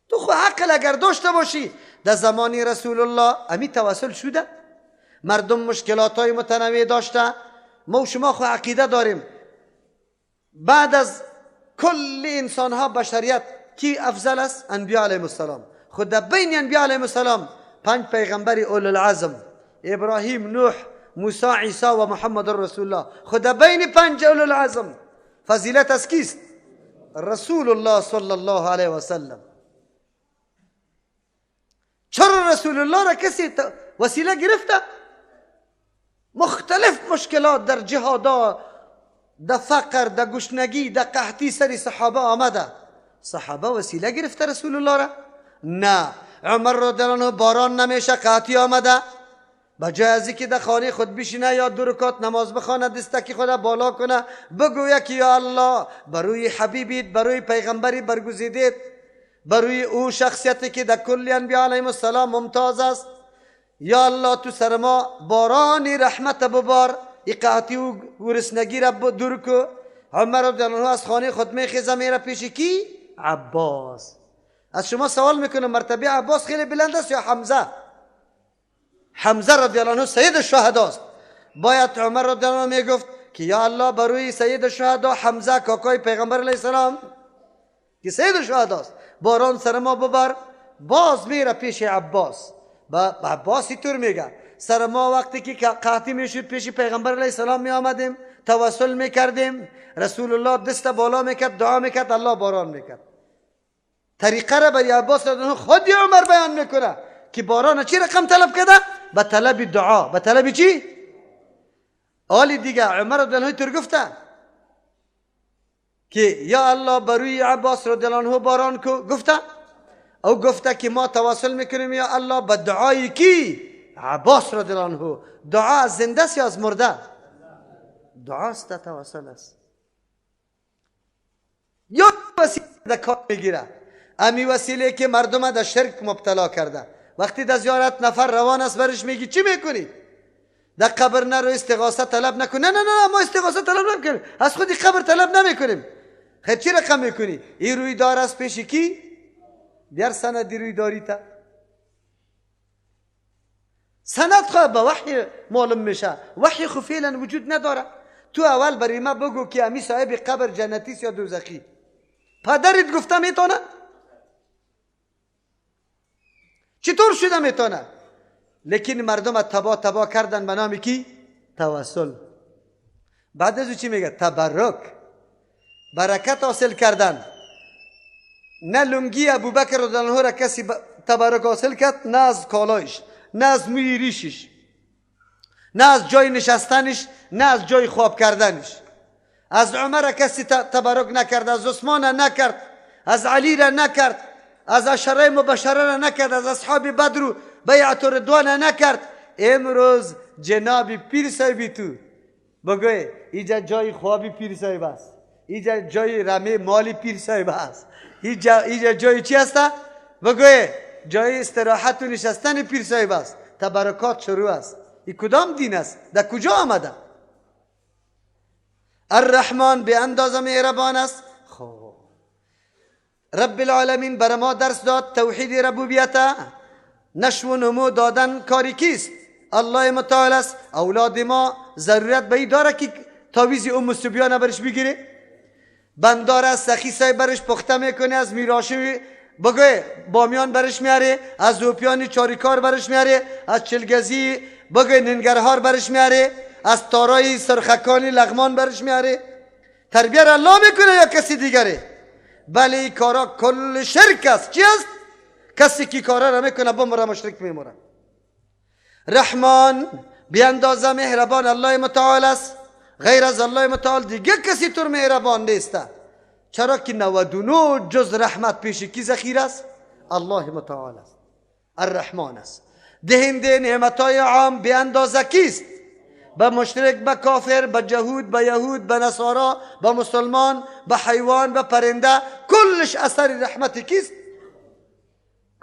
تو خو عقل اگر داشته باشی در زمان رسول الله امی توسل شده، مردم مشکلات های متنوع داشته. ما و شما خو عقیده داریم بعد از کل انسان ها بشریت کی افضل است؟ انبیاء علیهم السلام. خود در بین انبیاء علیهم السلام 5 پیغمبر اولو العزم، ابراهیم، نوح، موسی، عیسی و محمد رسول الله. خود در بین 5 اولو العزم فضیلت از کیست؟ رسول الله صلی الله علیه و سلم. چرا رسول الله را کسی وسیله گرفته؟ مختلف مشکلات در جهادا، در فقر، در گشنگی، در قحطی سر صحابه آمده. صحابه وسیله گرفته رسول الله را؟ نه. عمر رضی الله عنه باران نمیشه، قحطی آمده، بجای از اینکه در خانه خود بشینه یا دو رکعت نماز بخوانه، دستکی خود بالا کنه، بگویه که یا الله بروی حبیبیت، بروی پیغمبری برگزیدیت، بروی او شخصیتی که در کل انبیاء علیهم السلام ممتاز است، یا الله تو سر ما باران رحمت ببار، ای قحطی و گرسنگی را دور کو. عمر رضی الله عنه از خانه خود میخیزه میره پیش کی؟ عباس. از شما سوال میکنم مرتبه عباس خیلی بلند است یا حمزه؟ حمزه رضی الله عنه سید الشهدا است. باید عمر رضی الله عنه میگفت که یا الله بروی سید الشهدا حمزه کاکای پیغمبر علیه السلام که سید الشهدا است، باران سر ما ببر. باز میره پیش عباس. با عباس اینطور میگه سر ما وقتی که قحطی میشد پیش پیغمبر علیه السلام می آمدیم، توسل میکردیم، رسول الله دست بالا میکرد، دعا میکرد، الله باران میکرد. طریقه را برای عباس رضی الله خود عمر بیان میکنه که باران چی رقم طلب کرده؟ به طلب دعا. به طلب چی؟ آلی دیگه عمر رضی الله عنه گفته که یا الله بروی عباس رضی الله عنه باران کو. گفته او گفته که ما توسل میکنیم یا الله به دعای کی؟ عباس رضی الله عنه. دعا از زنده است یا از مرده؟ دعا است، توسل است. یا وسیله در کار میگیره، امی وسیله که مردم در شرک مبتلا کرده. وقتی در زیارت نفر روان است برش میگی چی میکنی؟ در قبر نرو، استغاثه طلب نکن. نه نه نه، ما استغاثه طلب نمیکنیم، از خودی قبر طلب نمیکنیم. خیر چی رقم میکنی؟ این روی دار است پیش کی؟ بیار سند روی داری تا سند خواه به وحی معلوم میشه. وحی خو فعلا وجود نداره. تو اول برای ما بگو که امی صاحب قبر جنتی یا دوزخی. پدرت گفته میتونه؟ چطور شده میتونه؟ لیکن مردم تبا تبا کردن به نام کی؟ توسل. بعد از او چی میگه؟ تبرک، برکت حاصل کردن. نه لنگی ابوبکر رضی الله عنه را کسی تبرک حاصل کرد، نه از کالایش، نه از موی ریشش، نه از جای نشستنش، نه از جای خواب کردنش. از عمر کسی تبرک نکرد، از عثمان نکرد، از علی را نکرد، از عشره مبشره را نکرد، از اصحاب بدر و بیعت رضوان نکرد. امروز جناب پیر صاحبی تو بگوی اینجا جای خوابی پیر صاحب است، اینجا جای رمه مالی پیر صاحب است، اینجا جای چی است؟ بگوی جای استراحت و نشستن پیر صاحب است. تبرکات شروع است. این کدام دین است؟ در کجا آمده؟ الرحمن به اندازه مهربان است. خب رب العالمین بر ما درس داد توحید ربوبیت. نشو و نمو دادن کاری کیست؟ الله متعال است. اولاد ما ضرورت به این داره که تاویز ام صبیان برش بگیره؟ بندار است، سخی صاحب برش پخته میکنه، از میراشی بگوی بامیان برش میاره، از اوپیان چاریکار برش میاره، از چلگزی بگوی ننگرهار برش میاره، از تارای سرخکانی لغمان برش میاره. تربیه را الله میکنه یا کسی دیگره؟ بله این کارا کل شرک است. چی است؟ کسی که کارا را میکنه بمره مشرک میمره. رحمان بی اندازه مهربان الله متعال است. غیر از الله متعال دیگه کسی طور مهربان نیست. چرا که 99 جز رحمت پیش کی ذخیره است؟ الله متعال است، الرحمن است. دهنده نعمتهای عام بی اندازه کیست؟ به مشرک، به کافر، به جهود، به یهود، به نصارا، به مسلمان، به حیوان، به پرنده، کلش اثر رحمت کیست؟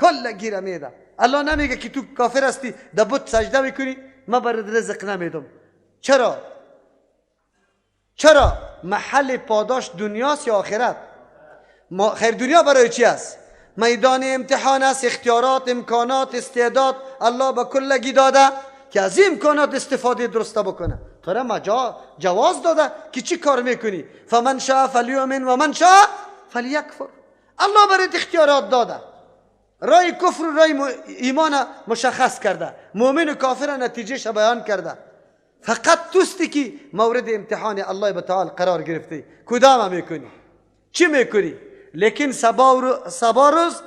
کل گیره میده. الله نمیگه که تو کافر هستی در بت سجده میکنی من برات رزق نمیدم. چرا؟ چرا؟ محل پاداش دنیاست یا آخرت؟ خیر دنیا برای چی است؟ میدان امتحان است، اختیارات، امکانات، استعداد الله به کلگی داده که از این امکانات استفاده درسته بکنه. تو را جواز داده که چی کار میکنی؟ فمن شاء فلیؤمن و من شاء فلیکفر. الله برات اختیارات داده، رای کفر و رای ایمان مشخص کرده، مؤمن و کافر نتیجهش بیان کرده. فقط توستی که مورد امتحان الله متعال قرار گرفتی، کدام میکنی؟ چی میکنی؟ لیکن سبا روز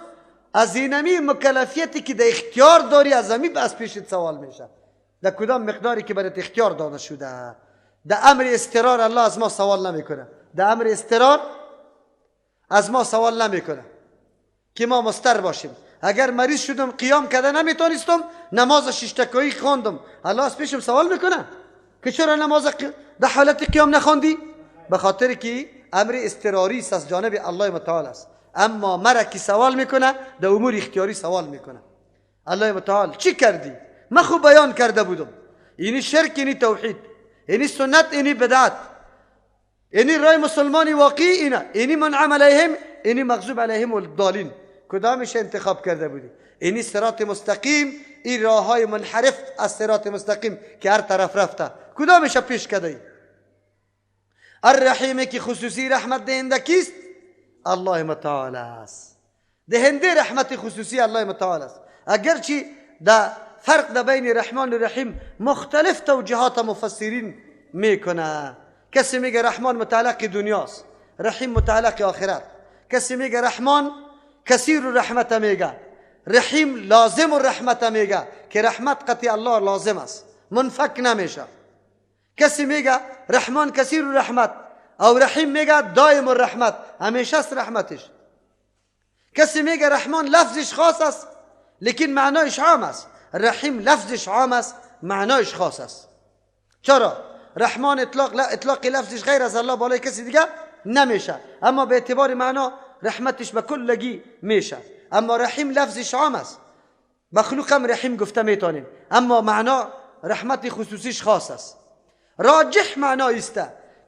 از اینمی مکلفیتی که در اختیار داری از همی از پیشت سوال میشه، در کدام مقداری که برات اختیار داده شده. در امر استرار الله از ما سوال نمیکنه، در امر استرار از ما سوال نمیکنه که ما مستر باشیم. اگر مریض شدم قیام کرده نمیتونستم، نماز شش تکایی خواندم، الله از پیشم سوال میکنه که چرا نماز در حالت قیام نخواندی؟ به خاطر که امر اضطراری است از جانب الله متعال است. اما مرا کی سوال میکنه؟ در امور اختیاری سوال میکنه. الله متعال چی کردی؟ من خوب بیان کرده بودم. اینی شرک، اینی توحید، اینی سنت، اینی بدعت، اینی رای مسلمانی واقعی، اینه، اینی منعم علیهم، اینی مغضوب علیهم الضالین. کدامش انتخاب کرده بودی؟ اینی صراط مستقیم، این راه های منحرف از صراط مستقیم که هر طرف رفته، کدامش پیش کرده ای؟ الرحیم که خصوصی رحمت دهنده کیست؟ الله متعال است. دهنده رحمت خصوصی الله متعال است. اگرچه در فرق در بین رحمان و رحیم مختلف توجیهات مفسرین میکنه. کسی میگه رحمان متعلق دنیاست، رحیم متعلق آخرت. کسی میگه رحمان کثیر رحمت میگه، رحیم لازم الرحمت میگه که رحمت قطعی الله لازم است، منفک نمیشه. کسی میگه رحمان کثیر الرحمت او رحیم میگه دائم الرحمت، همیشه است رحمتش. کسی میگه رحمان لفظش خاص است لیکن معنایش عام است، رحیم لفظش عام است معنایش خاص است. چرا؟ رحمان اطلاق لفظش غیر از الله بالای کسی دیگه نمیشه، اما به اعتبار معنا رحمتش به کلگی میشه. اما رحیم لفظش عام است، مخلوق هم رحیم گفته میتونیم، اما معنا رحمت خصوصیش خاص است. راجح معنا است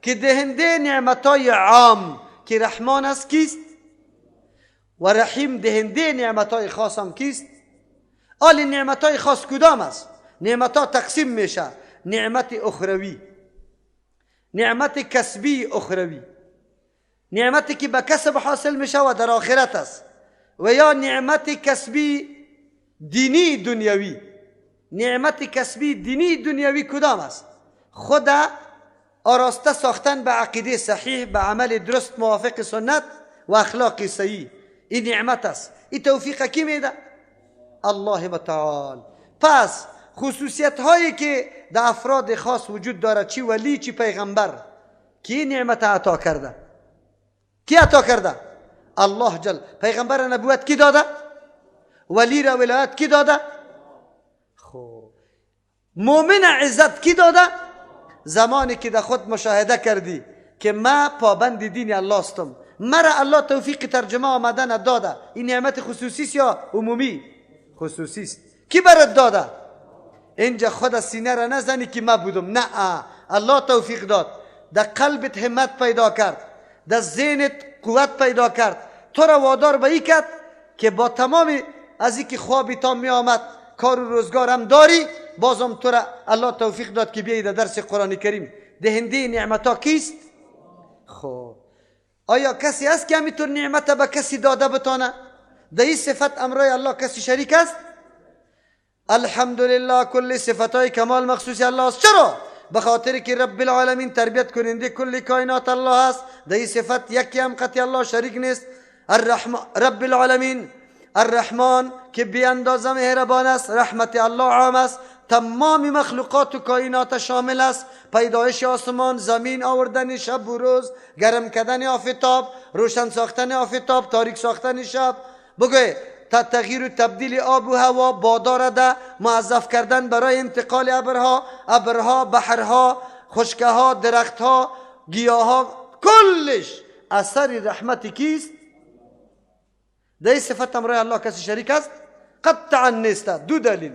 که دهنده نعمتای عام که رحمان است کیست و رحیم دهنده نعمتای خاص هم کیست. آل نعمتای خاص کدام است؟ نعمتها تقسیم میشه: نعمت اخروی، نعمت کسبی اخروی، نعمتی که به کسب حاصل میشه و در آخرت است، و یا نعمت کسبی دینی دنیوی. نعمت کسبی دینی دنیوی کدام است؟ خود آراسته ساختن به عقیده صحیح، به عمل درست موافق سنت و اخلاق صحیح، این نعمت است. این توفیق کی میده؟ الله متعال. پس خصوصیت هایی که در افراد خاص وجود داره، چی ولی چی پیغمبر، کی نعمت عطا کرده؟ کی عطا کرده؟ الله جل. پیغمبر نبوت کی داده؟ ولی را ولایت کی داده؟ خب مؤمن عزت کی داده؟ زمانی که در خود مشاهده کردی که ما پابند دین الله استم، مرا الله توفیق ترجمه آمدن داده، این نعمت خصوصی است یا عمومی؟ خصوصی است. کی برات داده؟ اینجا خود سینه را نزنی که ما بودم، نه، الله توفیق داد، در قلبت همت پیدا کرد، در ذهنت قوت پیدا کرد، تو را وادار به این کرد که با تمام از اینکه خوابی تا می آمد، کار و روزگارم داری، بازم تو را الله توفیق داد که بیایی در درس قرآن کریم. دهنده نعمت ها کیست؟ خب آیا کسی هست که همینطور نعمت به کسی داده بتانه؟ در این صفت امرای الله کسی شریک است؟ الحمدلله کل صفتهای کمال مخصوص الله است. چرا؟ به خاطر که رب العالمین تربیت کننده کل کائنات الله است. در این صفت یکی هم قطعی الله شریک نیست. الرحمن رب العالمین الرحمن که بی اندازه مهربان است، رحمت الله عام است، تمام مخلوقات و کائنات شامل است. پیدایش آسمان، زمین، آوردن شب و روز، گرم کردن آفتاب، روشن ساختن آفتاب، تاریک ساختن شب، بگوی تا تغییر و تبدیل آب و هوا، بادار ده موظف کردن برای انتقال ابرها، ابرها، بحرها، خشکه ها، درختها، گیاها، کلش اثر رحمت کیست؟ در این صفت امرای الله کسی شریک است؟ قطعا نیست. دو دلیل: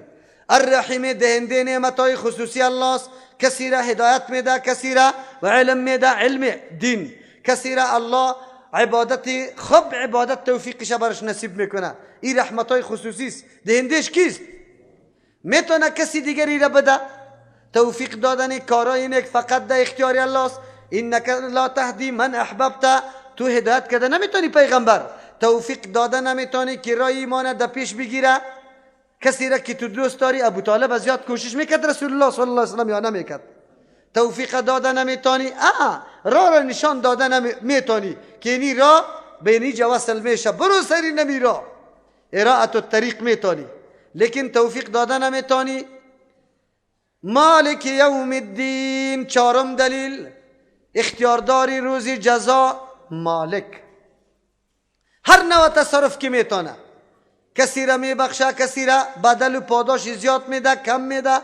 الرحیم دهنده نعمتهای خصوصی الله است، کسی را هدایت میده، کسی را و علم میده، علم دین، کسی را الله عبادت خوب عبادت توفیقش برش نصیب میکنه. این رحمتهای خصوصی است. دهندهش کیست؟ میتونه کسی دیگری را بده؟ توفیق دادن کارای نیک فقط در اختیار الله است. انک لا تهدی من احببت، تو هدایت کرده نمیتونی پیغمبر، توفیق داده نمیتونی که رای ایمان در پیش بگیره کسی را که تو دوست داری. ابو طالب از زیاد کوشش میکرد رسول الله صلی الله علیه و سلم یا نمیکرد؟ توفیق داده نمیتونی، راه را نشان داده نمیتونی که اینی راه به اینجا وصل میشه، برو سری نمی راه، ارائه الطریق میتونی، لیکن توفیق داده نمیتونی. مالک یوم الدین، چهارم دلیل، اختیارداری روز جزا، مالک هر نوع تصرف که میتونه. کسی را میبخشه، کسی را بدل و پاداش زیاد میده، کم میده.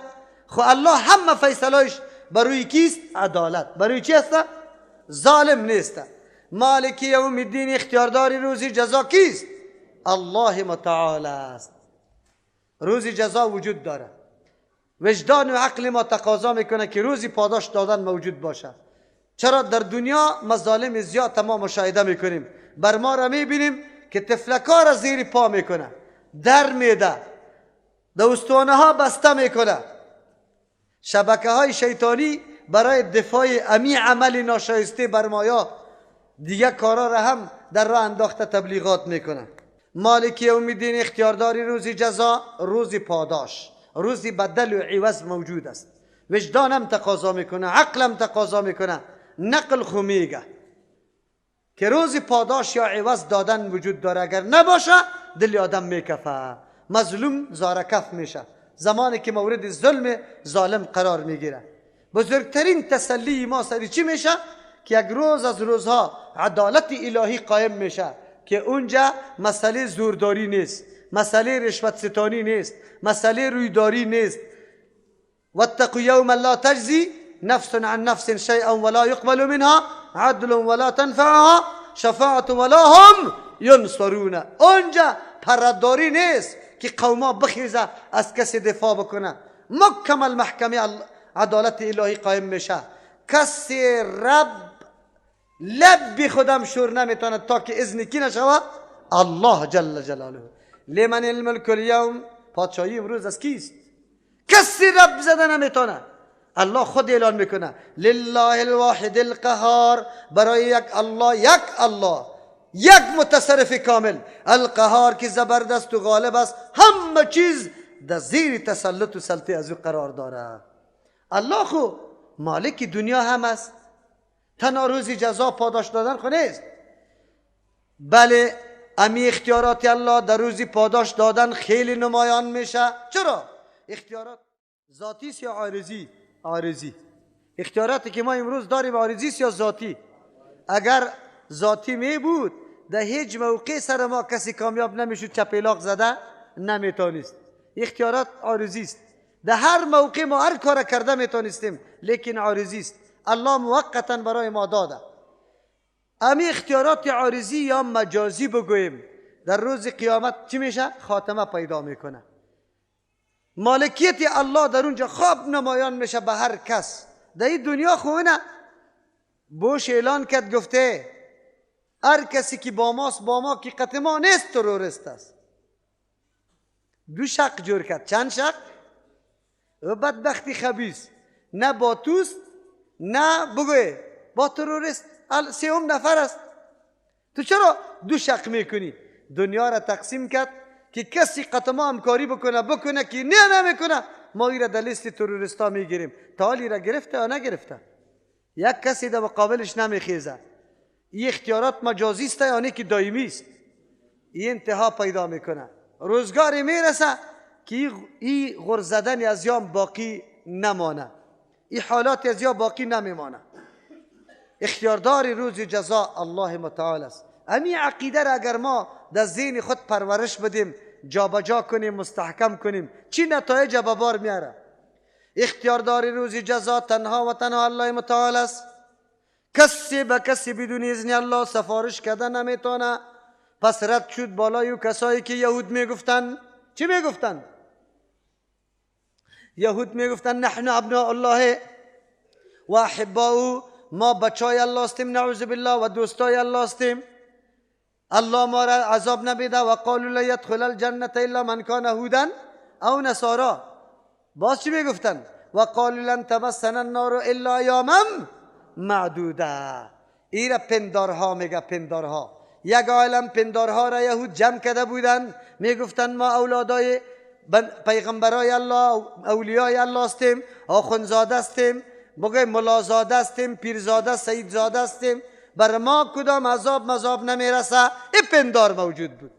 خو الله همه فیصلهش بروی کیست؟ عدالت. بروی چی است؟ ظالم نیست. مالک یوم الدین، اختیاردار روزی جزا کیست؟ الله متعال است. روزی جزا وجود داره. وجدان و عقل ما تقاضا میکنه که روزی پاداش دادن موجود باشه. چرا در دنیا مظالم زیاد ما مشاهده میکنیم، بر ما را میبینیم که طفلکا را زیر پا میکنه، در میده، دوستانه ها بسته میکنه. شبکه های شیطانی برای دفاع امی عمل ناشایسته بر مایا دیگه کارا را هم در راه انداخته تبلیغات میکنه. مالک یوم الدین، اختیارداری روزی جزا، روزی پاداش، روزی بدل و عوض موجود است. وجدانم تقاضا میکنه، عقلم تقاضا میکنه، نقل خو میگه که روزی پاداش یا عوض دادن وجود داره. اگر نباشه دل آدم میکفه، مظلوم زارکف میشه زمانی که مورد ظلم ظالم قرار میگیره. بزرگترین تسلی ما سری چی میشه؟ که یک روز از روزها عدالت الهی قایم میشه که اونجا مسئله زورداری نیست، مسئله رشوت ستانی نیست، مسئله رویداری نیست. واتقوا یوما لا تجزی نفس عن نفس شیئا ولا يقبل منها عدل ولا تنفعها شفاعت ولا هم ینصرون. اونجا پرداری نیست که قوما بخیزه از کسی دفاع بکنه. مکمل محکمه عدالت الهی قایم میشه. کسی رب لب خودم شور نمیتونه تا که اذن کی نشوه؟ الله جل جلاله. لمن الملک اليوم، پادشاهی امروز از کیست؟ کسی رب زده نمیتونه. الله خود اعلان میکنه لله الواحد القهار، برای یک الله، یک الله، یک متصرف کامل، القهار که زبردست و غالب است، همه چیز در زیر تسلط و سلطه از او قرار داره. الله خو مالک دنیا هم است، تنها روزی جزا پاداش دادن خو نیست، بله امی اختیارات الله در روزی پاداش دادن خیلی نمایان میشه. چرا؟ اختیارات ذاتی یا عارضی؟ عارضی. اختیاراتی که ما امروز داریم عارضی یا ذاتی؟ اگر ذاتی می بود در هیچ موقع سر ما کسی کامیاب نمیشد، چپیلاق زده نمیتونست. اختیارات عارضی است، در هر موقع ما هر کار کرده میتونستیم، لیکن عارضی است. الله موقتا برای ما داده. امی اختیارات عارضی یا مجازی بگوییم در روز قیامت چی میشه؟ خاتمه پیدا میکنه. مالکیت الله در اونجا خواب نمایان میشه به هر کس. در این دنیا خونه بوش اعلان کرد، گفته هر کسی که با ماست با ما، که قط ما نیست تروریست است. دو شق جور کرد. چند شق؟ و بدبختی خبیث، نه با توست نه بگوی با تروریست، سوم نفر است. تو چرا دو شق میکنی؟ دنیا را تقسیم کرد که کسی قط ما همکاری بکنه که نه نمیکنه، ما ای را در لیست تروریست ها میگیریم. تا حالی را گرفته یا نگرفته؟ یک کسی در مقابلش نمیخیزه. این اختیارات مجازی است یا که دائمی است؟ این انتها پیدا میکنه. روزگاری میرسه که این غر زدن از یام باقی نمانه، این حالات از یا باقی نمیمانه. اختیاردار روز جزا الله متعال است. امی عقیده را اگر ما در ذهن خود پرورش بدیم، جابجا کنیم، مستحکم کنیم، چی نتایج به بار میاره؟ اختیاردار روز جزا تنها و تنها الله متعال است. کسی به کسی بدون اذن الله سفارش کرده نمیتونه. پس رد شد بالای او کسایی که یهود میگفتن. چی میگفتن؟ یهود میگفتن نحن ابناء الله و احباؤه، ما بچای الله هستیم، نعوذ بالله، و دوستای الله هستیم، الله ما را عذاب نمیده. و قالوا لا يدخل الجنة الا من كان هودا او نصارا. باز چی میگفتن؟ و قالوا لن تمسنا النار الا ایاما معدوده. ای را پندارها میگه، پندارها. یک عالم پندارها را یهود جمع کرده بودن، میگفتن ما اولادای پیغمبرای الله، اولیای الله هستیم، آخوندزاده هستیم، بگه ملازاده هستیم، پیرزاده، سیدزاده هستیم، بر ما کدام عذاب مذاب نمیرسه. این پندار موجود بود.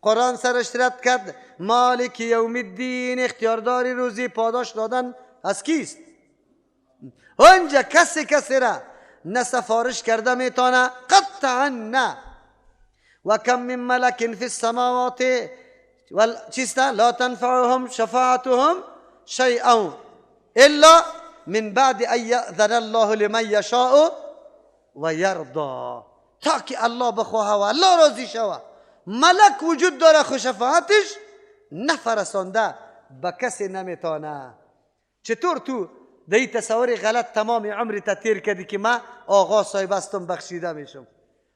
قرآن سرش رد کرد. مالک یوم الدین، اختیاردار روزی پاداش دادن از کیست؟ اونجا کسی کسی را نه سفارش کرده میتونه، قطعا نه. و کم من ملک فی السماوات، چیست؟ لا تنفعهم شفاعتهم شیئا الا من بعد ان یأذن الله لمن یشاء و یرضا. تا که الله بخواه و الله راضی شوه. ملک وجود داره خو شفاعتش نفرسانده به کسی نمیتونه. چطور تو در این تصور غلط تمام عمرت تیر کردی که من آقا صاحب هستم بخشیده میشم،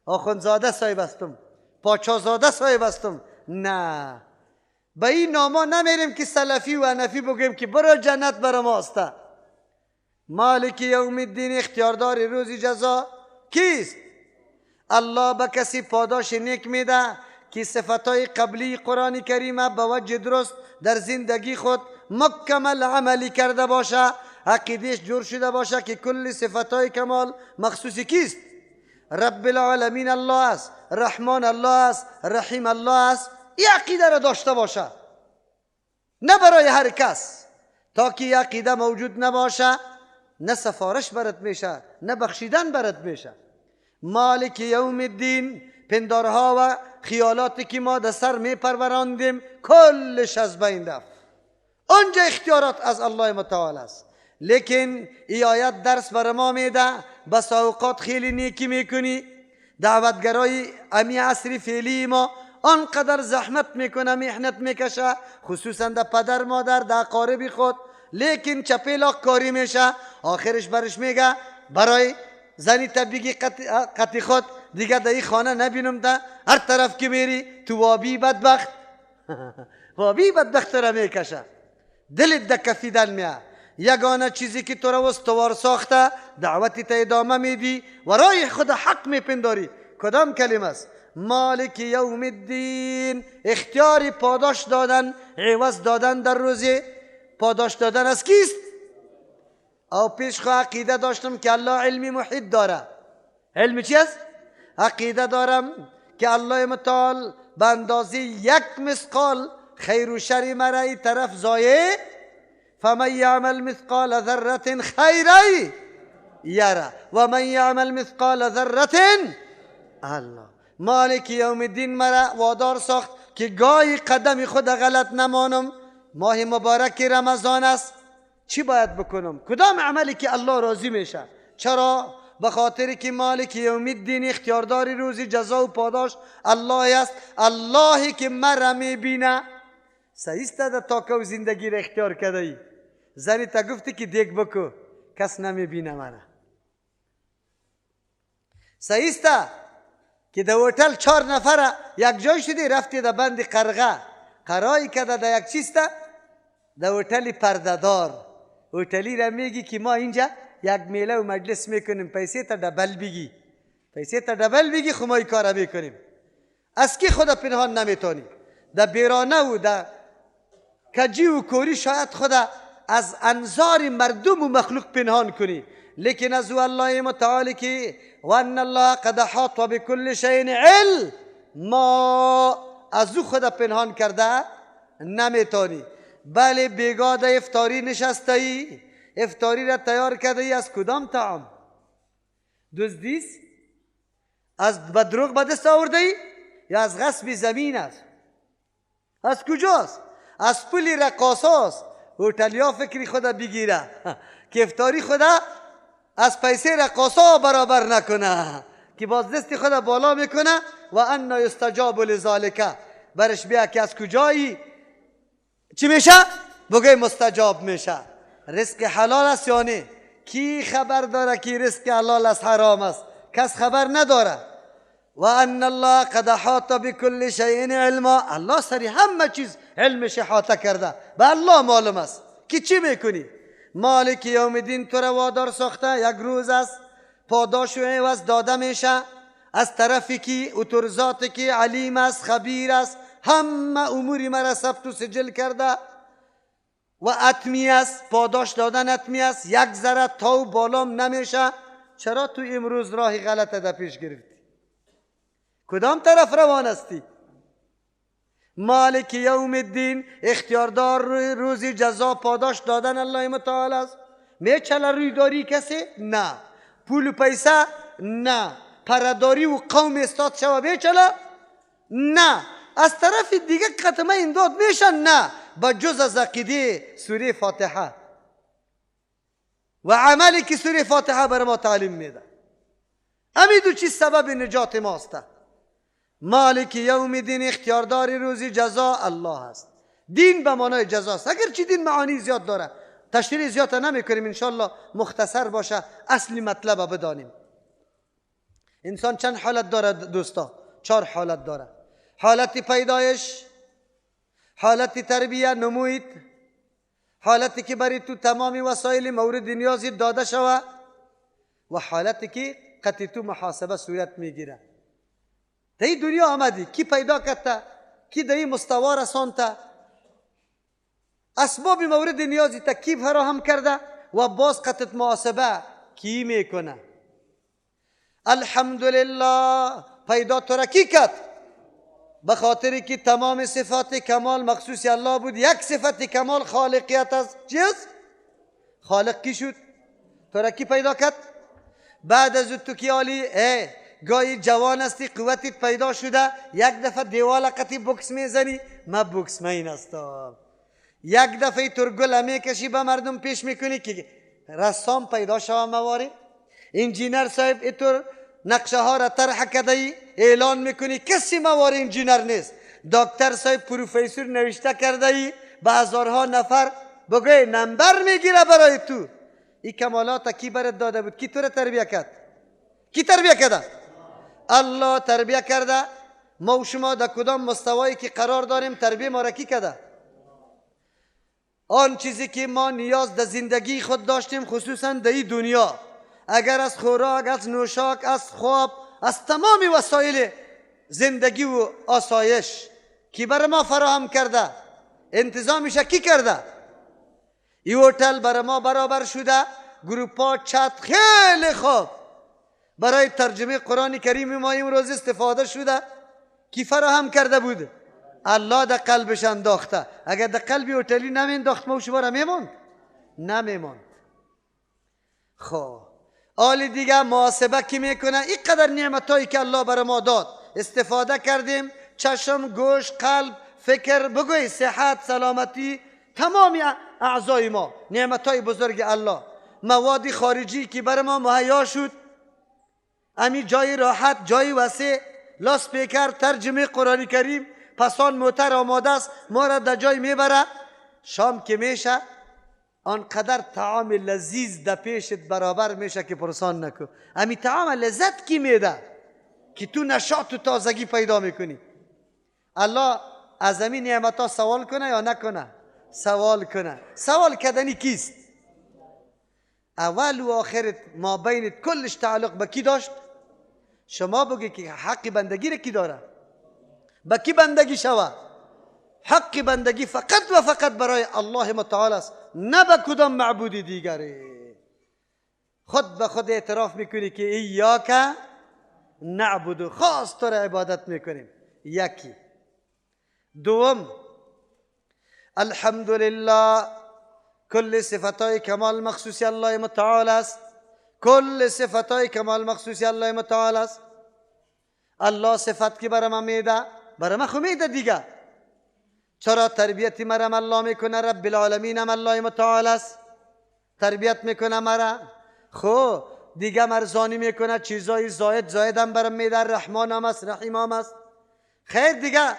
آخوندزاده صاحب هستم، پاچازاده صاحب هستم؟ نه، به این ناما نمیریم که سلفی و حنفی بگیم که برو جنت برا ما است. مالک یوم الدین اختیاردار روز جزا کیست؟ الله به کسی پاداش نیک میده که صفتهای قبلی قرآن کریم به وجه درست در زندگی خود مکمل عملی کرده باشه، عقیدهش جور شده باشه که کل صفتهای کمال مخصوص کیست؟ رب العالمین الله است، رحمان الله است، رحیم الله است. این عقیده را داشته باشه، نه برای هر کس. تا که این عقیده موجود نباشه نه سفارش برات میشه نه بخشیدن برات میشه. مالک یوم الدین، پندارها و خیالاتی که ما در سر میپروراندیم کلش از بین رفت. آنجا اختیارات از الله متعال است. لیکن ای آیت درس بر ما میده. بس اوقات خیلی نیکی میکنی، دعوتگرای امی عصر فعلی ما آنقدر زحمت میکنه، محنت میکشه، خصوصا در پدر مادر، در اقارب خود، لیکن چپیلاق کاری میشه. آخرش برش میگه برای زنی تا بگی قطی خود دیگه در این خانه نبینم، تا هر طرف که میری تو وابی بدبخت وابی بدبخت را میکشه، دلت در کفیدن میه. یگانه چیزی که تو را استوار ساخته دعوتی تا ادامه میدی و رای خود حق میپنداری کدام کلمه است؟ مالک یوم الدین. اختیار پاداش دادن، عوض دادن در روز پاداش دادن از کیست؟ او پیش خو عقیده داشتم که الله علمی محیط داره. علم چی است؟ عقیده دارم که الله متعال به اندازه یک مثقال خیر و شر مرا ای طرف ضایع، فمن یعمل مثقال ذره خیرا یره و من یعمل مثقال ذره. الله مالک یوم الدین مرا وادار ساخت که گاهی قدم خود غلط نمانم. ماه مبارک رمضان است، چی باید بکنم؟ کدام عملی که الله راضی میشه؟ چرا؟ به خاطر که مالک یوم الدین اختیاردار روز جزا و پاداش الله است. اللهی که مرا میبینه. سعیست در تاکه و زندگی را اختیار کرده ای. زنی تا گفتی که دیگ بکو کس نمیبینه منه. سعیست که در هتل 4 نفره یک جای شدی، رفتی در بند قرغه قرایی کرده در یک چیسته در هتل پردهدار. هتلی را میگی که ما اینجا یک میله و مجلس میکنیم، پیسه تا double بگی، پیسه تا double بگی، خو ما این کار میکنیم. از کی خدا پنهان نمیتونی؟ در بیرانه و در کجی و کوری شاید خدا از انظار مردم و مخلوق پنهان کنی، لیکن از او الله متعال که و ان الله قد احاط بكل شیء علم ما، از او خدا پنهان کرده نمیتونی. بله بیگاه در افطاری نشسته ای، افطاری را تیار کرده ای، از کدام طعام؟ دزدیست؟ از بدروغ به دست آورده ای یا از غصب زمین است؟ از کجاست؟ از پول رقاصاست. هتلیا فکری خدا بگیره که افطاری خدا از پیسه رقاصا برابر نکنه که باز دست خدا بالا میکنه و انا یستجاب لذالک. برش بیا که از کجایی چی میشه؟ بگه مستجاب میشه. رزق حلال است یا نه؟ کی خبر داره که رزق حلال است حرام است؟ کس خبر نداره. و ان الله قد احاط بكل شیء علما. الله سری همه چیز علمش احاطه کرده، به الله معلوم است که چی میکنی. مالک یوم الدین تو را وادار ساخته، یک روز است پاداش و عوض داده میشه از طرفی که اتر ذات که علیم است خبیر است، همه اموری مرا ثبت و سجل کرده و اتمی است، پاداش دادن اتمی است، یک ذره تا و بالام نمیشه. چرا تو امروز راه غلط در پیش گرفتی؟ کدام طرف روان هستی؟ مالک یوم الدین اختیاردار روزی جزا پاداش دادن الله متعال است. میچله روی داری کسی؟ نه. پول و پیسه؟ نه. پرداری و قوم استاد شوه بیچله؟ نه. از طرف دیگه قطمه امداد میشن؟ نه، با جز از عقیده سوره فاتحه و عملی که سوره فاتحه بر ما تعلیم میده. امی دو چیز سبب نجات ماست. مالک یوم دین، اختیاردار روزی جزا الله است. دین به معنای جزا است، اگرچه دین معانی زیاد داره، تشریح زیاد نمیکنیم انشالله، مختصر باشه اصلی مطلب بدانیم. انسان چند حالت داره دوستا؟ 4 حالت داره. حالت پیدایش، حالت تربیه نموید، حالتی که برای تو تمام وسایل مورد نیازی داده شوه، و حالتی که قطعی تو محاسبه صورت میگیره. در این دنیا آمدی، کی پیدا کرده، کی در این مستوا رسانده، اسباب مورد نیازی تا کی فراهم کرده، و باز قطعت محاسبه کی میکنه. الحمدلله پیدا تو را کی کرد؟ به خاطری که تمام صفات کمال مخصوص الله بود، یک صفت کمال خالقیت است. چیز؟ خالق کی شد؟ تو را کی پیدا کرد؟ بعد از تو کی آلی گاهی جوان هستی، قوتت پیدا شده، یک دفعه دیوال قطی بکس میزنی، ما بکس مین هستم. یک دفعه ترگل میکشی به مردم پیش میکنی که رسام پیدا شوه مواری، انجینر صاحب ایتور نقشه ها را طرح کرده ای، اعلان میکنی کسی مواری انجینر نیست، دکتر صاحب پروفسور نوشته کرده ای، به هزارها نفر بگوی نمبر میگیره برای تو. این کمالات کی برات داده بود؟ کی تو را تربیه کرد؟ کی تربیه کرده؟ الله تربیه کرده. ما و شما در کدام مستوایی که قرار داریم تربیه ما را کی کرده؟ آن چیزی که ما نیاز در زندگی خود داشتیم، خصوصا در این دنیا، اگر از خوراک، از نوشاک، از خواب، از تمام وسایل زندگی و آسایش کی بر ما فراهم کرده؟ انتظامش کی کرده؟ این هتل بر ما برابر شده، گروپا چت خیلی خوب برای ترجمه قرآن کریم ما امروز استفاده شده، کی فراهم کرده بود؟ الله در قلبش انداخته. اگر در قلب هتلی نمینداخت ما شما را میموند؟ نمیموند. خب آل دیگه محاسبه کی میکنه؟ اینقدر نعمتایی که الله بر ما داد استفاده کردیم، چشم، گوش، قلب، فکر، بگوی صحت، سلامتی، تمام اعضای ما نعمتای بزرگ الله، مواد خارجی که بر ما مهیا شد، امی جای راحت، جای وسیع، لاسپیکر، ترجمه قرآن کریم، پسان موتر آماده است، ما را در جای میبره. شام که میشه آنقدر طعام لذیذ در پیشت برابر میشه که پرسان نکن. امی طعام لذت کی میده که تو نشاط و تازگی پیدا میکنی. الله از همین نعمت ها سوال کنه یا نکنه؟ سوال کنه. سوال کردنی کیست؟ اول و آخرت ما بینت کلش تعلق به کی داشت؟ شما بگی که حق بندگی را کی داره؟ به کی بندگی شوه؟ حق بندگی فقط و فقط برای الله متعال است، نه به کدام معبودی دیگری. خود به خود اعتراف میکنی که ایاک نعبد، خاص تو را عبادت میکنیم. یکی. دوم، الحمدلله کل صفتهای کمال مخصوصی الله متعال است. کل صفتهای کمال مخصوصی الله متعال است. الله صفت که برای من میده، برای من خو میده دیگه. چرا تربیت مرم الله میکنه؟ رب العالمین هم الله متعال است، تربیت میکنه مرا. خو دیگه مرزانی میکنه، چیزای زاید زاید هم برم میده، رحمان هم است، رحیم هم است. خیر دیگه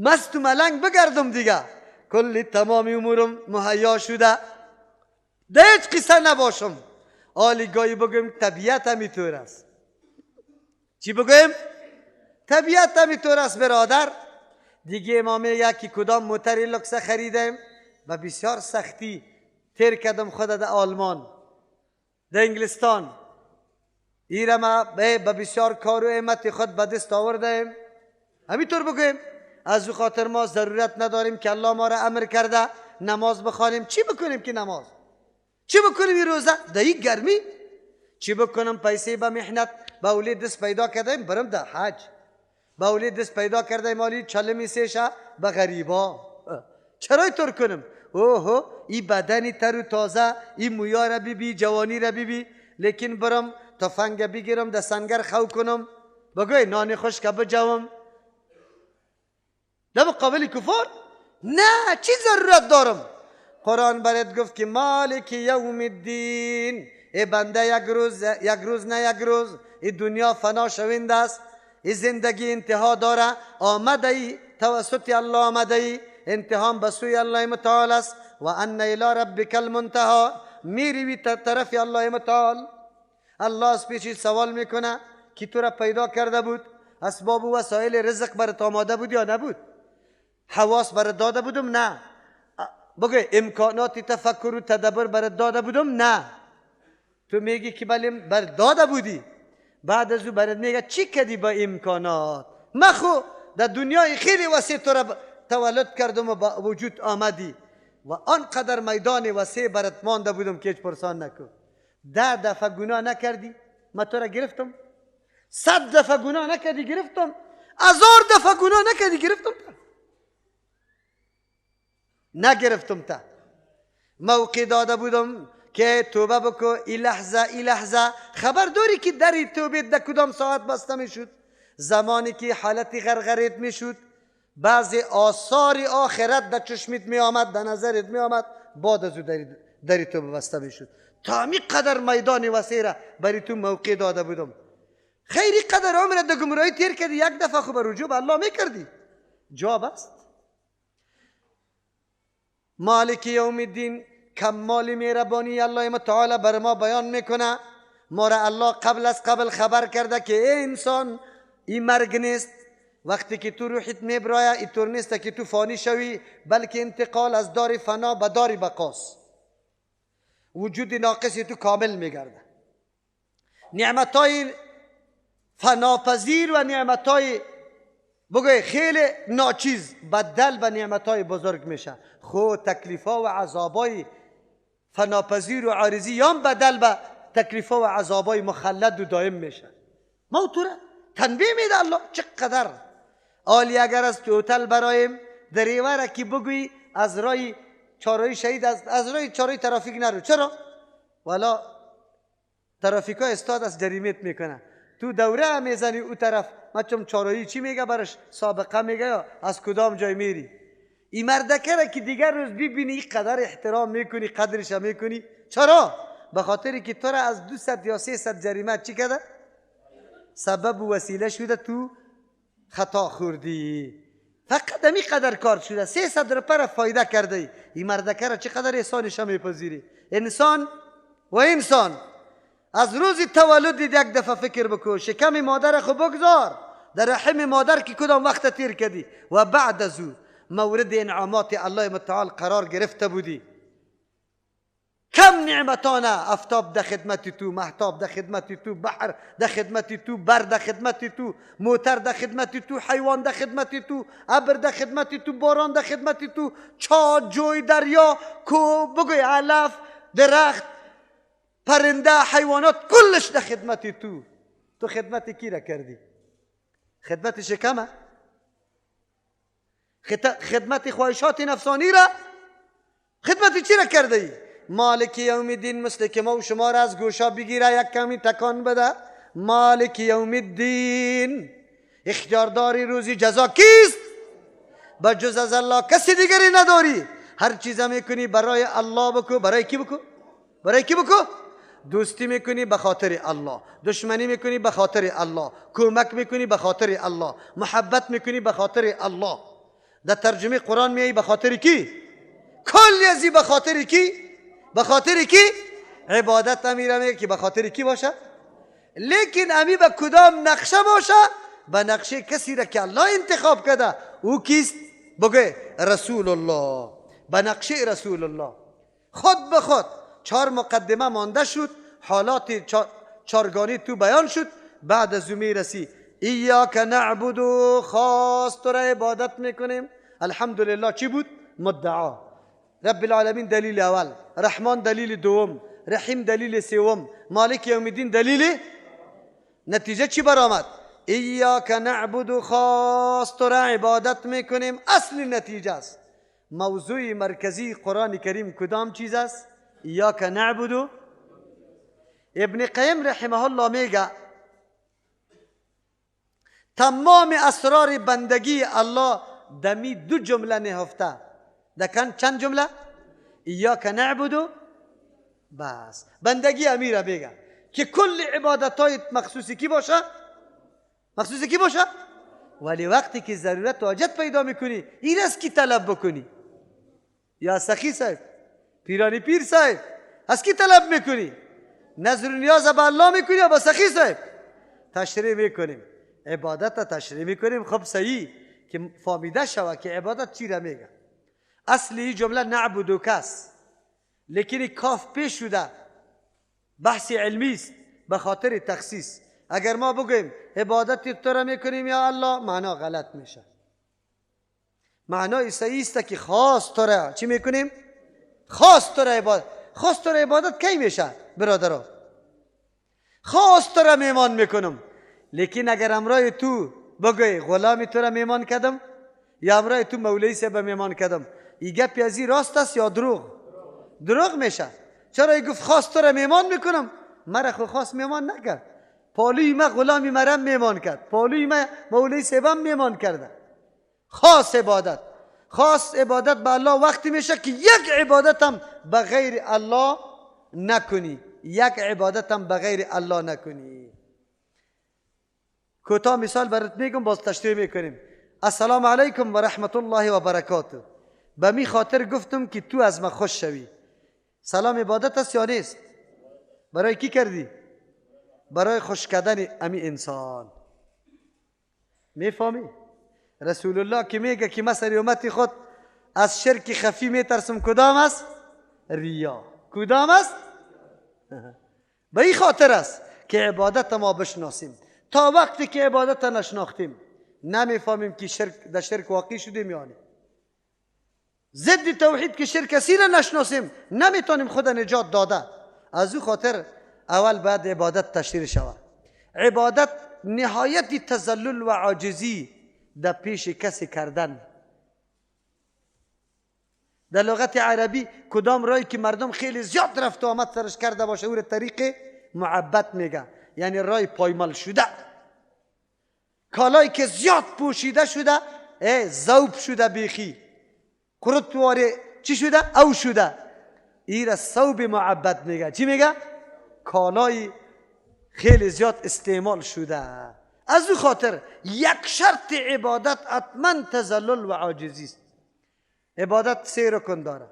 مست و ملنگ بگردم دیگه، کلی تمام امورم مهیا شده، ده هیچ قصه نباشم. آلی گاهی بگویم طبیعت همیطور است. چی بگویم؟ طبیعت همیطور است برادر. دیگه ما میگه که کدام موتر لکس خریدیم و بسیار سختی تیر کردم خود در آلمان، در انگلستان. ایره ما به بسیار کار و احمت خود به دست آوردیم. همینطور بگویم از او خاطر ما ضرورت نداریم که الله ما را امر کرده نماز بخوانیم. چی بکنیم که نماز؟ چی بکنیم این روزه در این گرمی؟ چی بکنم پیسه به محنت به اولی دست پیدا کردیم برم در حج، به اولی دست پیدا کردیم مالی چلمی سیشه به غریبا. چرا اینطور کنم؟ اوه این بدنی تر و تازه، این مویا را ببی، جوانی را ببی، لیکن برم تفنگ بگیرم در سنگر خو کنم، بگوی نان خشک بجوم. در مقابل کفار؟ نه، چی ضرورت دارم؟ قرآن برات گفت که مالک یوم الدین. ای بنده، یک روز، یک روز نه یک روز، این دنیا فنا شوند است، این زندگی انتها داره. آمده ای توسط الله، آمده ای، انتهام به سوی الله متعال است. و ان الی ربک المنتها، میروی طرف الله متعال. الله از پیشی سوال میکنه کی تو را پیدا کرده بود؟ اسباب و وسایل رزق برات آماده بود یا نبود؟ حواس برات داده بودم؟ نه. بگه امکانات تفکر و تدبر برات داده بودم؟ نه. تو میگی که بله بر داده بودی. بعد از او برات میگه چی کردی با امکانات؟ من خو در دنیای خیلی وسیع تو را تولد کردم و با وجود آمدی و آنقدر میدان وسیع برات مانده بودم که هیچ پرسان نکن. 10 دفعه گناه نکردی، من تو را گرفتم. 100 دفعه گناه نکردی، گرفتم. 1000 دفعه گناه نکردی، گرفتم. نگرفتم تا موقع داده بودم که توبه بکو. ای لحظه، ای لحظه خبر داری که در توبه در کدام ساعت بسته میشد؟ زمانی که حالت غرغرت میشد، بعضی آثار آخرت در چشمت می آمد، در نظرت می آمد، بعد از او در توبه بسته میشد. تا می قدر میدان وسیع را برای تو موقع داده بودم. خیلی قدر عمر در گمراهی تیر کردی، یک دفعه خوب رجوع به الله میکردی. جواب است مالک یوم الدین. کمال مهربانی الله متعال بر ما بیان میکنه. ما را الله قبل از قبل خبر کرده که ای انسان، این مرگ نیست. وقتی که تو روحت میبرایه اینطور نیست که تو فانی شوی، بلکه انتقال از دار فنا به دار بقاست. وجود ناقص تو کامل میگرده. نعمتای فناپذیر و نعمتای بگوی خیلی ناچیز بدل به نعمتای بزرگ میشه. خو تکلیفا و عذابای فناپذیر و عارضی یام بدل به تکلیفا و عذابای مخلد و دائم میشه. ما تو را تنبیه میده الله چقدر عالی. اگر از تو هتل برایم دریوه که بگویی از رای چارای شهید، از رای چارای ترافیک نرو. چرا؟ والا ترافیکا استاد از جریمت میکنه. تو دوره میزنی او طرف، ما چون چارایی چی میگه برش سابقه میگه یا از کدام جای میری. این مردکه را که دیگر روز ببینی قدر احترام میکنی، قدرش میکنی. چرا؟ به خاطر که تو را از 200 یا 300 جریمه چی کرده؟ سبب و وسیله شده تو خطا خوردی. فقط همی قدر کار شده، 300 روپه را فایده کرده ای. این مردکه را چقدر احسانش میپذیری. انسان و انسان از روز تولد یک دفعه فکر بکن، شکم مادر خو بگذار، در رحم مادر که کدام وقت تیر کردی و بعد از او مورد انعامات الله متعال قرار گرفته بودی. کم نعمتانه، افتاب در خدمت تو، مهتاب در خدمت تو، بحر در خدمت تو، بر در خدمت تو، موتر در خدمت تو، حیوان در خدمت تو، ابر در خدمت تو، باران در خدمت تو، چاه، جوی، دریا، کو، بگوی علف، درخت، پرنده، حیوانات، کلش در خدمت تو. تو خدمت کی را کردی؟ خدمت شکمه؟ خدمت خواهشات نفسانی را؟ خدمت چی را کرده ای؟ مالک یوم الدین مثل که ما و شما را از گوشا بگیره یک کمی تکان بده. مالک یوم الدین، اختیارداری روزی جزا کیست؟ بجز از الله کسی دیگری نداری. هر چیز میکنی برای الله بکو. برای کی بکو؟ برای کی بکو؟ دوستی میکنی به خاطر الله، دشمنی میکنی به خاطر الله، کمک میکنی به خاطر الله، محبت میکنی به خاطر الله. در ترجمه قرآن میایی به خاطر کی؟ کل ازی به خاطر کی؟ به خاطر کی؟ عبادت امیره میگه که به خاطر کی باشه؟ لیکن امی به کدام نقشه باشه؟ به نقشه کسی را که الله انتخاب کرده. او کیست؟ بگه رسول الله. به نقشه رسول الله. خود به خود 4 مقدمه مانده شد، حالات چارگانی تو بیان شد. بعد از او میرسی ایاک نعبد، خاص تو را عبادت میکنیم. الحمدلله چی بود؟ مدعا. رب العالمین دلیل اول، رحمان دلیل دوم، رحیم دلیل سوم، مالک یوم الدین دلیل. نتیجه چی برآمد؟ ایاک نعبد، خاص تو را عبادت میکنیم. اصل نتیجه است. موضوع مرکزی قرآن کریم کدام چیز است؟ ایاک نعبد. ابن قیم رحمه الله میگه تمام اسرار بندگی الله دمی دو جمله نهفته. دکن چند جمله؟ ایاک نعبد، بس بندگی امیره بگه که کل عبادت های مخصوصی کی باشه؟ مخصوصی کی باشه؟ ولی وقتی که ضرورت و حاجت پیدا میکنی این از کی طلب بکنی؟ یا سخی صاحب، پیرانی پیر صاحب، از کی طلب میکنی؟ نظر و نیاز به الله میکنی یا به سخی صاحب؟ تشریح میکنیم، عبادت تشریح میکنیم. خب صحیح که فهمیده شوه که عبادت چی را میگه. اصلی جمله نعبدو کس، لیکن کاف پیش شده، بحث علمی است به خاطر تخصیص. اگر ما بگوییم عبادت تو را میکنیم یا الله، معنا غلط میشه. معنای صحیح است که خاص تو را چی میکنیم؟ خاص تو را عبادت. خاص تو را عبادت کی میشه برادرها؟ خاص تو را میمان میکنم، لیکن اگر امرای تو بگوی غلامی تو را میمان کردم یا امرای تو مولوی صاحب میمان کردم، این گپی از این راست است یا دروغ؟ دروغ میشه. چرا ای گفت خاص تو را میمان میکنم؟ مرا خو خاص میمان نکرد، پالوی ما غلامی مرم میمان کرد، پالوی ما مولوی صاحبم میمان کرده. خاص عبادت، خاص عبادت به الله وقتی میشه که یک عبادت هم به غیر الله نکنی، یک عبادت هم به غیر الله نکنی. کوتاه مثال برات میگم، باز تشریح میکنیم. السلام علیکم و رحمت الله و برکاته. به می خاطر گفتم که تو از ما خوش شوی. سلام عبادت است یا نیست؟ برای کی کردی؟ برای خوش کردن امی انسان. میفهمی؟ رسول الله که میگه که مثل امت خود از شرک خفی میترسم، کدام است؟ ریا. کدام است؟ به این خاطر است که عبادت ما بشناسیم. تا وقتی که عبادت نشناختیم نمیفهمیم که شرک در شرک واقع شدیم یا نه. ضد توحید که شرک کسی را نشناسیم نمیتونیم خود نجات داده. از او خاطر اول باید عبادت تشریح شود. عبادت نهایت تذلل و عاجزی در پیش کسی کردن. در لغت عربی کدام رای که مردم خیلی زیاد رفت و آمد سرش کرده باشه او را طریق معبد میگه، یعنی رای پایمال شده، کالایی که زیاد پوشیده شده، ذوب شده، بیخی قرطواره چی شده؟ او شده. این را ثوب معبد میگه. چی میگه؟ کالای خیلی زیاد استعمال شده. از او خاطر یک شرط عبادت حتما تذلل و عاجزی است. عبادت سه رکن داره: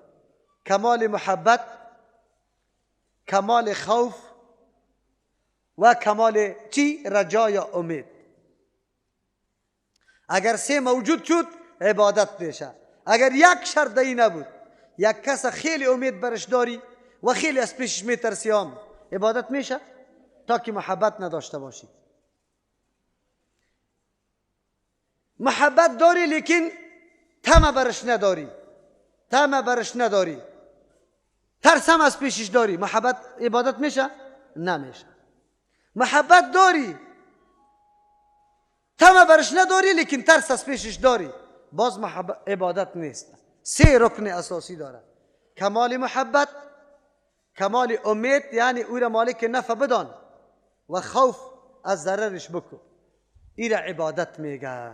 کمال محبت، کمال خوف و کمال چی؟ رجا یا امید. اگر سه موجود شد عبادت میشه. اگر یک شرط ای نبود، یک کس خیلی امید برش داری و خیلی از پیشش میترسی، هم عبادت میشه؟ تا که محبت نداشته باشی. محبت داری لیکن طمع برش نداری، طمع برش نداری، ترس هم از پیشش داری، محبت عبادت میشه؟ نمیشه. محبت داری، طمع برش نداری لیکن ترس از پیشش داری، باز محبت عبادت نیست. سه رکن اساسی داره: کمال محبت، کمال امید یعنی او را مالک نفع بدان، و خوف از ضررش بکن. این را عبادت میگه.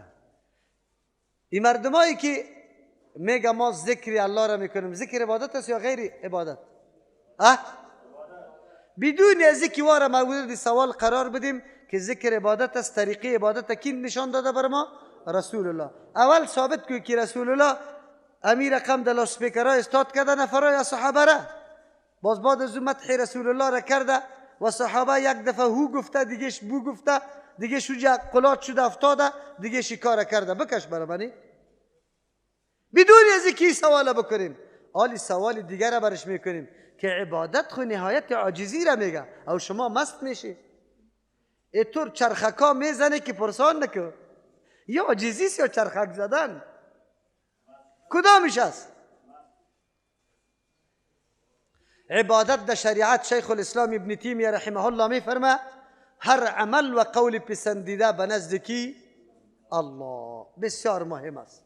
این مردمایی که میگه ما ذکر الله را میکنیم، ذکر عبادت است یا غیر عبادت؟ اه؟ بدون از اینکه واره مورد سوال قرار بدیم که ذکر عبادت است، طریقه عبادت کی نشان داده بر ما؟ رسول الله. اول ثابت کو که رسول الله امیر رقم در لاسپیکرها استاد کرده نفرای صحابه را، باز بعد از مدح رسول الله را کرده و صحابه یک دفعه هو گفته، دیگهش بو گفته، دیگه شوجا قلات شده افتاده، دیگه شکار کرده. بکش برای بدون از اینکه سوال بکنیم. حالی سوال دیگر را برش میکنیم که عبادت خو نهایت عاجزی را میگه، او شما مست میشی اینطور چرخکا میزنه که پرسان نکن، یا عاجزی است یا چرخک زدن، کدامش است؟ عبادت در شریعت شیخ الاسلام ابن تیمیه رحمه الله میفرمه هر عمل و قول پسندیده به نزد کی؟ الله. بسیار مهم است.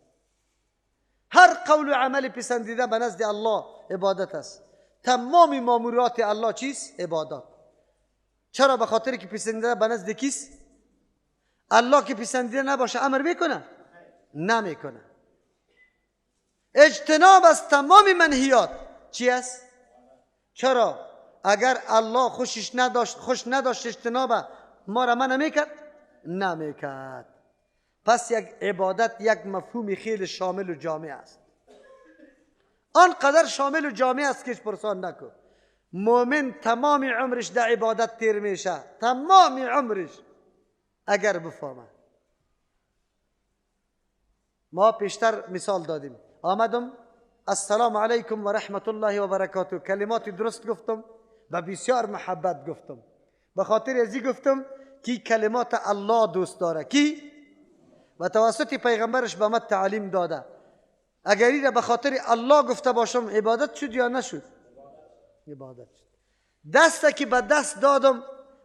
هر قول و عمل پسندیده به نزد الله عبادت است. تمام مامورات الله چیست؟ عبادت. چرا؟ به خاطر که پسندیده به نزد کیست؟ الله که پسندیده نباشه امر میکنه؟ نمیکنه. اجتناب از تمام منهیات چی است؟ چرا؟ اگر الله خوشش نداشت، خوش نداشت اجتناب ما را منع میکرد؟ نمیکرد. پس یک عبادت یک مفهوم خیلی شامل و جامع است. آنقدر شامل و جامع است که پرسان نکن. مؤمن تمام عمرش در عبادت تیر میشه، تمام عمرش، اگر بفهمه. ما پیشتر مثال دادیم، آمدم السلام علیکم و رحمت الله و برکاته، کلمات درست گفتم و بسیار محبت گفتم، به خاطر ازی گفتم کی کلمات الله دوست داره، کی و توسط پیغمبرش به ما تعلیم داده. اگر این را به خاطر الله گفته باشم عبادت شد یا نشد؟ عبادت شد. دست که به دست دادم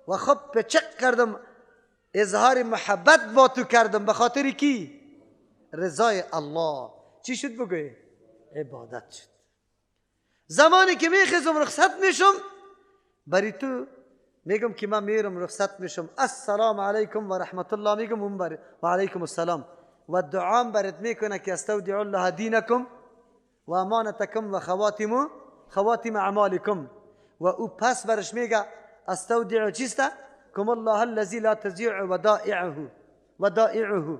و خب پچق کردم، اظهار محبت با تو کردم، به خاطر کی؟ رضای الله. چی شد بگوی؟ عبادت شد. زمانی که میخیزم رخصت میشم، بری تو میگم که من میرم رخصت میشم، السلام علیکم و رحمت الله میگم، اون بری و علیکم السلام، و دعام برات میکنه که استودع الله دینکم و امانتکم و خواتم اعمالکم، و او پس برش میگه استودع چیست؟ کم الله الذی لا تضیع ودائعه ودائعه.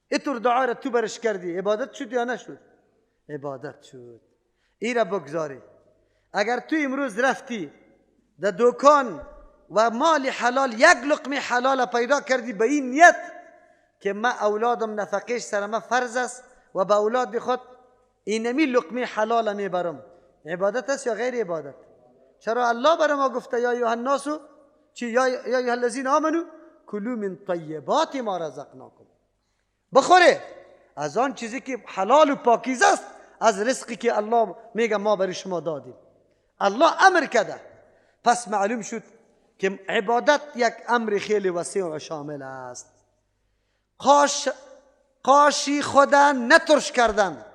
اینطور دعا را تو برش کردی، عبادت شد یا نشد؟ عبادت شد. ای را بگذاری. اگر تو امروز رفتی در دکان و مال حلال، یک لقمه حلال پیدا کردی به این نیت که ما اولادم نفقهش سر ما فرض است و به اولاد خود اینمی لقمه حلال میبرم، عبادت است یا غیر عبادت؟ چرا الله بر ما گفته یا ایها الناس، چی؟ یا ایها الذین آمنوا کلوا من طیبات ما رزقناکم. بخوره از آن چیزی که حلال و پاکیزه است، از رزقی که الله میگه ما برای شما دادیم. الله امر کرده. پس معلوم شد که عبادت یک امر خیلی وسیع و شامل است. قاشی خدا نترش کردن،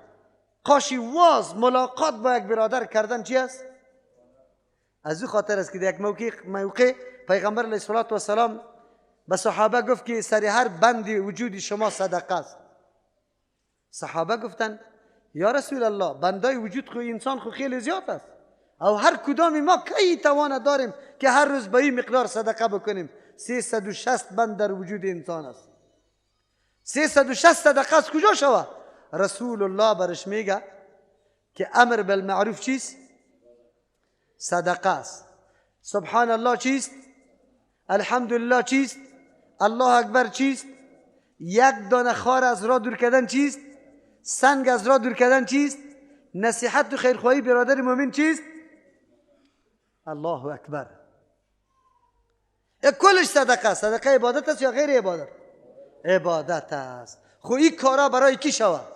قاشی واز ملاقات با یک برادر کردن چی است؟ از او خاطر است که در یک موقع پیغمبر علیه الصلاة والسلام به صحابه گفت که سر هر بند وجود شما صدقه است. صحابه گفتن یا رسول الله، بندای وجود خو انسان خو خیلی زیاد است، او هر کدام ما کی توانه داریم که هر روز به این مقدار صدقه بکنیم؟ 360 بند در وجود انسان است. 360 صدقه از کجا شوه؟ رسول الله برش میگه که امر بالمعروف چیست؟ صدقه است. سبحان الله چیست؟ الحمدلله چیست؟ الله اکبر چیست؟ یک دانه خار از راه دور کردن چیست؟ سنگ از راه دور کردن چیست؟ نصیحت و خیرخواهی برادر مؤمن چیست؟ الله اکبر. کلش صدقه. صدقه عبادت است یا غیر عبادت؟ عبادت است. خو این کارا برای کی شود؟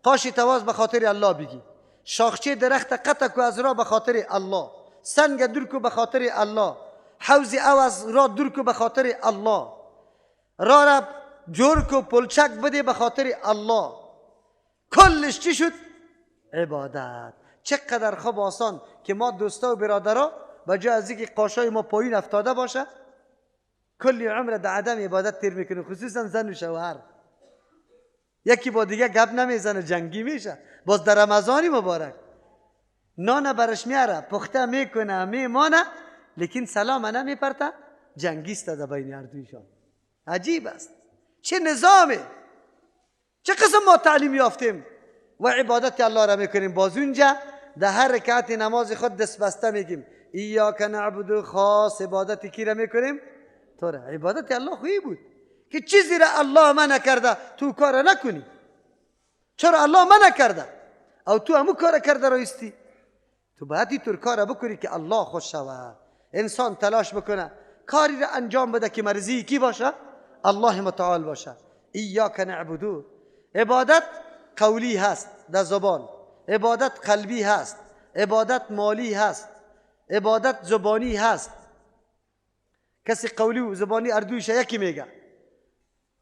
قاشی تواز به خاطر الله بگی، شاخچه درخت قطع کو از راه به خاطر الله، سنگ دور کو به خاطر الله، حوض او از راه دور کو به خاطر الله، راه را جور کو پلچک بده به خاطر الله. کلش چی شد؟ عبادت. چقدر خوب آسان که ما دوستا و برادرا به جای از اینکه قاشای ما پایین افتاده باشه، کلی عمر در عدم عبادت تیر میکنه، خصوصا زن و شوهر. یکی با دیگه گپ نمیزنه، جنگی میشه. باز در رمضانی مبارک نان برش میاره، پخته میکنه، میمانه، لیکن سلام نمیپرته، جنگیست در بین هر دویشان. عجیب است. چه نظامه، چه قسم ما تعلیم یافتیم و عبادت الله را میکنیم. باز اونجا در هر رکعت نماز خود دست بسته میگیم ایاک نعبد، خاص عبادت کی را میکنیم؟ تو را. عبادت الله خویی بود که چیزی را الله منع کرده تو کار نکنی. چرا الله منع کرده او تو همو کار کرده رایستی؟ تو باید اینطور کار بکنی که الله خوش شود. انسان تلاش بکنه کاری را انجام بده که مرضی کی باشه؟ الله متعال باشه. ایاک نعبدو. عبادت قولی هست در زبان، عبادت قلبی هست، عبادت مالی هست، عبادت زبانی هست. کسی قولی و زبانی اردویش یکی میگه.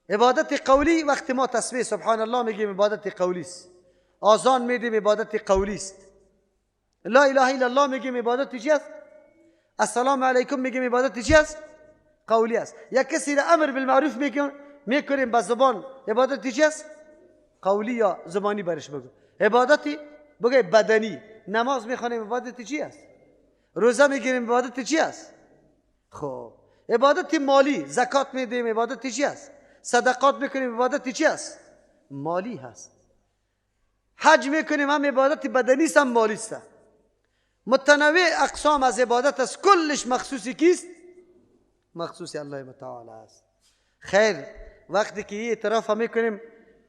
عبادت قولی وقتی ما تسبیح سبحان الله میگیم عبادت قولی است، آذان میدیم عبادت قولی است، لا اله الا الله میگیم عبادت چی است؟ السلام علیکم میگیم عبادت چی است؟ قولی است. یک کسی را امر بالمعروف میکنیم به زبان، عبادت چی است؟ قولی یا زبانی برش بگو. عبادتی بگو بدنی، نماز میخوانیم عبادت چی است؟ روزه میگیریم عبادت چی است؟ خب عبادت مالی، زکات میدیم عبادت چی است؟ صدقات میکنیم عبادت چی است؟ مالی هست. حج میکنیم هم عبادت بدنی است هم مالی است. متنوع اقسام از عبادت است، کلش مخصوصی کیست؟ مخصوص الله متعال است. خیر وقتی که این اعتراف میکنیم،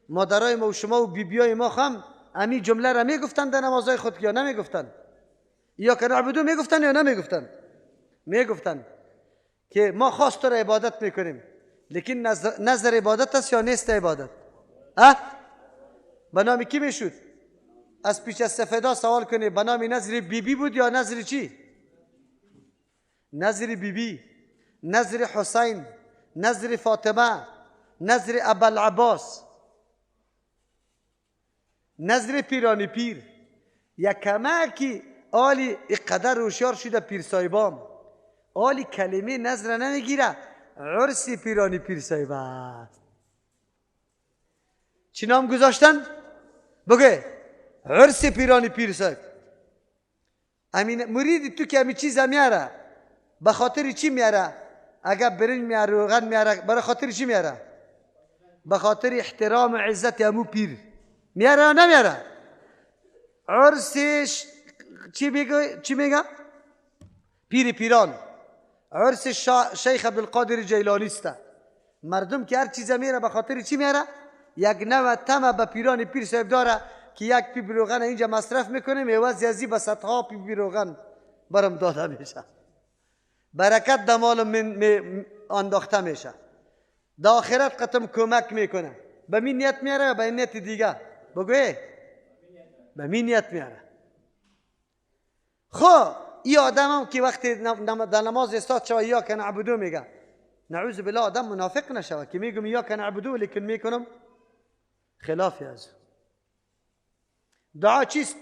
مادرای ما و شما و بیبیای ما هم امی جمله را میگفتن در نمازهای خود یا نمیگفتن؟ ایاک نعبدو میگفتن یا نمیگفتن؟ میگفتن که ما خاص تو را عبادت میکنیم، لیکن نظر عبادت است یا نیست عبادت؟ اه؟ به نام کی میشد؟ از پیش از سفیدا سوال کنی به نام نظر بیبی بود یا نظر چی؟ نظر بیبی، نظر حسین، نظر فاطمه، نظر ابوالعباس، نظر پیرانی پیر. یکمه که آلی اقدر هوشیار شده پیر صاحبام، آلی کلمه نظر نمیگیره، عرس پیرانی پیر صاحب است. چی نام گذاشتن؟ بگه عرس پیرانی پیر صاحب. امین مرید تو که امی چیز میاره، به خاطر چی میاره؟ اگر برنج میاره، روغن میاره، برای خاطر چی میاره؟ به خاطر احترام و عزت امو پیر میاره یا نمیاره؟ عرسش چی میگه؟ چی میگه؟ پیر پیران، عرس شیخ عبدالقادر جیلانی است. مردم که هر چیز میاره به خاطر چی میاره؟ یک نوع طمع به پیران پیر صاحب داره که یک پیپ روغن اینجا مصرف میکنیم، عوض ازی به صدها پیپ روغن برم داده میشه، برکت در مال من انداخته میشه، در آخرت قتم کمک میکنه. به می نیت میاره یا به نیت دیگه؟ بگوی به می نیت میاره. خب این آدم هم که وقتی در نماز استاد شوه ایاک نعبدو میگه، نعوذ بالله آدم منافق نشوه که میگم ایاک نعبدو لیکن میکنم خلافی از. دعا چیست؟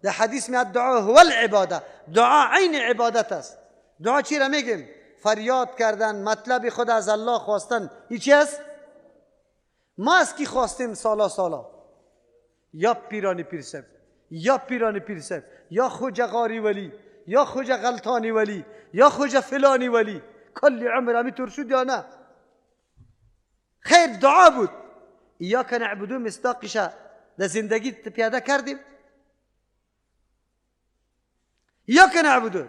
در حدیث میاد دعا هو العباده، دعا عین عبادت است. دعا چی را میگیم؟ فریاد کردن، مطلب خود از الله خواستن. این چی است؟ ما از کی خواستیم سالا سالا؟ یا پیرانی پیر صاحب، یا پیرانی پیر صاحب، یا خوجه غاری ولی، یا خوجه غلطانی ولی، یا خوجه فلانی ولی. کلی عمر همی طور شد یا نه؟ خیر دعا بود. ایاک نعبدو مصداقش در زندگی پیاده کردیم. ایاک نعبدو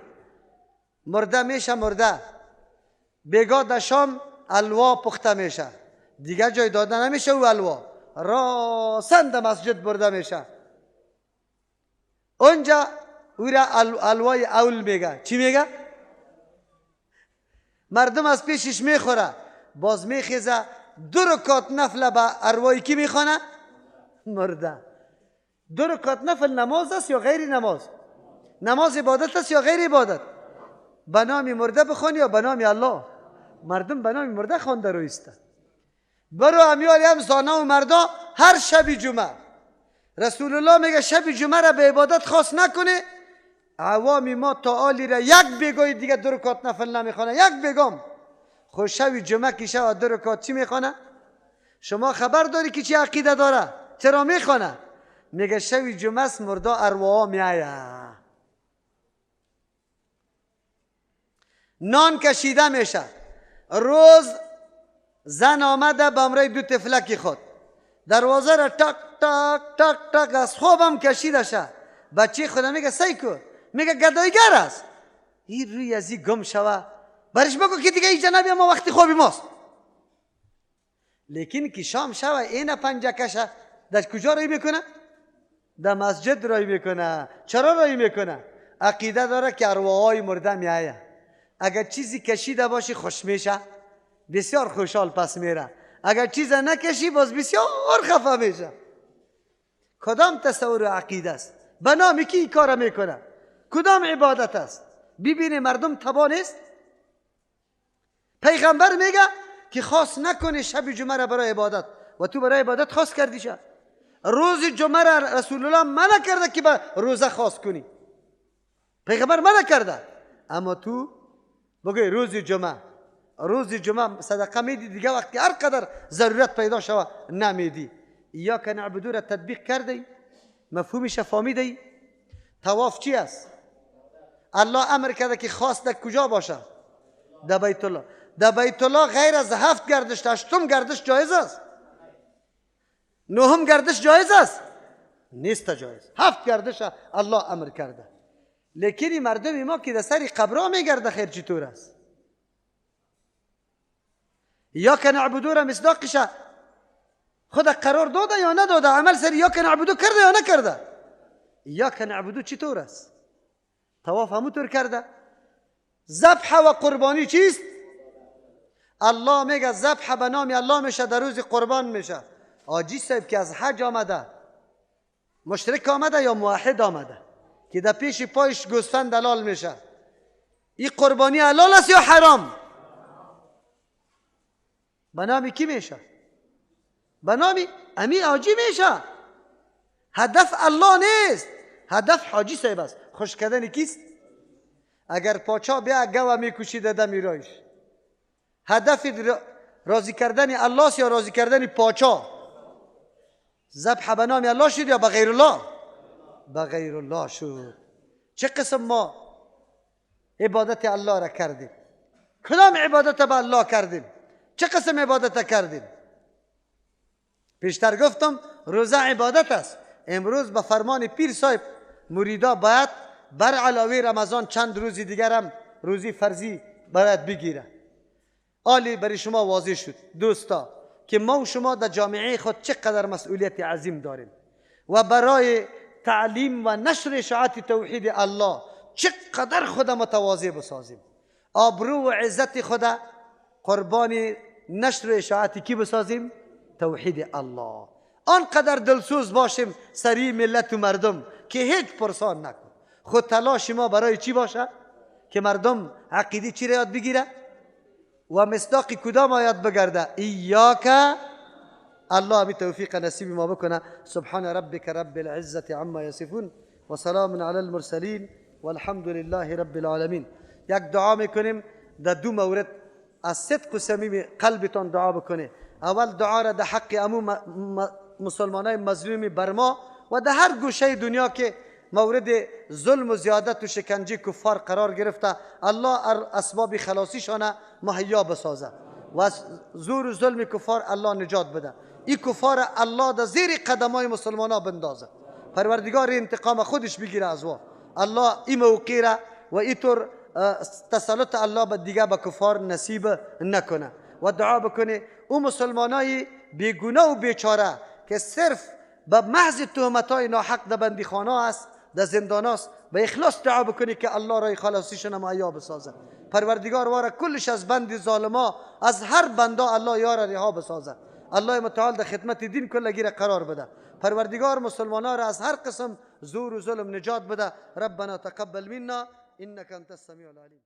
مرده میشه، مرده بیگاه در شام الوا پخته میشه، دیگه جای داده نمیشه، او الوا راسن در مسجد برده میشه. اونجا او را الوای اول میگه. چی میگه؟ مردم از پیشش میخوره، باز میخیزه دو رکعت نفل به اروای کی میخوانه؟ مرده. دو رکعت نفل نماز است یا غیر نماز؟ نماز عبادت است یا غیر عبادت؟ به نام مرده بخوانی یا به نام الله؟ مردم به نام مرده خوانده رویسته. برو امیال هم زانه و مردا هر شب جمعه. رسول الله میگه شب جمعه را به عبادت خاص نکنه. عوام ما تا آلی را یک بیگاه دیگه دو رکعت نفل نمیخوانه، یک بیگام. خب شب جمعه که شب دو رکعت چی میخوانه؟ شما خبر داری که چی عقیده داره؟ چرا میخوانه؟ میگه شب جمعه است، مردا ارواح میآید، نان کشیده میشه. روز زن آمده به امرای دو طفلک خود، دروازه را تک تک تک تک از خوابم کشیده شه. بچه خود میگه سعی کو، میگه گدایگر است. این روی از این گم شوه، برش بگو که دیگه اینجا نبیا، ما وقتی خوابی ماست. لیکن که شام شوه اینه پنجه کشه در کجا رای میکنه؟ در مسجد رای میکنه. چرا رای میکنه؟ عقیده داره که ارواحای مرده میآید، اگر چیزی کشیده باشی خوش میشه، بسیار خوشحال پس میره. اگر چیز نکشی باز بسیار خفه میشه. کدام تصور و عقیده است؟ به نام کی کار میکنه؟ کدام عبادت است؟ ببینی مردم تباه نیست؟ پیغمبر میگه که خاص نکنی شب جمعه را برای عبادت، و تو برای عبادت خاص کردی شد. روز جمعه را رسول الله منع کرده که به روزه خاص کنی، پیغمبر منع کرده، اما تو بگوی روز جمعه، روز جمعه صدقه میدی، دیگه وقتی هر قدر ضرورت پیدا شوه نمیدی. ایاک نعبدو را تطبیق کرده؟ مفهومش فهمیده؟ طواف چی است؟ الله امر کرده که خاص در کجا باشه؟ در بیت الله. در بیت الله غیر از 7 گردش 8 گردش جایز است؟ 9 گردش جایز است؟ نیست جایز. 7 گردش الله امر کرده. لیکن مردم ما که در سر قبرها میگرده خیر چطور است؟ ایاک نعبدو را مصداقش خدا قرار داده یا نداده؟ عمل سر ایاک نعبدو کرده یا نکرده؟ ایاک نعبدو چطور است؟ طواف همونطور کرده. ذبح و قربانی چیست؟ الله میگه ذبح به نام الله میشه، در روز قربان میشه. حاجی صاحب که از حج آمده، مشرک آمده یا موحد آمده که در پیش پایش گوسفند حلال میشه، این قربانی حلال است یا حرام؟ به نام کی میشه؟ به نام امی حاجی میشه. هدف الله نیست، هدف حاجی صاحب است. خوش کردن کیست؟ اگر پاچا بیا گوه میکشید ده میرایش، هدف راضی کردن الله است یا راضی کردن پاچا؟ ذبح به نام الله شد یا به غیر الله؟ به غیر الله شد. چه قسم ما عبادت الله را کردیم؟ کدام عبادت به الله کردیم؟ چه قسم عبادت کردیم؟ پیشتر گفتم روزه عبادت است. امروز به فرمان پیر صاحب مریدا باید بر علاوه رمضان چند روز دیگر هم روزی فرضی باید بگیره. آلی برای شما واضح شد دوستا که ما و شما در جامعه خود چقدر مسئولیت عظیم داریم و برای تعلیم و نشر اشاعت توحید الله چقدر خود متواضع بسازیم. آبرو و عزت خود قربان نشر اشاعت کی بسازیم؟ توحید الله. آنقدر دلسوز باشیم سری ملت و مردم که هیچ پرسان نکن. خود تلاش ما برای چی باشه؟ که مردم عقیده چی را یاد بگیره و مصداق کدام آیات بگرده؟ ایاک. الله همی توفیق نصیب ما بکنه. سبحان ربک رب العزة عما یصفون و سلام علی المرسلین والحمد لله رب العالمین. یک دعا میکنیم در دو مورد از صدق و صمیم قلبتان دعا بکنه. اول دعا را در حق امو مسلمانای مظلوم برما و در هر گوشه دنیا که مورد ظلم و زیادت و شکنجه کفار قرار گرفته، الله اسباب خلاصیشان مهیا بسازه و از زور و ظلم کفار الله نجات بده. این کفار الله در زیر قدمای مسلمان ها بندازه. پروردگار انتقام خودش بگیره از وا. الله این موقع را و اینطور تسلط الله به دیگه به کفار نصیب نکنه. و دعا بکنه او مسلمانای بیگناه و بیچاره که صرف به محض تهمت‌های ناحق در بندیخانه است، در زندان است، به اخلاص دعا بکنی که الله رای خلاصیشون مهیا بسازه. پروردگار واره کلش از بند ظالما، از هر بندا الله یار رها بسازه. الله متعال در خدمت دین کلگی را قرار بده. پروردگار مسلمانان را از هر قسم زور و ظلم نجات بده. ربنا تقبل منا انك انت السمیع العلیم.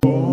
Oh.